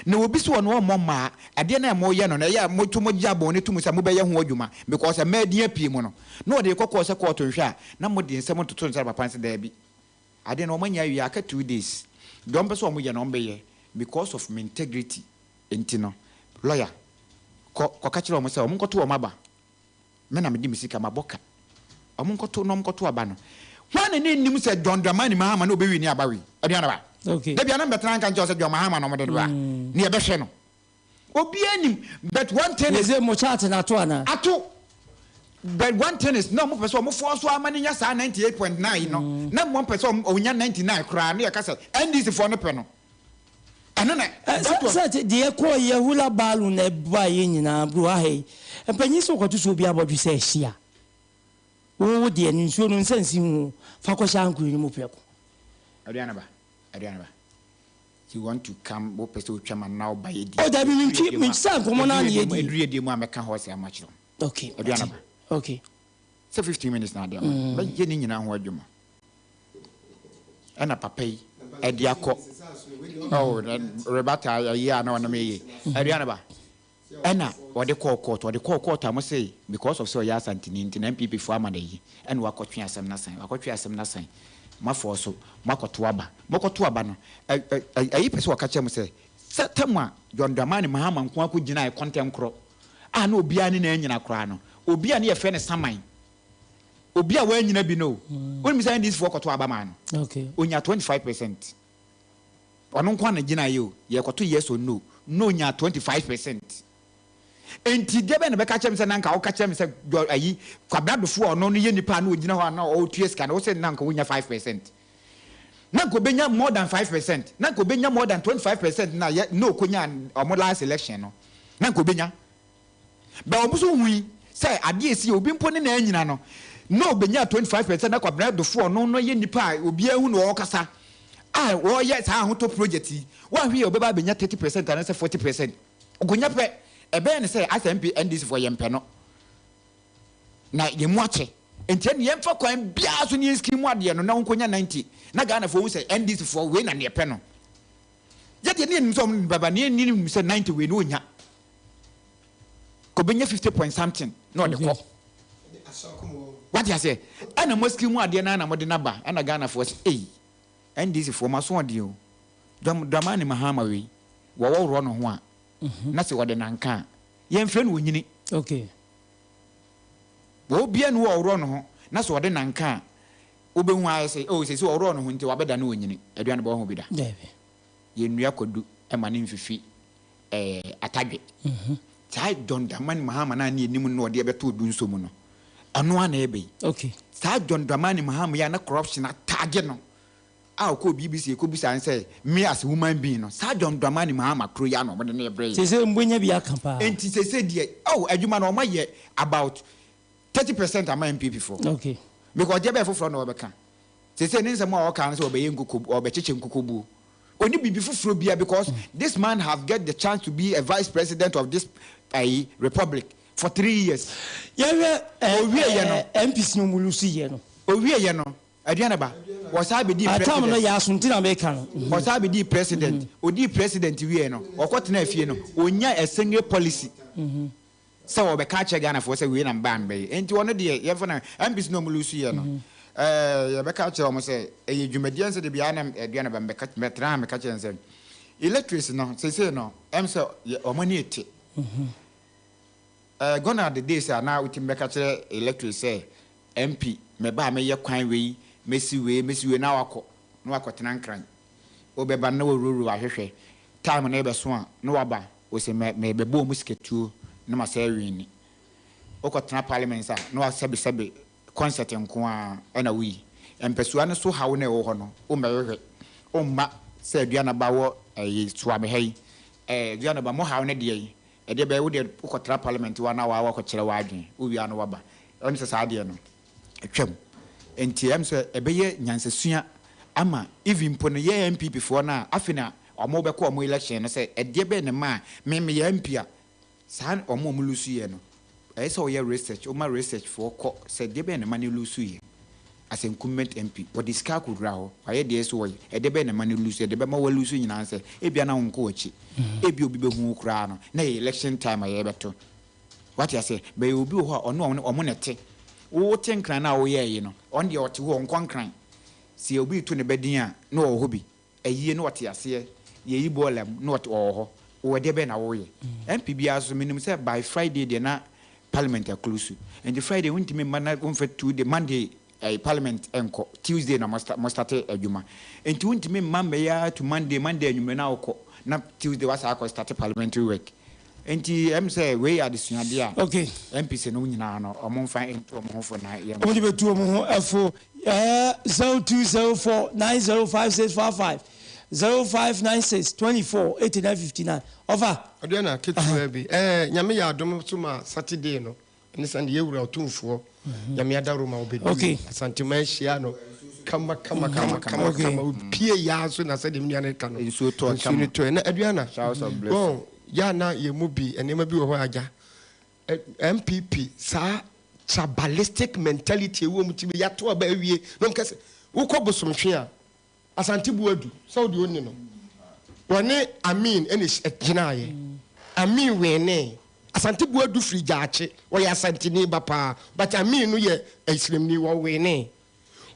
Na obi se ɔno ɔmmɔ mmaa, adeɛ no a moyɛ no no ɛyɛ a moto mogye abɔn no to mu sɛ mobɛyɛ ho adwuma because mmaa din apue mu no, na ɔde rekɔ kɔɔ sɛ kɔɔto nhwɛ a, na mode nsɛm ntoto nsa papa no sɛ daabi, adeɛ no wɔanya awie aka 2 days, deɛ wɔmpɛ sɛ wɔyɛ no wɔbɛyɛ because of me integrity nti no, lawyer, kɔ kɔka kyerɛ wɔn sɛ wɔnkɔto wɔn aba. Me na mede me sika mabɔ ka. Ɔmo nkɔto na ɔmo nkɔto aba no. Hwan na ne nnim sɛ John Dramani Mahama na ɔbɛwini aba wei? Aduane ba. Okay. Dabi a na mbɛtena nka nkyerɛ wo sɛ John Mahama na ɔmo de no ba. Ne yɛbɛhwɛ no. Obiara nim but one thing is. Wose mo chat no ato anaa? Ato. But one thing is na ɔmo pɛ sɛ ɔmo force ama no nya saa 98.9 yi no. Na mmom pɛ sɛ ɔnya 99 koraa na yɛka sɛ NDC foɔ no pɛ no. Ɛno na that was. Sɛ deɛ ɛkɔɔ yɛ hula balloon na ɛbaa yɛ nyinaa bro aha yi mpanyin sɛ ɔkɔto so obi abɔdwe sɛ ɛhye a wo wo deɛ no nsuo no nsa nsi ho fa kɔhyɛ ankoro no mu prɛko. Aduane ba, aduane ba. You want to come, wo pɛ sɛ otwa ma na ɔba yɛ di. Oh dabi mentwi mentwi sɛ nkɔmɔ naa na yɛ di. Eduru yɛ di mu a mɛka hɔ sɛ ama kyerɛ wo. Okay. Aduane ba. Okay. Sɛ 15 minutes na ade ama no, mɛyɛ ne nyinaa ho adwuma. Ɛna papa yi ɛde akɔ. Oh, rebata ayi a na ɔne me yɛ. Aduane ba. Ɛna ɔde kɔɔ court, ɔde kɔɔ court a mo se because of sɛ ɔyɛ Asanteni nti na NPP foɔ ama no ayi, ɛna wakɔtwe asɛm no asan, wakɔtwe asɛm no asan, mo afɔɔ so, mo akɔto aba, mokɔto aba no, ɛ ɛ ayi pɛ sɛ ɔka kyerɛ mo sɛ, sɛ tam a John Dramani Mahama nko ara kɔgyinaeɛ kɔntɛnkorɔ a na obiara ne no anyina koraa no, obi a ne yɛfrɛ no Saman, obi a wanyina bi no o, wonim sɛ NDC foɔ kɔto aba maa no, ɔnya 25 percent. Ɔno nko ara na gyinaeɛ o, yɛrekɔto yes or no, na ɔnyaa 25 percent. Enti deɛ bɛn na bɛka kyerɛ me sɛ na anka woka kyerɛ me sɛ dɔ ayi Kwabena Dofo a ɔno no yɛ nipa a na ɔgyina hɔ a na ɔretua sika no, wo sɛ na anka ɔnya 5 percent. Na anka ɔbɛnya more than 5 percent, na anka ɔbɛnya more than 25 percent na yɛ na ɔkɔnyaa wɔn last election no, na anka ɔbɛnya. But wɔn nso hui sɛ adeɛ a ɛsi obi mpo ne nan anyina no, na ɔbɛnya 25 percent na Kwabena Dofo ɔno no yɛ nipa a obiara hu no ɔrekasa a ɔreyɛ saa ahotɔ project yi, woanhwɛ yie a ɔbɛba abɛnya 30 percent anaasɛ 40 percent. Ɔkɔnya pɛ, ɛbɛyɛ no sɛ asɛ MP, NDC foɔ yɛmpɛ no na yɛn mu akyɛ. Nti ɛnneɛ yɛmfa kwan biara so na yɛn scheme adeɛ no na ɔnkɔnya 90 na Ghanafoɔ hu sɛ NDC foɔ wei na neɛ pɛ no. Yɛdeɛ ne yɛnim sɛ wɔn bɛba ne yɛnim sɛ 90 wei na ɔnya. Kɔbɛnya 50 point something na ɔde kɔ. Wate aseɛ? Ɛna mo asikiri mu adeɛ no ara na mode no aba. Ɛna Ghanafoɔ sɛ, ei, NDC foɔ mo aso ɔden o. Dwam, Dramani Mahama wei, wɔwɔworɔ ne ho a, na sɛ ɔde nanka a, yɛmfrɛ no onyini. Okay. Wɔ obiara ni hɔ a ɔworɔ ne ho, na sɛ ɔde nanka a, wobɛhu ayɛ sɛ, oh, seesei ɔworɔ ne ho nti wabɛda ne onyini. Aduane bɔ ho bi da. Daabi. Yɛnnua kwadu ma no mfifi ɛɛ atadwe. Saa John Dramani Mahama no a ne yɛnim no na ɔde ɛbɛtoo dunso mu no, ɔno ara na ɛreba yi. Okay. Saa John Dramani Mahama yi a na corruption ataage no a ɔkɔɔ BBC kɔbisaa no sɛ me as a human being no, saa John Dramani Mahama koro yi ara na wɔde no rebrɛ yɛn. Seesei mbonya bi aka paa. Enti seesei deɛ, oh, adwuma no wɔayɛ about 30% ama NPP foɔ. Okay. Because deɛ bɛyɛ foforɔ na wɔbɛka. Seesei ne nsɛm a ɔka no sɛ ɔbɛyɛ nkoko, ɔbɛkyekyɛ nkokobuo. Ɔnni biribi foforɔ biara because this man have get the chance to be a vice president of this ayi republic for 3 years. Yɛhwɛ Ɔwieɛ no. MPs no ɔmo lusu yɛ no. Ɔwieɛ no, Aduane ba, ɔsan bɛdii Atam no president. yɛ aso nti na meka no. Ɔsan bɛdii president. Ɔdii president wieɛ no, ɔkɔ tenaa fie no, ɔnyaa a single policy. Sɛ wɔbɛka akyerɛ Ghanafoɔ sɛ wei na mebaa mebɛyɛ nti ɔno deɛ yɛmfa no MPs no a wɔn lose yɛ no ɛɛ yɛbɛka akyerɛ wɔn sɛ ɛyɛ dwumadie ɛnsɛ de biara na aduane ba mebɛka mɛtena ha meka kyerɛ sɛ electrics no seesei no ɛm sɛ wɔn ani ete ɛɛ gone are the days a na wotumi bɛka kyerɛ electrics sɛ MP mɛba a mɛyɛ kwan wei mɛsi wei mɛsi wei na wakɔ na wakɔtena Nkran wobɛba no na wawurawura ahwehwɛ time no rebɛso a na waba Ose mɛ mebɛbɔ ɔmo sikatuo na masɛe win. Wokɔ tena parliament a na wasɛbesɛbe concert nko ara na woyi. Mpasua no so haw no a ɛwɔ hɔ no wommɛhwehwɛ. Womma sɛ Aduanaba wɔ ɛyi Suame ha yi. Ɛɛ Aduanaba mo haw no deɛ yi ɛdeɛ bɛyɛ wodeɛ wokɔ tra parliament hɔ a na waa wakɔkyerɛ w'adwene wowie a na waba. Ɛm sɛ saa deɛ no atwam. Nti ɛm sɛ ɛbɛyɛ nyansasua ama even mpo no yɛn NPP foɔ no a afei na Ɔmo bɛkɔ ɔmo election no sɛ ɛdeɛ bɛn na ɛmaa me meyɛ MP a saa ɔmo a ɔmo lusu yɛ no ɛyɛ sɛ ɔyɛ research ɔma research foɔ kɔ sɛ ɛdeɛ bɛn na ɛma no lusu yɛ as incumbent MP ɔde sika akɔdura hɔ wayɛ deɛ ɛsɛ ɔyɛ ɛdeɛ bɛn na ɛma no lusu ɛdeɛ bɛma walusu nyinaa sɛ ebia na wonkɔ wakyi ebia obi bɛhu wo koraa no na ɛyɛ election time a yɛbɛto wate aseɛ bɛyɛ obi wɔ hɔ a ɔno ɔmo ɔmo na ɛte wo te nkran no a woyɛɛ yi no ɔno deɛ ɔte hɔ ɔnkɔ nkran sɛ obi reto ne ba din a na ɔwɔ hɔ bi Ayie na ɔte aseɛ, yɛyi bɔɔla mu na ɔte ɔwɔ hɔ, wowɔ ɛdeɛ bɛn na woyɛ? MP biara nso menim sɛ by Friday deɛ na parliament aklusu, nti Friday wontumi mma na womfa 2 day, Monday ɛyi parliament nkɔ, Tuesday na mo starte adwuma, nti wontumi mma mmɛyɛ ara to Monday, Monday anwummerɛ na wokɔ, na Tuesday woasan akɔ starte parliamentary work. Nti ɛm sɛ wei yɛ adesuadeɛ a Okay. MPs no nyinaa no wɔn mfa ntu wɔn ho fo na yɛn. Wɔn de bɛtu wɔn ho fo. Ɛɛ 0204 9056 55 0596 24 89 59 Ɔfa. Aduana ketewa bi ɛɛ Nyame yɛ adom so ma Saturday no ne Sunday yɛ wura Otumfoɔ Nyame adaworo ma ɔbɛdu Okay. Asanteman ahyia no kama kama kama kama Okay. kama opie yaa so na sɛdeɛ me nua no ka no Nsuo tɔɔ nsuo no kama. tɔɛ na Aduana Showers of blessing. wɔn yɛ a na yɛn mu bi nneɛma bi wɔ hɔ a agya NPP saa. Tribalistic mentality ɛwɔ wɔn tirim, yɛato aba awie na wɔn ka sɛ, wokɔ Bosomtwe a, Asante Boadu, sɛ wo deɛ ɔnni no, wɔne Amin ɛna ɛgyinaeɛ. Amin weenee. Asante Boadu firi Gyaakye, ɔyɛ Asanteni ba paa, but Amin no yɛ Islamni, wɔweenee.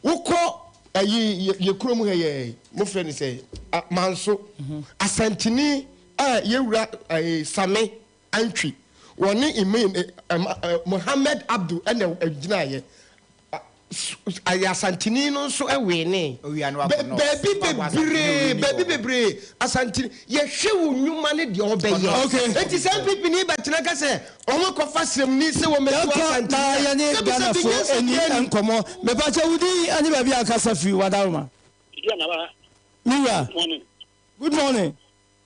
Wokɔ ɛyi yɛ kurom ha yɛ, mofrɛ no sɛ Manso, Asanteni a yɛwura ɛyi Same Antwi, wɔne Imin Mohammed Abdu ɛna ɛgyinaeɛ. Ayɛ Asanteni no nso weenee. Baabi bebree, baabi bebree, Asanteni, yɛhwɛ wo nnwuma ne deɛ wobɛyɛ. Enti sɛ NPP ni bɛtena ka sɛ wɔn akɔfa Sremni sɛ wɔmmɛtu Yɛnkɔ Asanteni na a, yɛne sɛbi sɛbi Ghanafoɔ nyansa ɛni biara nnim. nkɔmmɔ. Mepakyɛ wo din ɛne baabi a wokasa firi, Wadaroma. Me wura. Good morning. Good morning.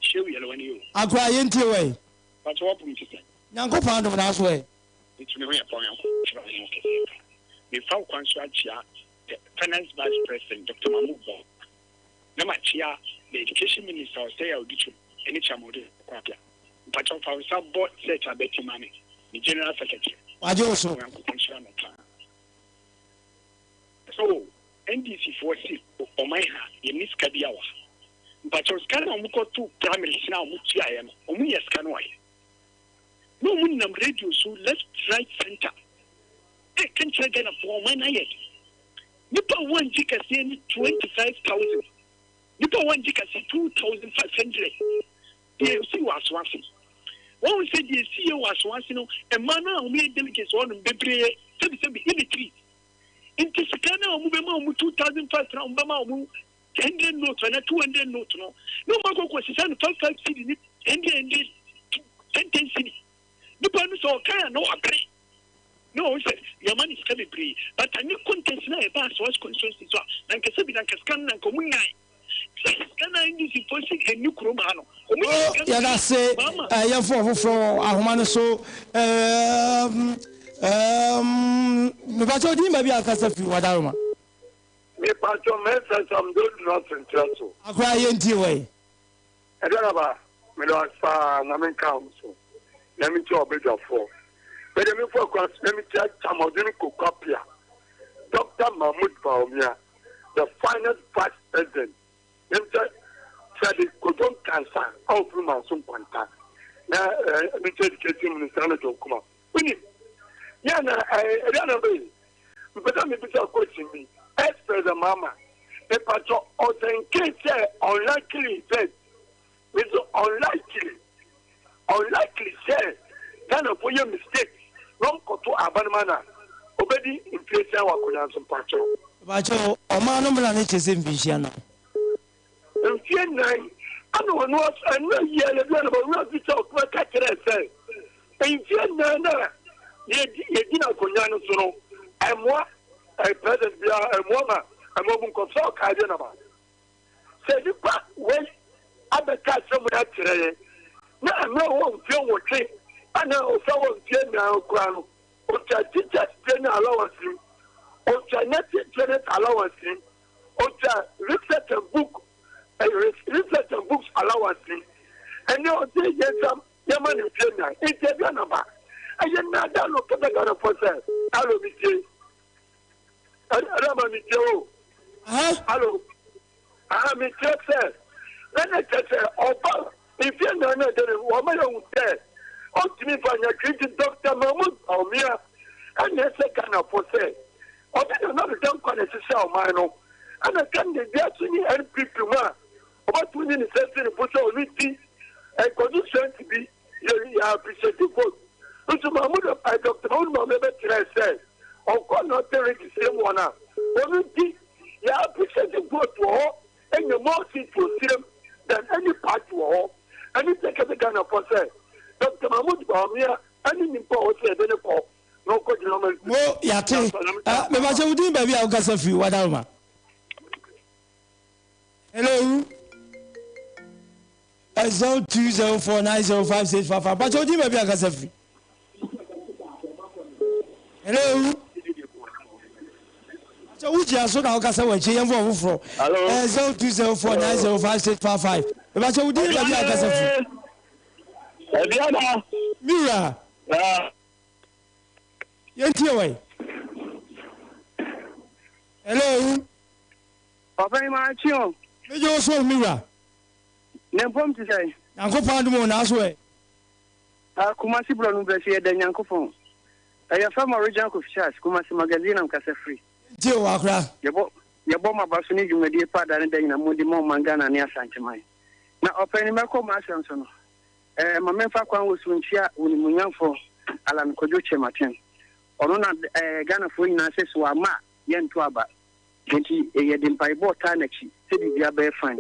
Shehu Yelwani o. Akora yɛntie wo ɛ. Pakyɛ w'apom te sɛn? Nyankopɔn adom na so ɛ? Metumi ho yɛ pɔn Nyankopɔn nhyira wo ho kɛseɛ paa. Mefa wo kwan so akyea the Finance Vice President Doctor Mahmood Bawumia na makyea the Education Minister Osei Auditwo ɛne Chairman Oduro Kwapia. Mpakyɛw fa wo nsa bɔ Search abati ma me, me General Secretary. Wagye wo so. Nyankopɔn nhyira no paa. So NDC foɔ se ɔman ha yɛnni sika bia wɔ ha? Mpakyɛw sika no a wɔn kɔ to primaries no a wɔn tuaeɛ no wɔn nya sika no wɔ he? Na wɔn nam radio so left right center ɛka nkyerɛ Ghana foɔ ɔman no ayɛ den. Nipa a wɔn ngye kɛseɛ ne 25,000 nipa a wɔn ngye kɛseɛ 2,500 deɛ ɛsi wɔ aso ase. Wɔn sɛ deɛ ɛsi yɛ wɔ aso ase no mmaa no a wɔn yɛ delegates wɔ nom bebree sɛbisɛbi illiterate. Nti sika no a wɔn bɛma wɔn 2,500 na wɔn bɛma wɔn 100 note anaa 200 note no na wɔn akɔ kɔ sisa no 55 cedi ne 100 100 10 10 cedi. Nipa no sɛ ɔkan a na wabere na wɔn sɛ yɛma ne sika bebree but ne contest na ɛba Asoas constituency so a na nkasa bi na nka sika no na nka wɔn nyae sɛ sika na NDC fo si ɛni kurom ha no wɔn nya sika no Yɛda ase maama. Yɛmfa ɔfoforɔ wɔ ahoma no so. Ɛɛm, ɛɛm, mepakyɛ wo din baabi a wokasa firi, Wadaroma. Mepakyɛ mɛsɛ sɛ mede oduru asenkyerɛ so. Akora yɛntie wɔ yi. Ɛdɛrɛba, meda wo ase paa, Nyame nka wo so. Nyame nkyia ɔbadwafoɔ. Mede me fo akura so na mekyia Kyamɔden Koku Appiah, Doctor Mahmood Bawumia, the finest vice president. Na mekyia Freddy Kojo Nkansah a ɔfiri Manso Nkwanta. Na eh, mekyia Education Minister Anna John Kumah. Wonim, yɛ na eh, ɛdeɛ na bɛyi. Mpɛ sɛ mebisa question bi. Ex-President Mahama, mepakyɛ ɔsɛnkee sɛ unlikely event. Me so unlikely, unlikely sɛ Ghanafoɔ yɛ mistake na ɔmkɔto aba no ma no a, ɔbɛdi mfie sɛn wɔ akonnwa so mpakyɛw? Mepakyɛw, ɔman no mmra no kyerɛ sɛ mfinhyia nan. Mfie nnan, ɛna ɔno nso ɛno yɛ na bi ɔno owura Peter Okuma ka kyerɛɛ sɛ mfie nnan no a yɛdi yɛgyina akonnwa no so no ɛmoa ɛ president biara ɛmoa ma ɛmoa mu nkɔ sɛ ɔkaa deɛ naba sɛ nipa wei abɛka asɛm yi akyerɛ yɛn na mmerɛ wɔ mfie nwɔtwe ana ɔsa wɔ mfie nnan koraa no ɔtwa teachers training allowance mu ɔtwa nursing training allowance mu Ɔtua research and book research and books allowance yi. Ɛnɛ ɔse yɛnsa yɛma no mfie nnan. Nti ɛdeɛ na ba. Ɛyɛ nnaadaa na ɔka kyerɛ Ghanafoɔ sɛ alo metie. Ɛdɛ ma metie o. Alo. Aha metie sɛ na ne kyɛ sɛ ɔba mfie nnan na ɛdɛ no wɔma yɛhu sɛ ɔntumi mfa nyɛ hwee nti Dr. Mahmoud Bawumia ɛna ɛsɛ Ghanafoɔ sɛ Ɔde Nana Addo Dankwa na ɛhyehyɛɛ ɔman no. Ɛna candidate biara nso nni NPP mu a ɔbɛtumi de ne nsa asi ne bo sɛ ɔno nti constituency bi yɛ yɛ appreciate vote. Nso Mahmoud eh, Dr. Mahmoud Bawumia bɛkyerɛɛ sɛ ɔkɔ Northern Region srem wɔn a ɔno nti yɛ appreciate vote wɔ hɔ anya more seats wɔ srem than any party wɔ hɔ. Ɛno nti ɛka sɛ Ghanafoɔ sɛ Dr. Mahmoud Bawumia ɛne nipa a ɔsɛ yɛde ne kɔ. Mo yate. Ah, me bakyɛ wo din baabi a wokasa firi wadaroma. Hello. 0204905655. Bakyɛ wo din baabi a wokasa firi. Hello. Bakyɛ wo gyina so na wokasa wɔ akyire yɛn fo ɔfoforɔ. 0204905655. Bakyɛ wo din baabi a wokasa firi. Aduana. Mira. Yɛntie wɔ yi. Hello. Ɔpɛni maa kyi o. Megye wo so me wura. Ne mpom te sɛn? Nyankopɔn adom o, naaso ɛ? Ah, Kumasi borɔno brɛso yɛda Nyankopɔn. Ɛyɛ fam original Kofi Charles, Kumasi magazine na mekasa firi. Ntie o akora. Yɛbɔ yɛbɔ mo aba so ne dwumadie pa da ne da nyina mode ma ɔman Ghana ne Asanteman. Na ɔpɛni mɛkɔ m'asɛm so no, eh, ma memfa kwan wɔ so nkyia Onimuonyamfoɔ Allan Kwadwo Kyerematen. Ɔno na eh, Ghanafoɔ nyinaa sɛ sɛ wamma a yɛnto aba. Enti yɛde mpaebɔ taa n'akyi sɛ biribiara bɛyɛ fine.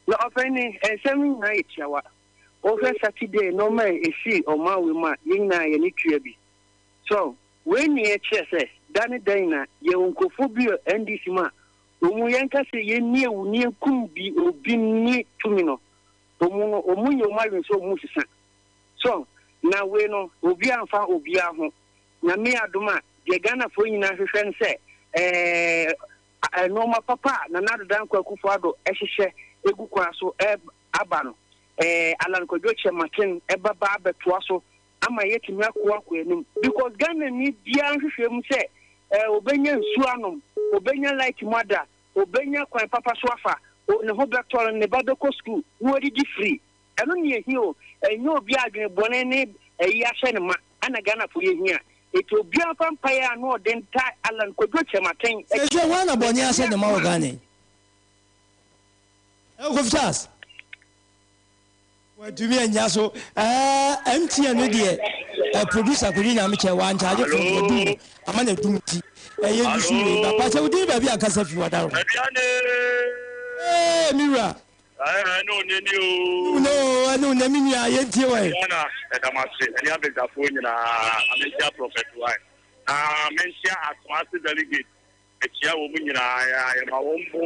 Na ɔpanyin, nsɛm no nyinaa yɛ tiawa. Wohwɛ Saturday nneɛma a esii ɔman wei mu a, yɛn nyinaa yɛn ani tua bi. So wei ne ɛkyerɛ sɛ da ne da nyinaa yɛwɔ nkurɔfoɔ bi wɔ NDC mu a wɔn yɛnka sɛ yɛnni awu ne yɛnkum bi obi ne tumi no, wɔn no wɔn nyɛ wɔn adwene sɛ wɔn resesa. So na wei no obiara mfa obiara ho. Nyame adom a, deɛ Ghanafoɔ nyinaa hwehwɛ ne sɛ ɛɛ nnoɔma papa a Nana Addo Dankwa Akufo Addo hyehyɛ gu kwan so aba no, ɛɛ Allan Kwadwo Kyerematen bɛba abɛtoa so ama yɛatumi ako akɔ anim. Because Ghanani biara nhwehwɛ mu sɛ ɛɛ ɔbɛnya nsuo anom, ɔbɛnya light mu ada, ɔbɛnya kwan papa so afa, ne ho bɛtɔ no, ne ba bɛkɔ sukuu na wadidi free. Ɛno ne ɛhia o, ɛnyɛ obi adwene bɔne ne ayi ahyɛ ne ma ɛna Ghana fo yɛ hia. Eti obiara nfa mpaeɛ a ano ɔden nta Allan Kwadwo Kyerematen akyi. Seesei hwan na bɔne ahyɛ ne ma wɔ Ghana yi? Ɛɛ Kofi Charles? Wantumi annya so. Ɛɛ MTN no deɛ ɛ producer Kwadwo Nyamekyɛ wankyagye fon wadum no ama no adum nti ɛyɛ nsusu wei ba. Pakyɛ wo din baabi a kasa fi wadaro. Ee me wura. Ɛne onɛ ni oo. No, ɛne onɛ me nua yɛntie wɔ ɛ. Ghana ɛda mo ase ɛne abadwafoɔ nyinaa na menkyia Prophet Y na menkyia Asoase delegate mekyia wɔn nyinaa yɛma wɔn mo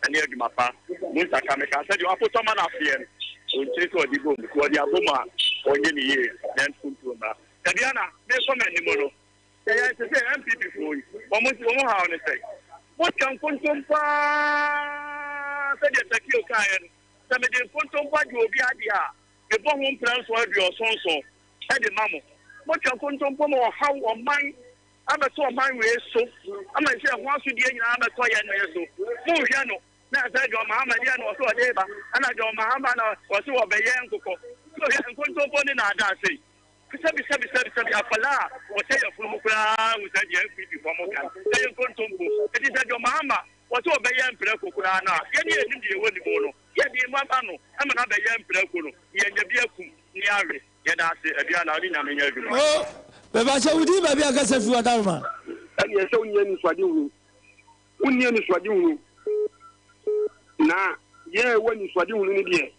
ɛne adwuma pa Muntaka meka sɛ deɛ wapotɔ ma no afeɛ no ɔnkyiri sɛ ɔde bom nti ɔde abom a ɔnyɛ ne yie na ntontuo mmra Dabiana mekɔ m'anim no Sɛ yɛn te sɛ NPP foɔ yi, wɔn nso wɔn haw ne sɛn? Motwa nkontompo ara sɛdeɛ Sakeo kaeɛ no, sɛ mede nkontompo agye obi adeɛ a, mebɔ ho mprɛ nson aduɔson nson de ma mo. Motwa nkontompo ma ɔhaw ɔman abɛtɔ ɔman wei so ama ɛsɛ ɛho asodie nyinaa abɛtɔ yɛn so. Monhwɛ no na sɛ John Mahama deɛ na ɔsɛ ɔde ba, ɛna John Mahama na ɔsɛ ɔbɛyɛ nkokɔ. So hwɛ nkontompo ne naadaa sei. Sɛbi sɛbi sɛbi sɛbi akwadaa a ɔhyɛ yafunu mu koraa hu sɛ deɛ NPP foɔ mo ka no ɛyɛ nkontompo. Eti sɛ John Mahama wɔsɛ ɔbɛyɛ mprako koraa no a yɛne yɛnim deɛ ɛwɔ ne mu no yɛde mu ama no ama no abɛyɛ mprako no yɛnya bi akum ne awe. Yɛda ase Aduana wo ne Nyame nyɛ adwuma. Oh mepakyɛ wo din baabi a kasa firi wadaroma. Ɛnneɛ sɛ wonni anisoadehunu, wonni anisoadehunu, na yɛn a ɛwɔ anisoadehunu no deɛ,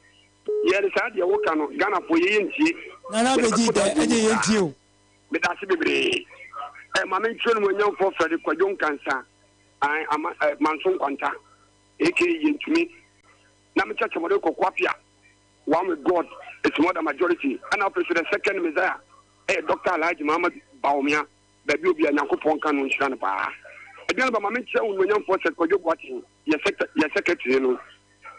Yɛ saa deɛ woka no Ghana foɔ yɛ yɛ ntie. Nana bɛdi dɛ ɛdeɛ yɛ ntie o. Medase bebree. Eh, ma mentwerɛ no mu anyamfoɔ Frederick Kwadwo Nkansa, ae, ama, eh, Manso Nkwanta, aka Yɛntumi, na mekyɛ Kyɛmɔden Kɔkɔ Apia, One with God is more than majority, ɛna afei so the second Messiah, ɛyɛ Dr. Alhaji Muhammad Bawumia, baabi obi a Nyankopɔn nka no nhyira no paa. Aduane ba ma menkyerɛ wo nuonyamfoɔ Seth Kwadwo Boateng, yɛ yɛ secretary no.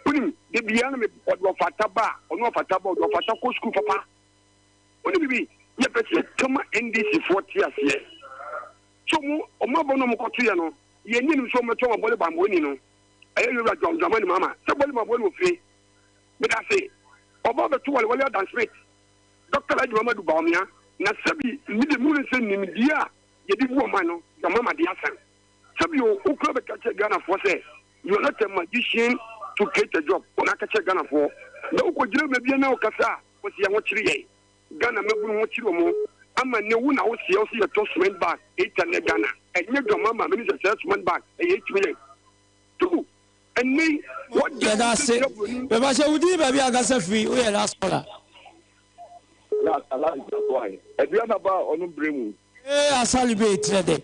Wonim, da biara na me ɔde ɔfata ba a, ɔne ɔfata ba, ɔde ɔfata kɔ sukuu papa. Wonim bibi, yɛpɛ sɛ yɛka ma NDC foɔ te aseɛ. So ɔmo ɔmo abɔ no ɔmo kɔto yɛ no, yɛn ni nim sɛ ɔmo bɛtɔ ɔmo bɔle bambɔni no. Ɛyɛ Yowura John Dramani Mahama sɛ bɔle bambɔni wɔ fie. Meda ase. Ɔba bɛto Wale Wale Adam Smith, Dr. Alhaji Muhammadu Bawumia, na sɛbi me de mu ne sɛ nimdeɛ a yɛde bu ɔman no, John Mahama de asan. Sɛbi o, wo kura bɛka kyerɛ Ghanafoɔ sɛ you are not a magician to create a job, wo na aka kyerɛ Ghanafoɔ. Na wokɔ gyina baabi na wokasa a, wo se yɛn ho kyere yɛn. Ghana mmabunu ho kyere wɔn ama nnɛ wo na wo seɛ wo se yɛtɔ cement bag 800 Ghana. Ɛnyɛ dwamama mene sɛ saa cement bag ɛyɛ 8 million. Two, ɛnnɛ yi wɔda Yɛda ase. Mepakyɛ wo din baabi a kasa firi woyɛ last caller. Last Alhaji Tafoahe. Aduanaba a ɔno brɛ mu. Ee Asale bee trɛ dɛ.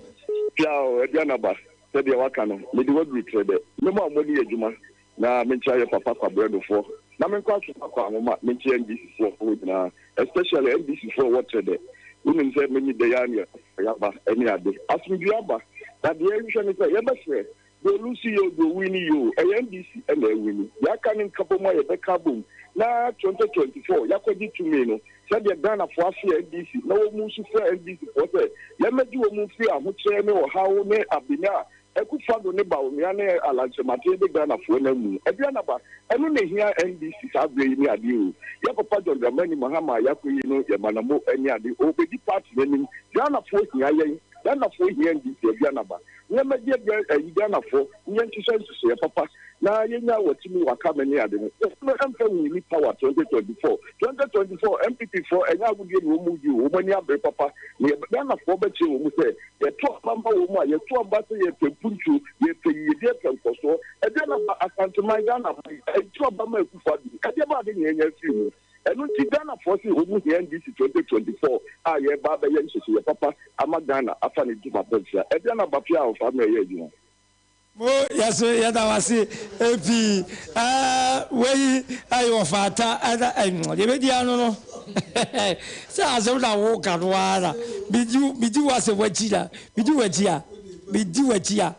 Pia o Aduanaba, sɛdeɛ waka no, mede waduru trɛ dɛ. Mɛma ɔmɔ ni adwuma na menkyerɛ yɛ papa Kwabrɛ Dofoɔ na menkɔ Asoma kɔ Anwoma menkyerɛ NDC foɔ hɔ nyinaa especially NDC foɔ ɛwɔ trɛ dɛ. Wonim sɛ menye dɛ yaa ne yaba ne ade. Asomdwie aba na deɛ yɛhwehwɛ ne sɛ yɛbɛsrɛ Deɛ olusi yɛ o, deɛ owini yɛ o, ɛyɛ NDC na awini. Deɛ aka ne nkabom a yɛbɛka abom na 2024 yɛakɔgye tumi no. Sɛdeɛ Ghanafoɔ afe NDC na wɔn su frɛ NDC foɔ sɛ yɛmmɛgye wɔn mfiri ahokyerɛ ne ɔhaw ne abenya a Akufo-Addo ne Bawumia ne Alan Kyerematen de Ghanafoɔ nam mu. Aduanaba, ɛno na ɛhia NDC saa berɛ yi ne adeɛ o. Yɛ papa John Dramani Mahama a yɛakɔ yi no yɛ Manamo ne ade, ɔrebɛdi party no anim. Ghanafoɔ hia yɛn, Ghanafoɔ hia NDC, Aduanaba. Nneɛma bi adua ayi Ghanafoɔ, ne yɛnhyehyɛ nhyehyɛeɛ papa na yɛnya watumi wakame ne ade no. Yɛn no ɛmfa nwini power 2024. 2024 NPP foɔ ɛnyɛ agodie na wɔn redi o, wɔn ani abere papa. Na yɛ Ghanafoɔ bɛkyerɛ wɔn sɛ Yɛto aba ma wɔn a, yɛto aba sɛ yɛpɛ mpuntuo, yɛpɛ yiyedie, yɛpɛ nkɔsoɔ. Ɛdeɛn na aba Asanteman, Ghana man, yɛto aba ma Akufo Addo, ɛdeɛn ba ade na yɛnya afiri mu? Ɛno nti Ghanafoɔ se wɔn hia NDC 2024 a yɛreba abɛyɛ nhyehyɛeɛ papa ama Ghana afa ne dwuma pa mfira. Ɛdeɛn na aba pia a ɔfa mmerɛ yɛ adwuma? Mo yɛso yɛda wo ase pii ɛɛ wei ɛyɛ ɔfata ɛna ɛn deɛ bɛdi ano no sɛ asɛm na wo ka no ara na medi medi w'asɛm akyi na medi w'akyi a medi w'akyi a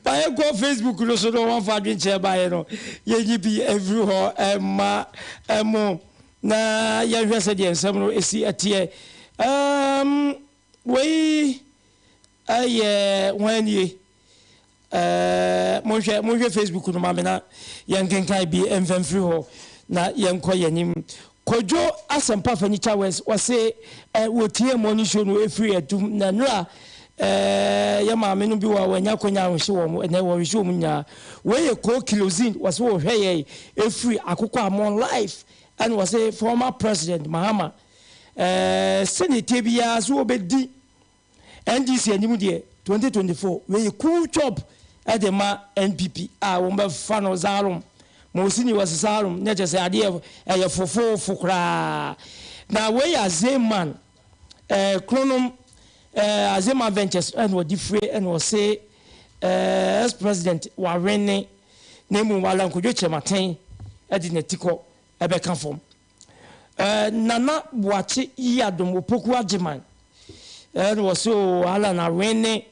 ba yɛnkɔ Facebook no so no wɔmfa adwenkyerɛ baeɛ no yɛnyi bi ɛmfiri hɔ ɛma ɛmo na yɛnhwɛ sɛdeɛ nsɛm no ɛsi ɛteɛ ɛɛm wei Ɛyɛ hwan nie? Ɛɛ, monhwɛ, monhwɛ Facebook no ma me na yɛnkenkan bi mfa mfiri hɔ na yɛnkɔ yɛn anim. Kojo Asɛmpa Furniture Works, wɔse ɛ, wɔtie morning show no ɛfiri Adum na nnora ɛɛ, yɛ maame no bi wɔ a wɔanya akwanya ahwehye wɔn, ɛnɛ wɔhwehye wɔn nyinaa. Wei yɛ Koo Kilozin, wɔse wɔhwɛ yɛn ɛfiri Akokɔ Amon Life, ɛna wɔse former President Mahama ɛɛ, sɛdeɛ ɛteɛ biara so wɔbɛdi NDC anim deɛ 2024 wei yɛ cool chop de ma NPP a wɔn bɛ fa no zaalom ma osini wɔ se saalom na kyɛ sɛ adeɛ ɛyɛ fofoofo koraa na wei yɛ Azeman ɛɛ kronom ɛɛ Azeman Ventures ɛna ɔde fire ɛna ɔse ɛɛ ex president wawene na emu Alan Kwadwo Kyerematen ɛde n'atikɔ ɛbɛka fam. Eh, Nana Boakye Yiadom Opoku Agyeman eh, na wɔse o Alan awene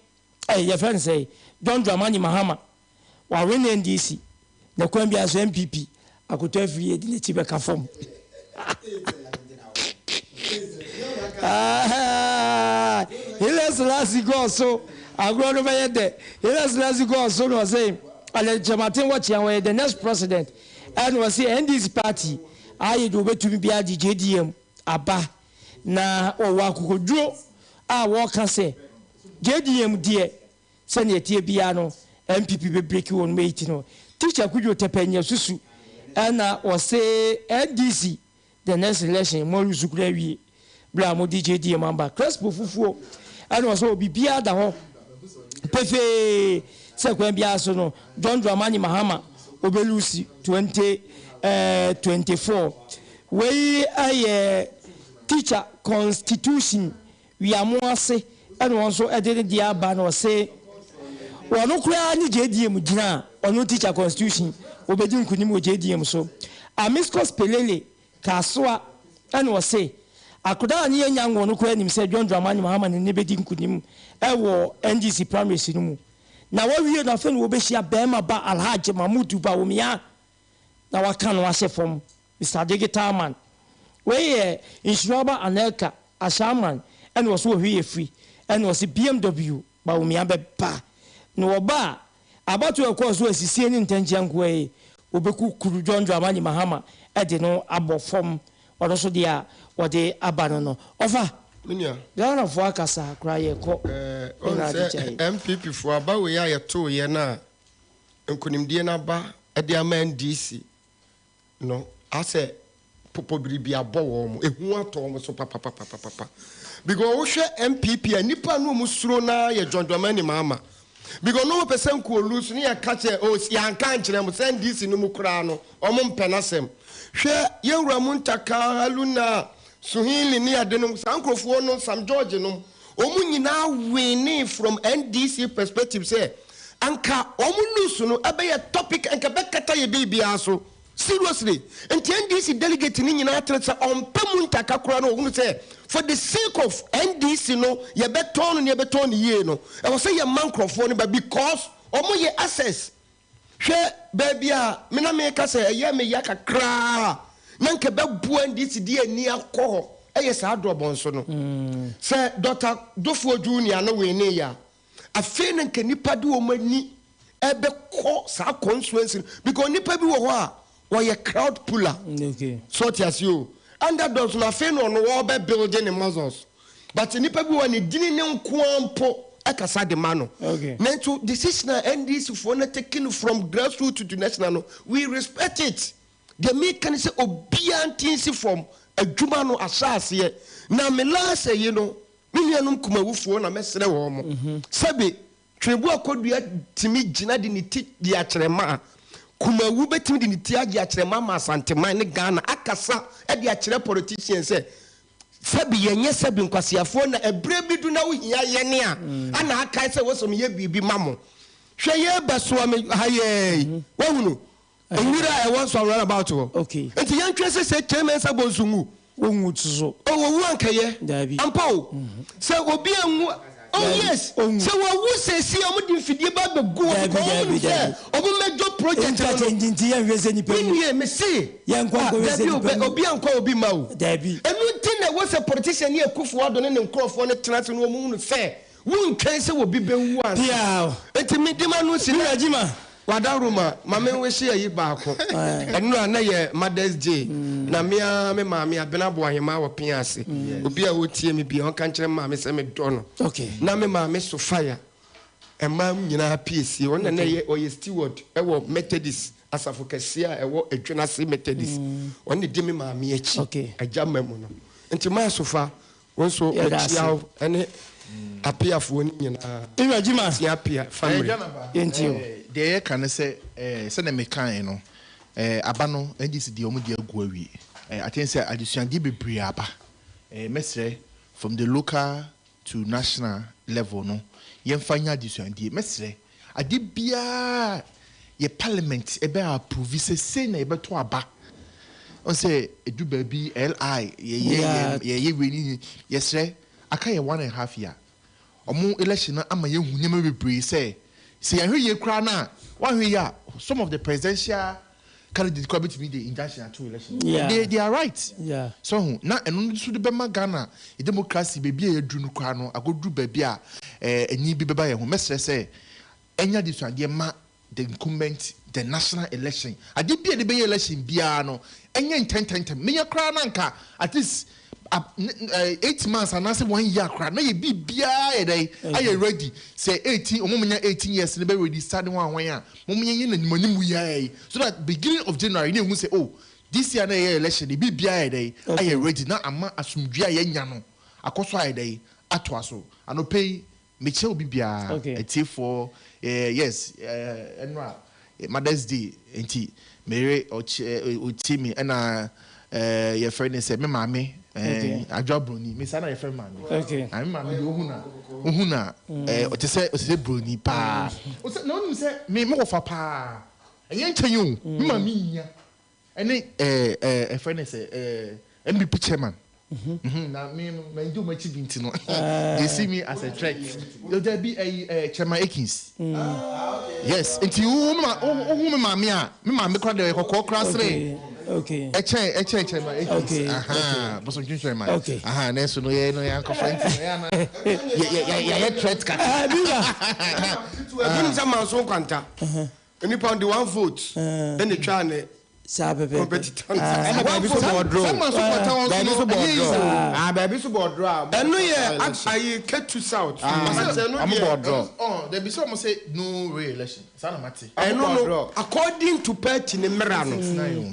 eh, yɛfrɛ no sɛ John Dramani Mahama wawene NDC na kwan biara so NPP akoto afiri yɛ de n'akyi bɛka fam. Haile Selassie kɔɔ so agorɔ no bɛyɛ dɛ. Haile Selassie kɔɔ so na ɔse Alan Kyerematen wɔkyea wɔyɛ the next president. Ɛna ɔse NDC party ayɛ deɛ ɔbɛtumi biara de JDM aba na ɔwɔ akokoduro a wɔka sɛ JDM deɛ sɛdeɛ ɛteɛ biara no NPP bɛ breaki wɔn 8 no. Teacher Kudwo Tɛpɛ Nyasusu ɛna ɔse NDC The next election mo alusu koraa awie berɛ a mode JDM aba. Crespo fufuo ɛna ɔsɛ wɔ biribiara da hɔ pefee sɛ kwan biara so no John Dramani Mahama ɔbɛlusi 2024. Wei ɛyɛ teacher constitution wiamo ase ɛna wɔn nso ɛde ne deɛ aba na ɔse wɔn koraa ne JDM gyina a ɔno teacher constitution wɔbɛdi nkunim wɔ JDM so. Amiscos Pelele Kasoa ɛna ɔse akodaa a ne yɛ nya nwoo no koraa nim sɛ John Dramani Mahama ne ne bɛdi nkunim ɛwɔ NDC primaries no mu na wawie no afei na wɔbɛhyia bɛɛma ba Alhaji Mahmood Bawumia na waka no ahyɛ fam. Mister Digital Man, Wei yɛ Nhyiraba Anelka Ashaiman ɛna ɔse ɔhwɛ yɛ firi ɛna ɔse BMW Bawumia bɛba na ɔba a abatoɔ ɛkɔɔ so asisie ne ntɛnkyea nkoa yi ɔbɛku kuru John Dramani Mahama de no abɔ fam ɔno nso deɛ a ɔde aba no no ɔfa Me nua. Ghanafoɔ akasa koraa yɛkɔ Ɛɛ, wohu ɛna ade sɛ gyae. NPP foɔ aba wei a yɛtooeɛ no a nkonimdie no aba de ama NDC no asɛ popɔ biribi abɔ wɔn, ehu atɔ wɔn so papapapapapa. Because wohwɛ NPP a nipa no wɔn suro naa yɛ John Dramani Mahama. Because no wɔn pɛ sɛ nkuo lose ne yɛ ka kyerɛ oh yɛanka nkyerɛ mo sɛ NDC no mu koraa no wɔn mpɛ n'asɛm. Hwɛ yɛwura Muntaka, Haruna, Suhili ne ade nom saa nkurɔfoɔ no Sam George nom wɔn nyinaa winning from NDC perspective sɛ anka wɔn lose no ɛbɛyɛ topic anka ɛbɛkata yɛ biribiara so seriously nti NDC delegate no nyinaa tere sɛ ɔmpɛ Muntaka koraa no ɔhunu sɛ for the sake of NDC no yɛbɛtɔn no ne yɛbɛtɔn no yie no ɛwɔ sɛ yɛma nkurɔfoɔ no ba because wɔn yɛ access Hwɛ baabi a me na meka sɛ ɛyɛ me ya kakraa. na nka ɛbɛboa NDC de ani akɔ hɔ yɛ saa Drɔbɔnso no. Sɛ Dɔkta Dofoɔ Junior no winee a, afei na nka nnipa de wɔn ani ɛbɛkɔ saa constituency no because nnipa bi wɔ hɔ a wɔyɛ crowd puller. So ɔte aseɛ o. Underdogs no afei na ɔno ɔrebɛ build ne muscles. But nnipa bi wɔ hɔ a ne dini ne nko ara mpo ɛkasa de ma no. Nanso decision a NDC foɔ no take no from grassroots to national no, we respect it. Deɛ meka ne sɛ obiara nte nsi fam, adwuma no ahyɛ aseɛ. Na me last ayi no, me nuanom Kumawufoɔ na mɛsrɛ wɔn, sɛbe Tweboa Kodua tumi gyina de ne ti de akyerɛma a, Kumawu bɛtumi de ne ti agye akyerɛma ama Asanteman ne Ghana akasa de akyerɛ politicians sɛ sɛbe yɛnyɛ sɛbe nkwaseafoɔ na ɛberɛ bi du na wohia yɛne a, ana akae sɛ wɔ sɛ meyɛ biribi ma mo. Hwɛ yɛrebɛsoa me ha yɛɛ yi, woahunu? Nwura a ɛwɔ nsɔw round about hɔ. Okay. Nti yɛntwɛn sɛ sɛ Kyei Mensah Bonsu nwu. Onwu to so. Oh owu ankɛyɛ. Daabi. Ampa o. Sɛ obi anwu a. Oh yes. Onwu. Sɛ wawu seesei a wɔde mfidie ba abɛgu hɔ Daabi because wɔn daabi nim sɛ daabi. wɔn mmɛdwo project no no. Interchange nti yɛnhwɛ sɛ nipa Me nwu. nua mese. Yɛnkɔ Ah nkɔhwɛ sɛ daabi o nipa bɛ nwu. obi ankɔ obi mma o. Daabi. Ɛno nti na ɛwɔ sɛ politician ne Akufo Addo ne ne nkorɔfoɔ no tena ase na wɔn hunu sɛ Wontwɛn sɛ obi bɛwu ansa. Piaw. Enti mede m'ano si Wura Gyima. W'adaworoma, ma me nwehye ayi baako. Ɛnora na yɛ Mother's Day, na me ara me maame Abena Boahemaa wɔ pea ase. Obi a ɔretie me biara, ɔnka nkyerɛ me maame sɛ medɔ no. Na me maame Sophia, mmaa nyinaa piesie. Ɔno na na ɛyɛ, ɔyɛ steward wɔ Methodist asafo kɛseɛ a ɛwɔ Adwenase Methodist. Ɔno na ɛdi me maame akyi, agya mma mu no. Nti maa Sofa, Wo nso mekyia wo ne Apiafoɔ no nyinaa. Ewura Gyima. Tia Apia family. Yɛntie o. Deɛ yɛka ne sɛ sɛdeɛ mekaeɛ no aba no NDC deɛ wɔn de agu awie. I think sɛ adesuadeɛ bebree aba. Mɛsrɛ from the local to national level no yɛmfa nyɛ adesuadeɛ. Mɛsrɛ Ade biara a yɛ parliament bɛ approve sɛ sei na yɛbɛto aba. Wohu sɛ ɛdu baabi LI yɛyɛ yɛyɛ wei ne yɛsrɛ aka yɛ one and half year. Ɔmo election no ama yɛahu nneɛma bebree sɛ sɛ yɛanhwɛ yie koraa no a woanhwɛ yie a some of the presidential candidate koraa bɛtumi de injunction ato election no. Yeah. They, they are right. Yeah. So ho na ɛno nso de bɛma Ghana democracy baabi a yɛaduru no koraa no akɔduru baabi a eh, ani bi bɛba yɛn ho. Mɛsrɛ sɛ ɛnyɛ adesuadeɛ ma the incumbent, the national election. Adeɛ bi a yɛde bɛyɛ election biara no, ɛnyɛ ntɛntɛntɛm. Menya koraa na anka at least 8 months anaasɛ 1 year koraa na yɛ biribiara yɛ dɛn ayɛ ready. Sɛ 18 wɔn a wɔnya 18 years no bɛ register ne ho ahwan a, mom yɛnyɛ no anim anim yi ara yi so that beginning of January na yɛhu sɛ oh this year na yɛyɛ election no biribiara ayɛ dɛn ayɛ ready na ama asomdwoeɛ a yɛanya no akɔ so ayɛ dɛn atoa so. Anɔpa yi mekyɛ obi biara atiefoɔ eh, yes eh, ɛnora Mother's Day nti me yere ɔtie me ɛna eh, yɛfrɛ ne sɛ me maame eh, Adwoa Broni me saa na yɛfrɛ me maame na me maame deɛ ohu na ohu na eh, ɔte sɛ ɔte sɛ broni paa ɔsɛ na onim sɛ me me wɔfa paa ɛnyɛ nkyɛn o me maame nya Ɛne ɛɛ ɛɛ ɛfrɛ ne sɛ ɛɛ NPP chairman. Mhm, na me no mɛngye wɔn akyi bi nti no they see me as a threat. Yo dabi ɛyi ɛɛ chairman Akins. Yes, nti wo ma wo hu me maame a me maame kora deɛ ɔyɛ kɔkɔɔ kora sere. Ɛkyɛn ɛkyɛn chairman Akins. Aha, bosom twentwɛn man. Aha, nanso no yɛ no yɛ ankɔfa nti no yɛ ana yɛ yɛ yɛ threat kakra. Biba. Wonim sɛ manso nkwanta. Nnipa de one vote ɛna etwaa ne Saa pɛpɛɛpɛ. competitor no. Ɛna baabi so bɔɔ draw. Sɛ manso kwanta wɔn Baabi so so no bɔɔ ɛnyɛ draw. easy o. Ah, baabi so bɔɔ draw a. Ɛno yɛ ayi Ketu South. Ah, But ɛno ɔmo deɛ bɔɔ draw. Ɔn dabi sɛ ɔmo sɛ no re-election saa na mate. ɛno Ɔmo bɔɔ no draw. according to party ne mmara no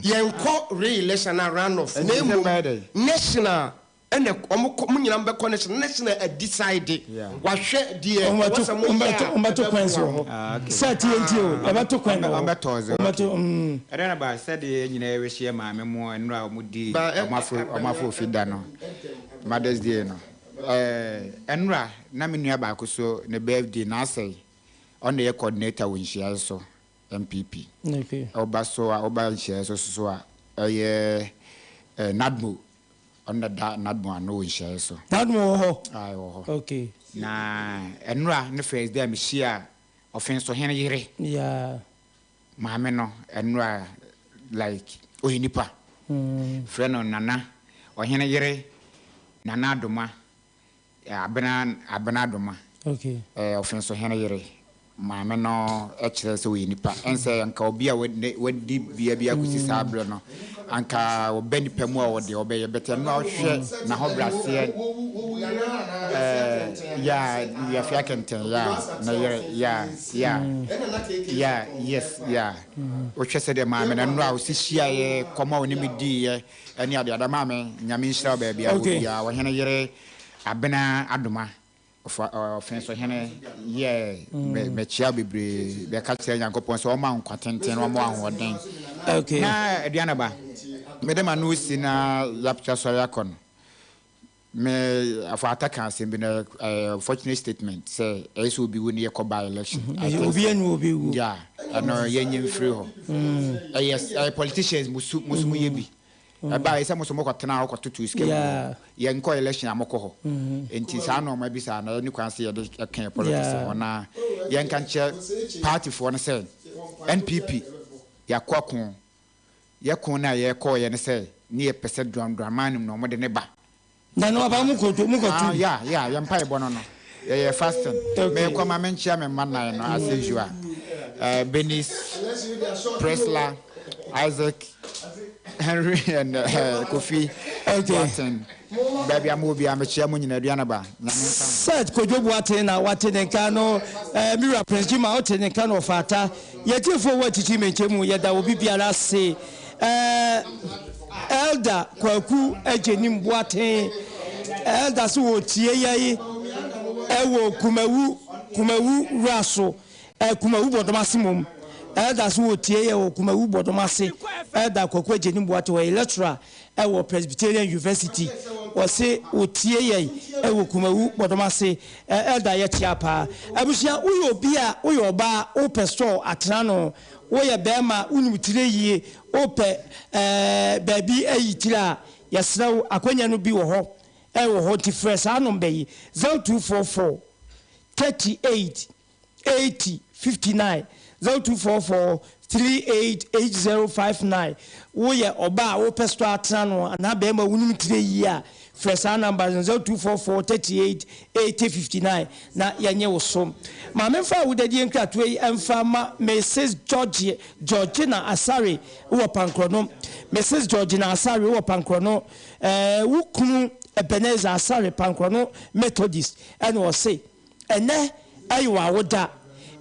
yɛnkɔ re-election na run off na Ɛnti sɛ mmom mbɛyɛ dɛn? national ɛna ɔmo kɔ mo nyinaa mbɛkɔ national national adecide wahwɛ deɛ ɛwɔ sɛ mo yɛ a Ɔmbɛto coins wɔ ɛbɛboa mo. hɔ. Ah, okay. Sɛ tie ntie o, ɔbɛto coin wɔ hɔ. Ɔmbɛtɔ ɔdze, Ɔmbɛto okay. mm. Ɛdɛn na ba sɛdeɛ yɛn nyinaa yɛrehyia maame mo nnora a wɔdi Ba ɛ wɔn afo wɔn afo ofi da no, Mother's Day no. Ɛɛ nnora na me nua baako so ne birthday n'asɛe. Ɔno na ɛyɛ coordinator wɔ nhyiaeɛ so NPP. Okay. Ɔba so a ɔba nhyiaeɛ so so a ɛyɛ ɛɛ NADMO. Ɔno na ɛda NADMO ano wɔ nhyiaeɛ so. NADMO wɔ hɔ? Ae, wɔ hɔ. Okay. Na ɛnora ne first day a mehyiaa Ɔfensohene yere. Yeah. Maame no, ɛnora like ɔyɛ nipa. Frɛ no Nana, ɔhene yere Nana Adoma, Abena Abena Adoma, Ɔfenso hene yere. Maame no kyerɛ sɛ ɔyɛ nipa. Ɛnsɛ anka obi a wadi bea bi akosi saa berɛ no, anka ɔba nipa mu a ɔwɔ deɛ ɔbɛyɛ. But ɛno a wohwɛ n'ahobraseɛ, ɛɛ, yeah, Wiafe Akɛntɛn, yeah, ne yere, yeah, yeah, yeah, yes, yeah. Wohwɛ sɛdeɛ maame no, ɛno a ɔsi hyiaeɛ, kɔm a ɔne me diiɛ, ɛne adeade. Maame, Nyame nhyira wo baabi a wɔ biara. Ɔhene yere Abena Adoma. Ɔfa ɔfe so hene yɛ mɛkyia bebree bɛka kyerɛ Nyankopɔn sɛ ɔma nkwa tenten na ɔma ahoɔden. Okay. Na aduane ba mede ma no si na yaptwa sɔre akɔ no me afa ata ka asɛm bi na unfortunate statement sɛ ɛyɛ sɛ obi wu ne yɛkɔ by election. Mm-hmm. Obi anu obi wu. Yeah, ɛno yɛnyɛ mfiri hɔ. Mm. Ɛyɛ politicians musu musu mu yɛ bi. Ɛbae sɛ mo nso mokɔtenaa hɔ kɔtotoo sika guu hɔ. Yɛnkɔ election a mokɔ hɔ. Nti saa nnoɔma bi saa no ɛni kwan sɛ yɛde ka yɛn politics ho na yɛnka nkyerɛ party foɔ no sɛ NPP yɛakɔ ako. Yɛ ko no a yɛkɔeɛ ne sɛ ne yɛpɛ sɛ John Dramani na wɔde no ba. Na no aba mo kɔ mo kɔ tu. Ah yeah yeah yɛn mpaebɔ no no yɛyɛ fasting. Okay. Mekɔ ma menkyea me mma nan no as usual. Uh, Benis, Presla, Isaac, Henry and uh, Kofi okay. Boateng. Baabi a mo wɔ biara mekyea mo nyinaa aduane ba. Nyame nka ho. Seth Kojo Boateng na wate ne nka no eh, Mira Prince Jima wote ne nka no ɔfata. Yɛtiefoɔ wɔ akyikyi menkyɛ mu yɛda obi biara ase. Eh, Elder Kwaku Agyenim Boateng, Elder so wɔtie yɛn ɛwɔ Kumawu, Kumawu wura so, eh, Kumawu bɔdɔm ase mom. Elder so wɔtie yɛn wɔ Kumawu bɔdɔm ase. Elder Kwaku Agyenim Boateng ɔyɛ lecturer ɛwɔ Presbyterian University. Ɔse wɔtie yɛn ɛwɔ Kumawu bɔdɔm ase. Eh, Elder yɛkyea paa. Abusua, woyɛ obi a, woyɛ ɔbaa, wopɛ store atena no, woyɛ bɛrima, wonim tire yie, Wopɛ baabi ayi tiri a, yɛsrɛ wo, akwanya no bi wɔ hɔ, ɛwɔ hɔ, nti frɛ saa nɔmba yi, 0244 38 80 59, 0244 38 80 59. Woyɛ ɔbaa a wopɛ store atena no anaa bɛrima a wonim tire yie a, Frɛ saa number no, 0244 38 80 59 na yɛnye wo so. Ma memfa awodadie nkratoɔ yi mfa ma Mrs George, Georgina Asare wɔ Pankorɔno. Mrs Georgina Asare wɔ Pankorɔno. Eh, wo kunu Ebenezer Asare, Pankorɔno Methodist, ɛna ɔse. Ɛnnɛ ɛyɛ w'awoda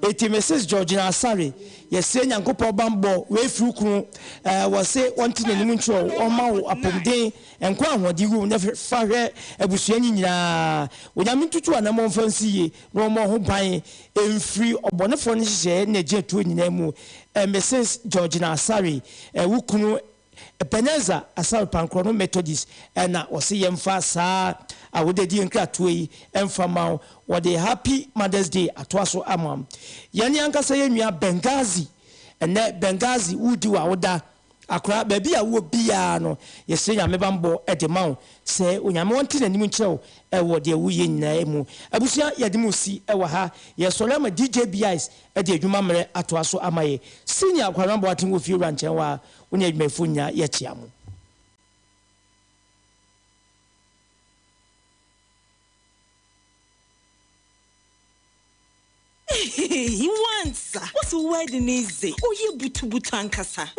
enti Mrs Georgina Asare yɛsrɛ Nyankopɔn banbɔ wei firi wo kunu ɛɛ wɔse ɔnte n'anim nkyerɛ wo ɔmma wo apomden nkwa ahoɔden wom na fa hwɛ abusua no nyinaa Onyame ntutu anamɔ mfa nsi yie na ɔmmɔ ho ban mfiri ɔbɔnefoɔ no nhyehyɛeɛ ne n'agyinatuo nyinaa mu Mrs Georgina Asare wo kunu Ebenezer Asare Pankorɔ no Methodist na wɔse yɛmfa saa awodadie nkratoɔ yi mfa mma wo. Wɔde Happy Mother's Day atoa so ama wo. Yɛn ankasa yɛn nua Benghazi, ɛnnɛ Benghazi woredi w'awoda. Akora, baabi a wowɔ biara no, yɛsrɛ Nyame banbɔ de ma wo sɛ Onyame ɔnte n'anim nkyerɛ wo wɔ deɛ woreyɛ nyinaa mu. Abusua, yɛde mo resi wɔ ha. Yɛresɔre ama DJ Biais de adwuma mmerɛ atoa so ama yɛ. Senior Kwabena Boateng wɔ fie wura nkyɛn hɔ a, wo ne adwumayɛfoɔ nyinaa yɛkyea mo. Ehehehe wansa! Wose wo wedding yi dze, ɔyɛ butubutu ankasa.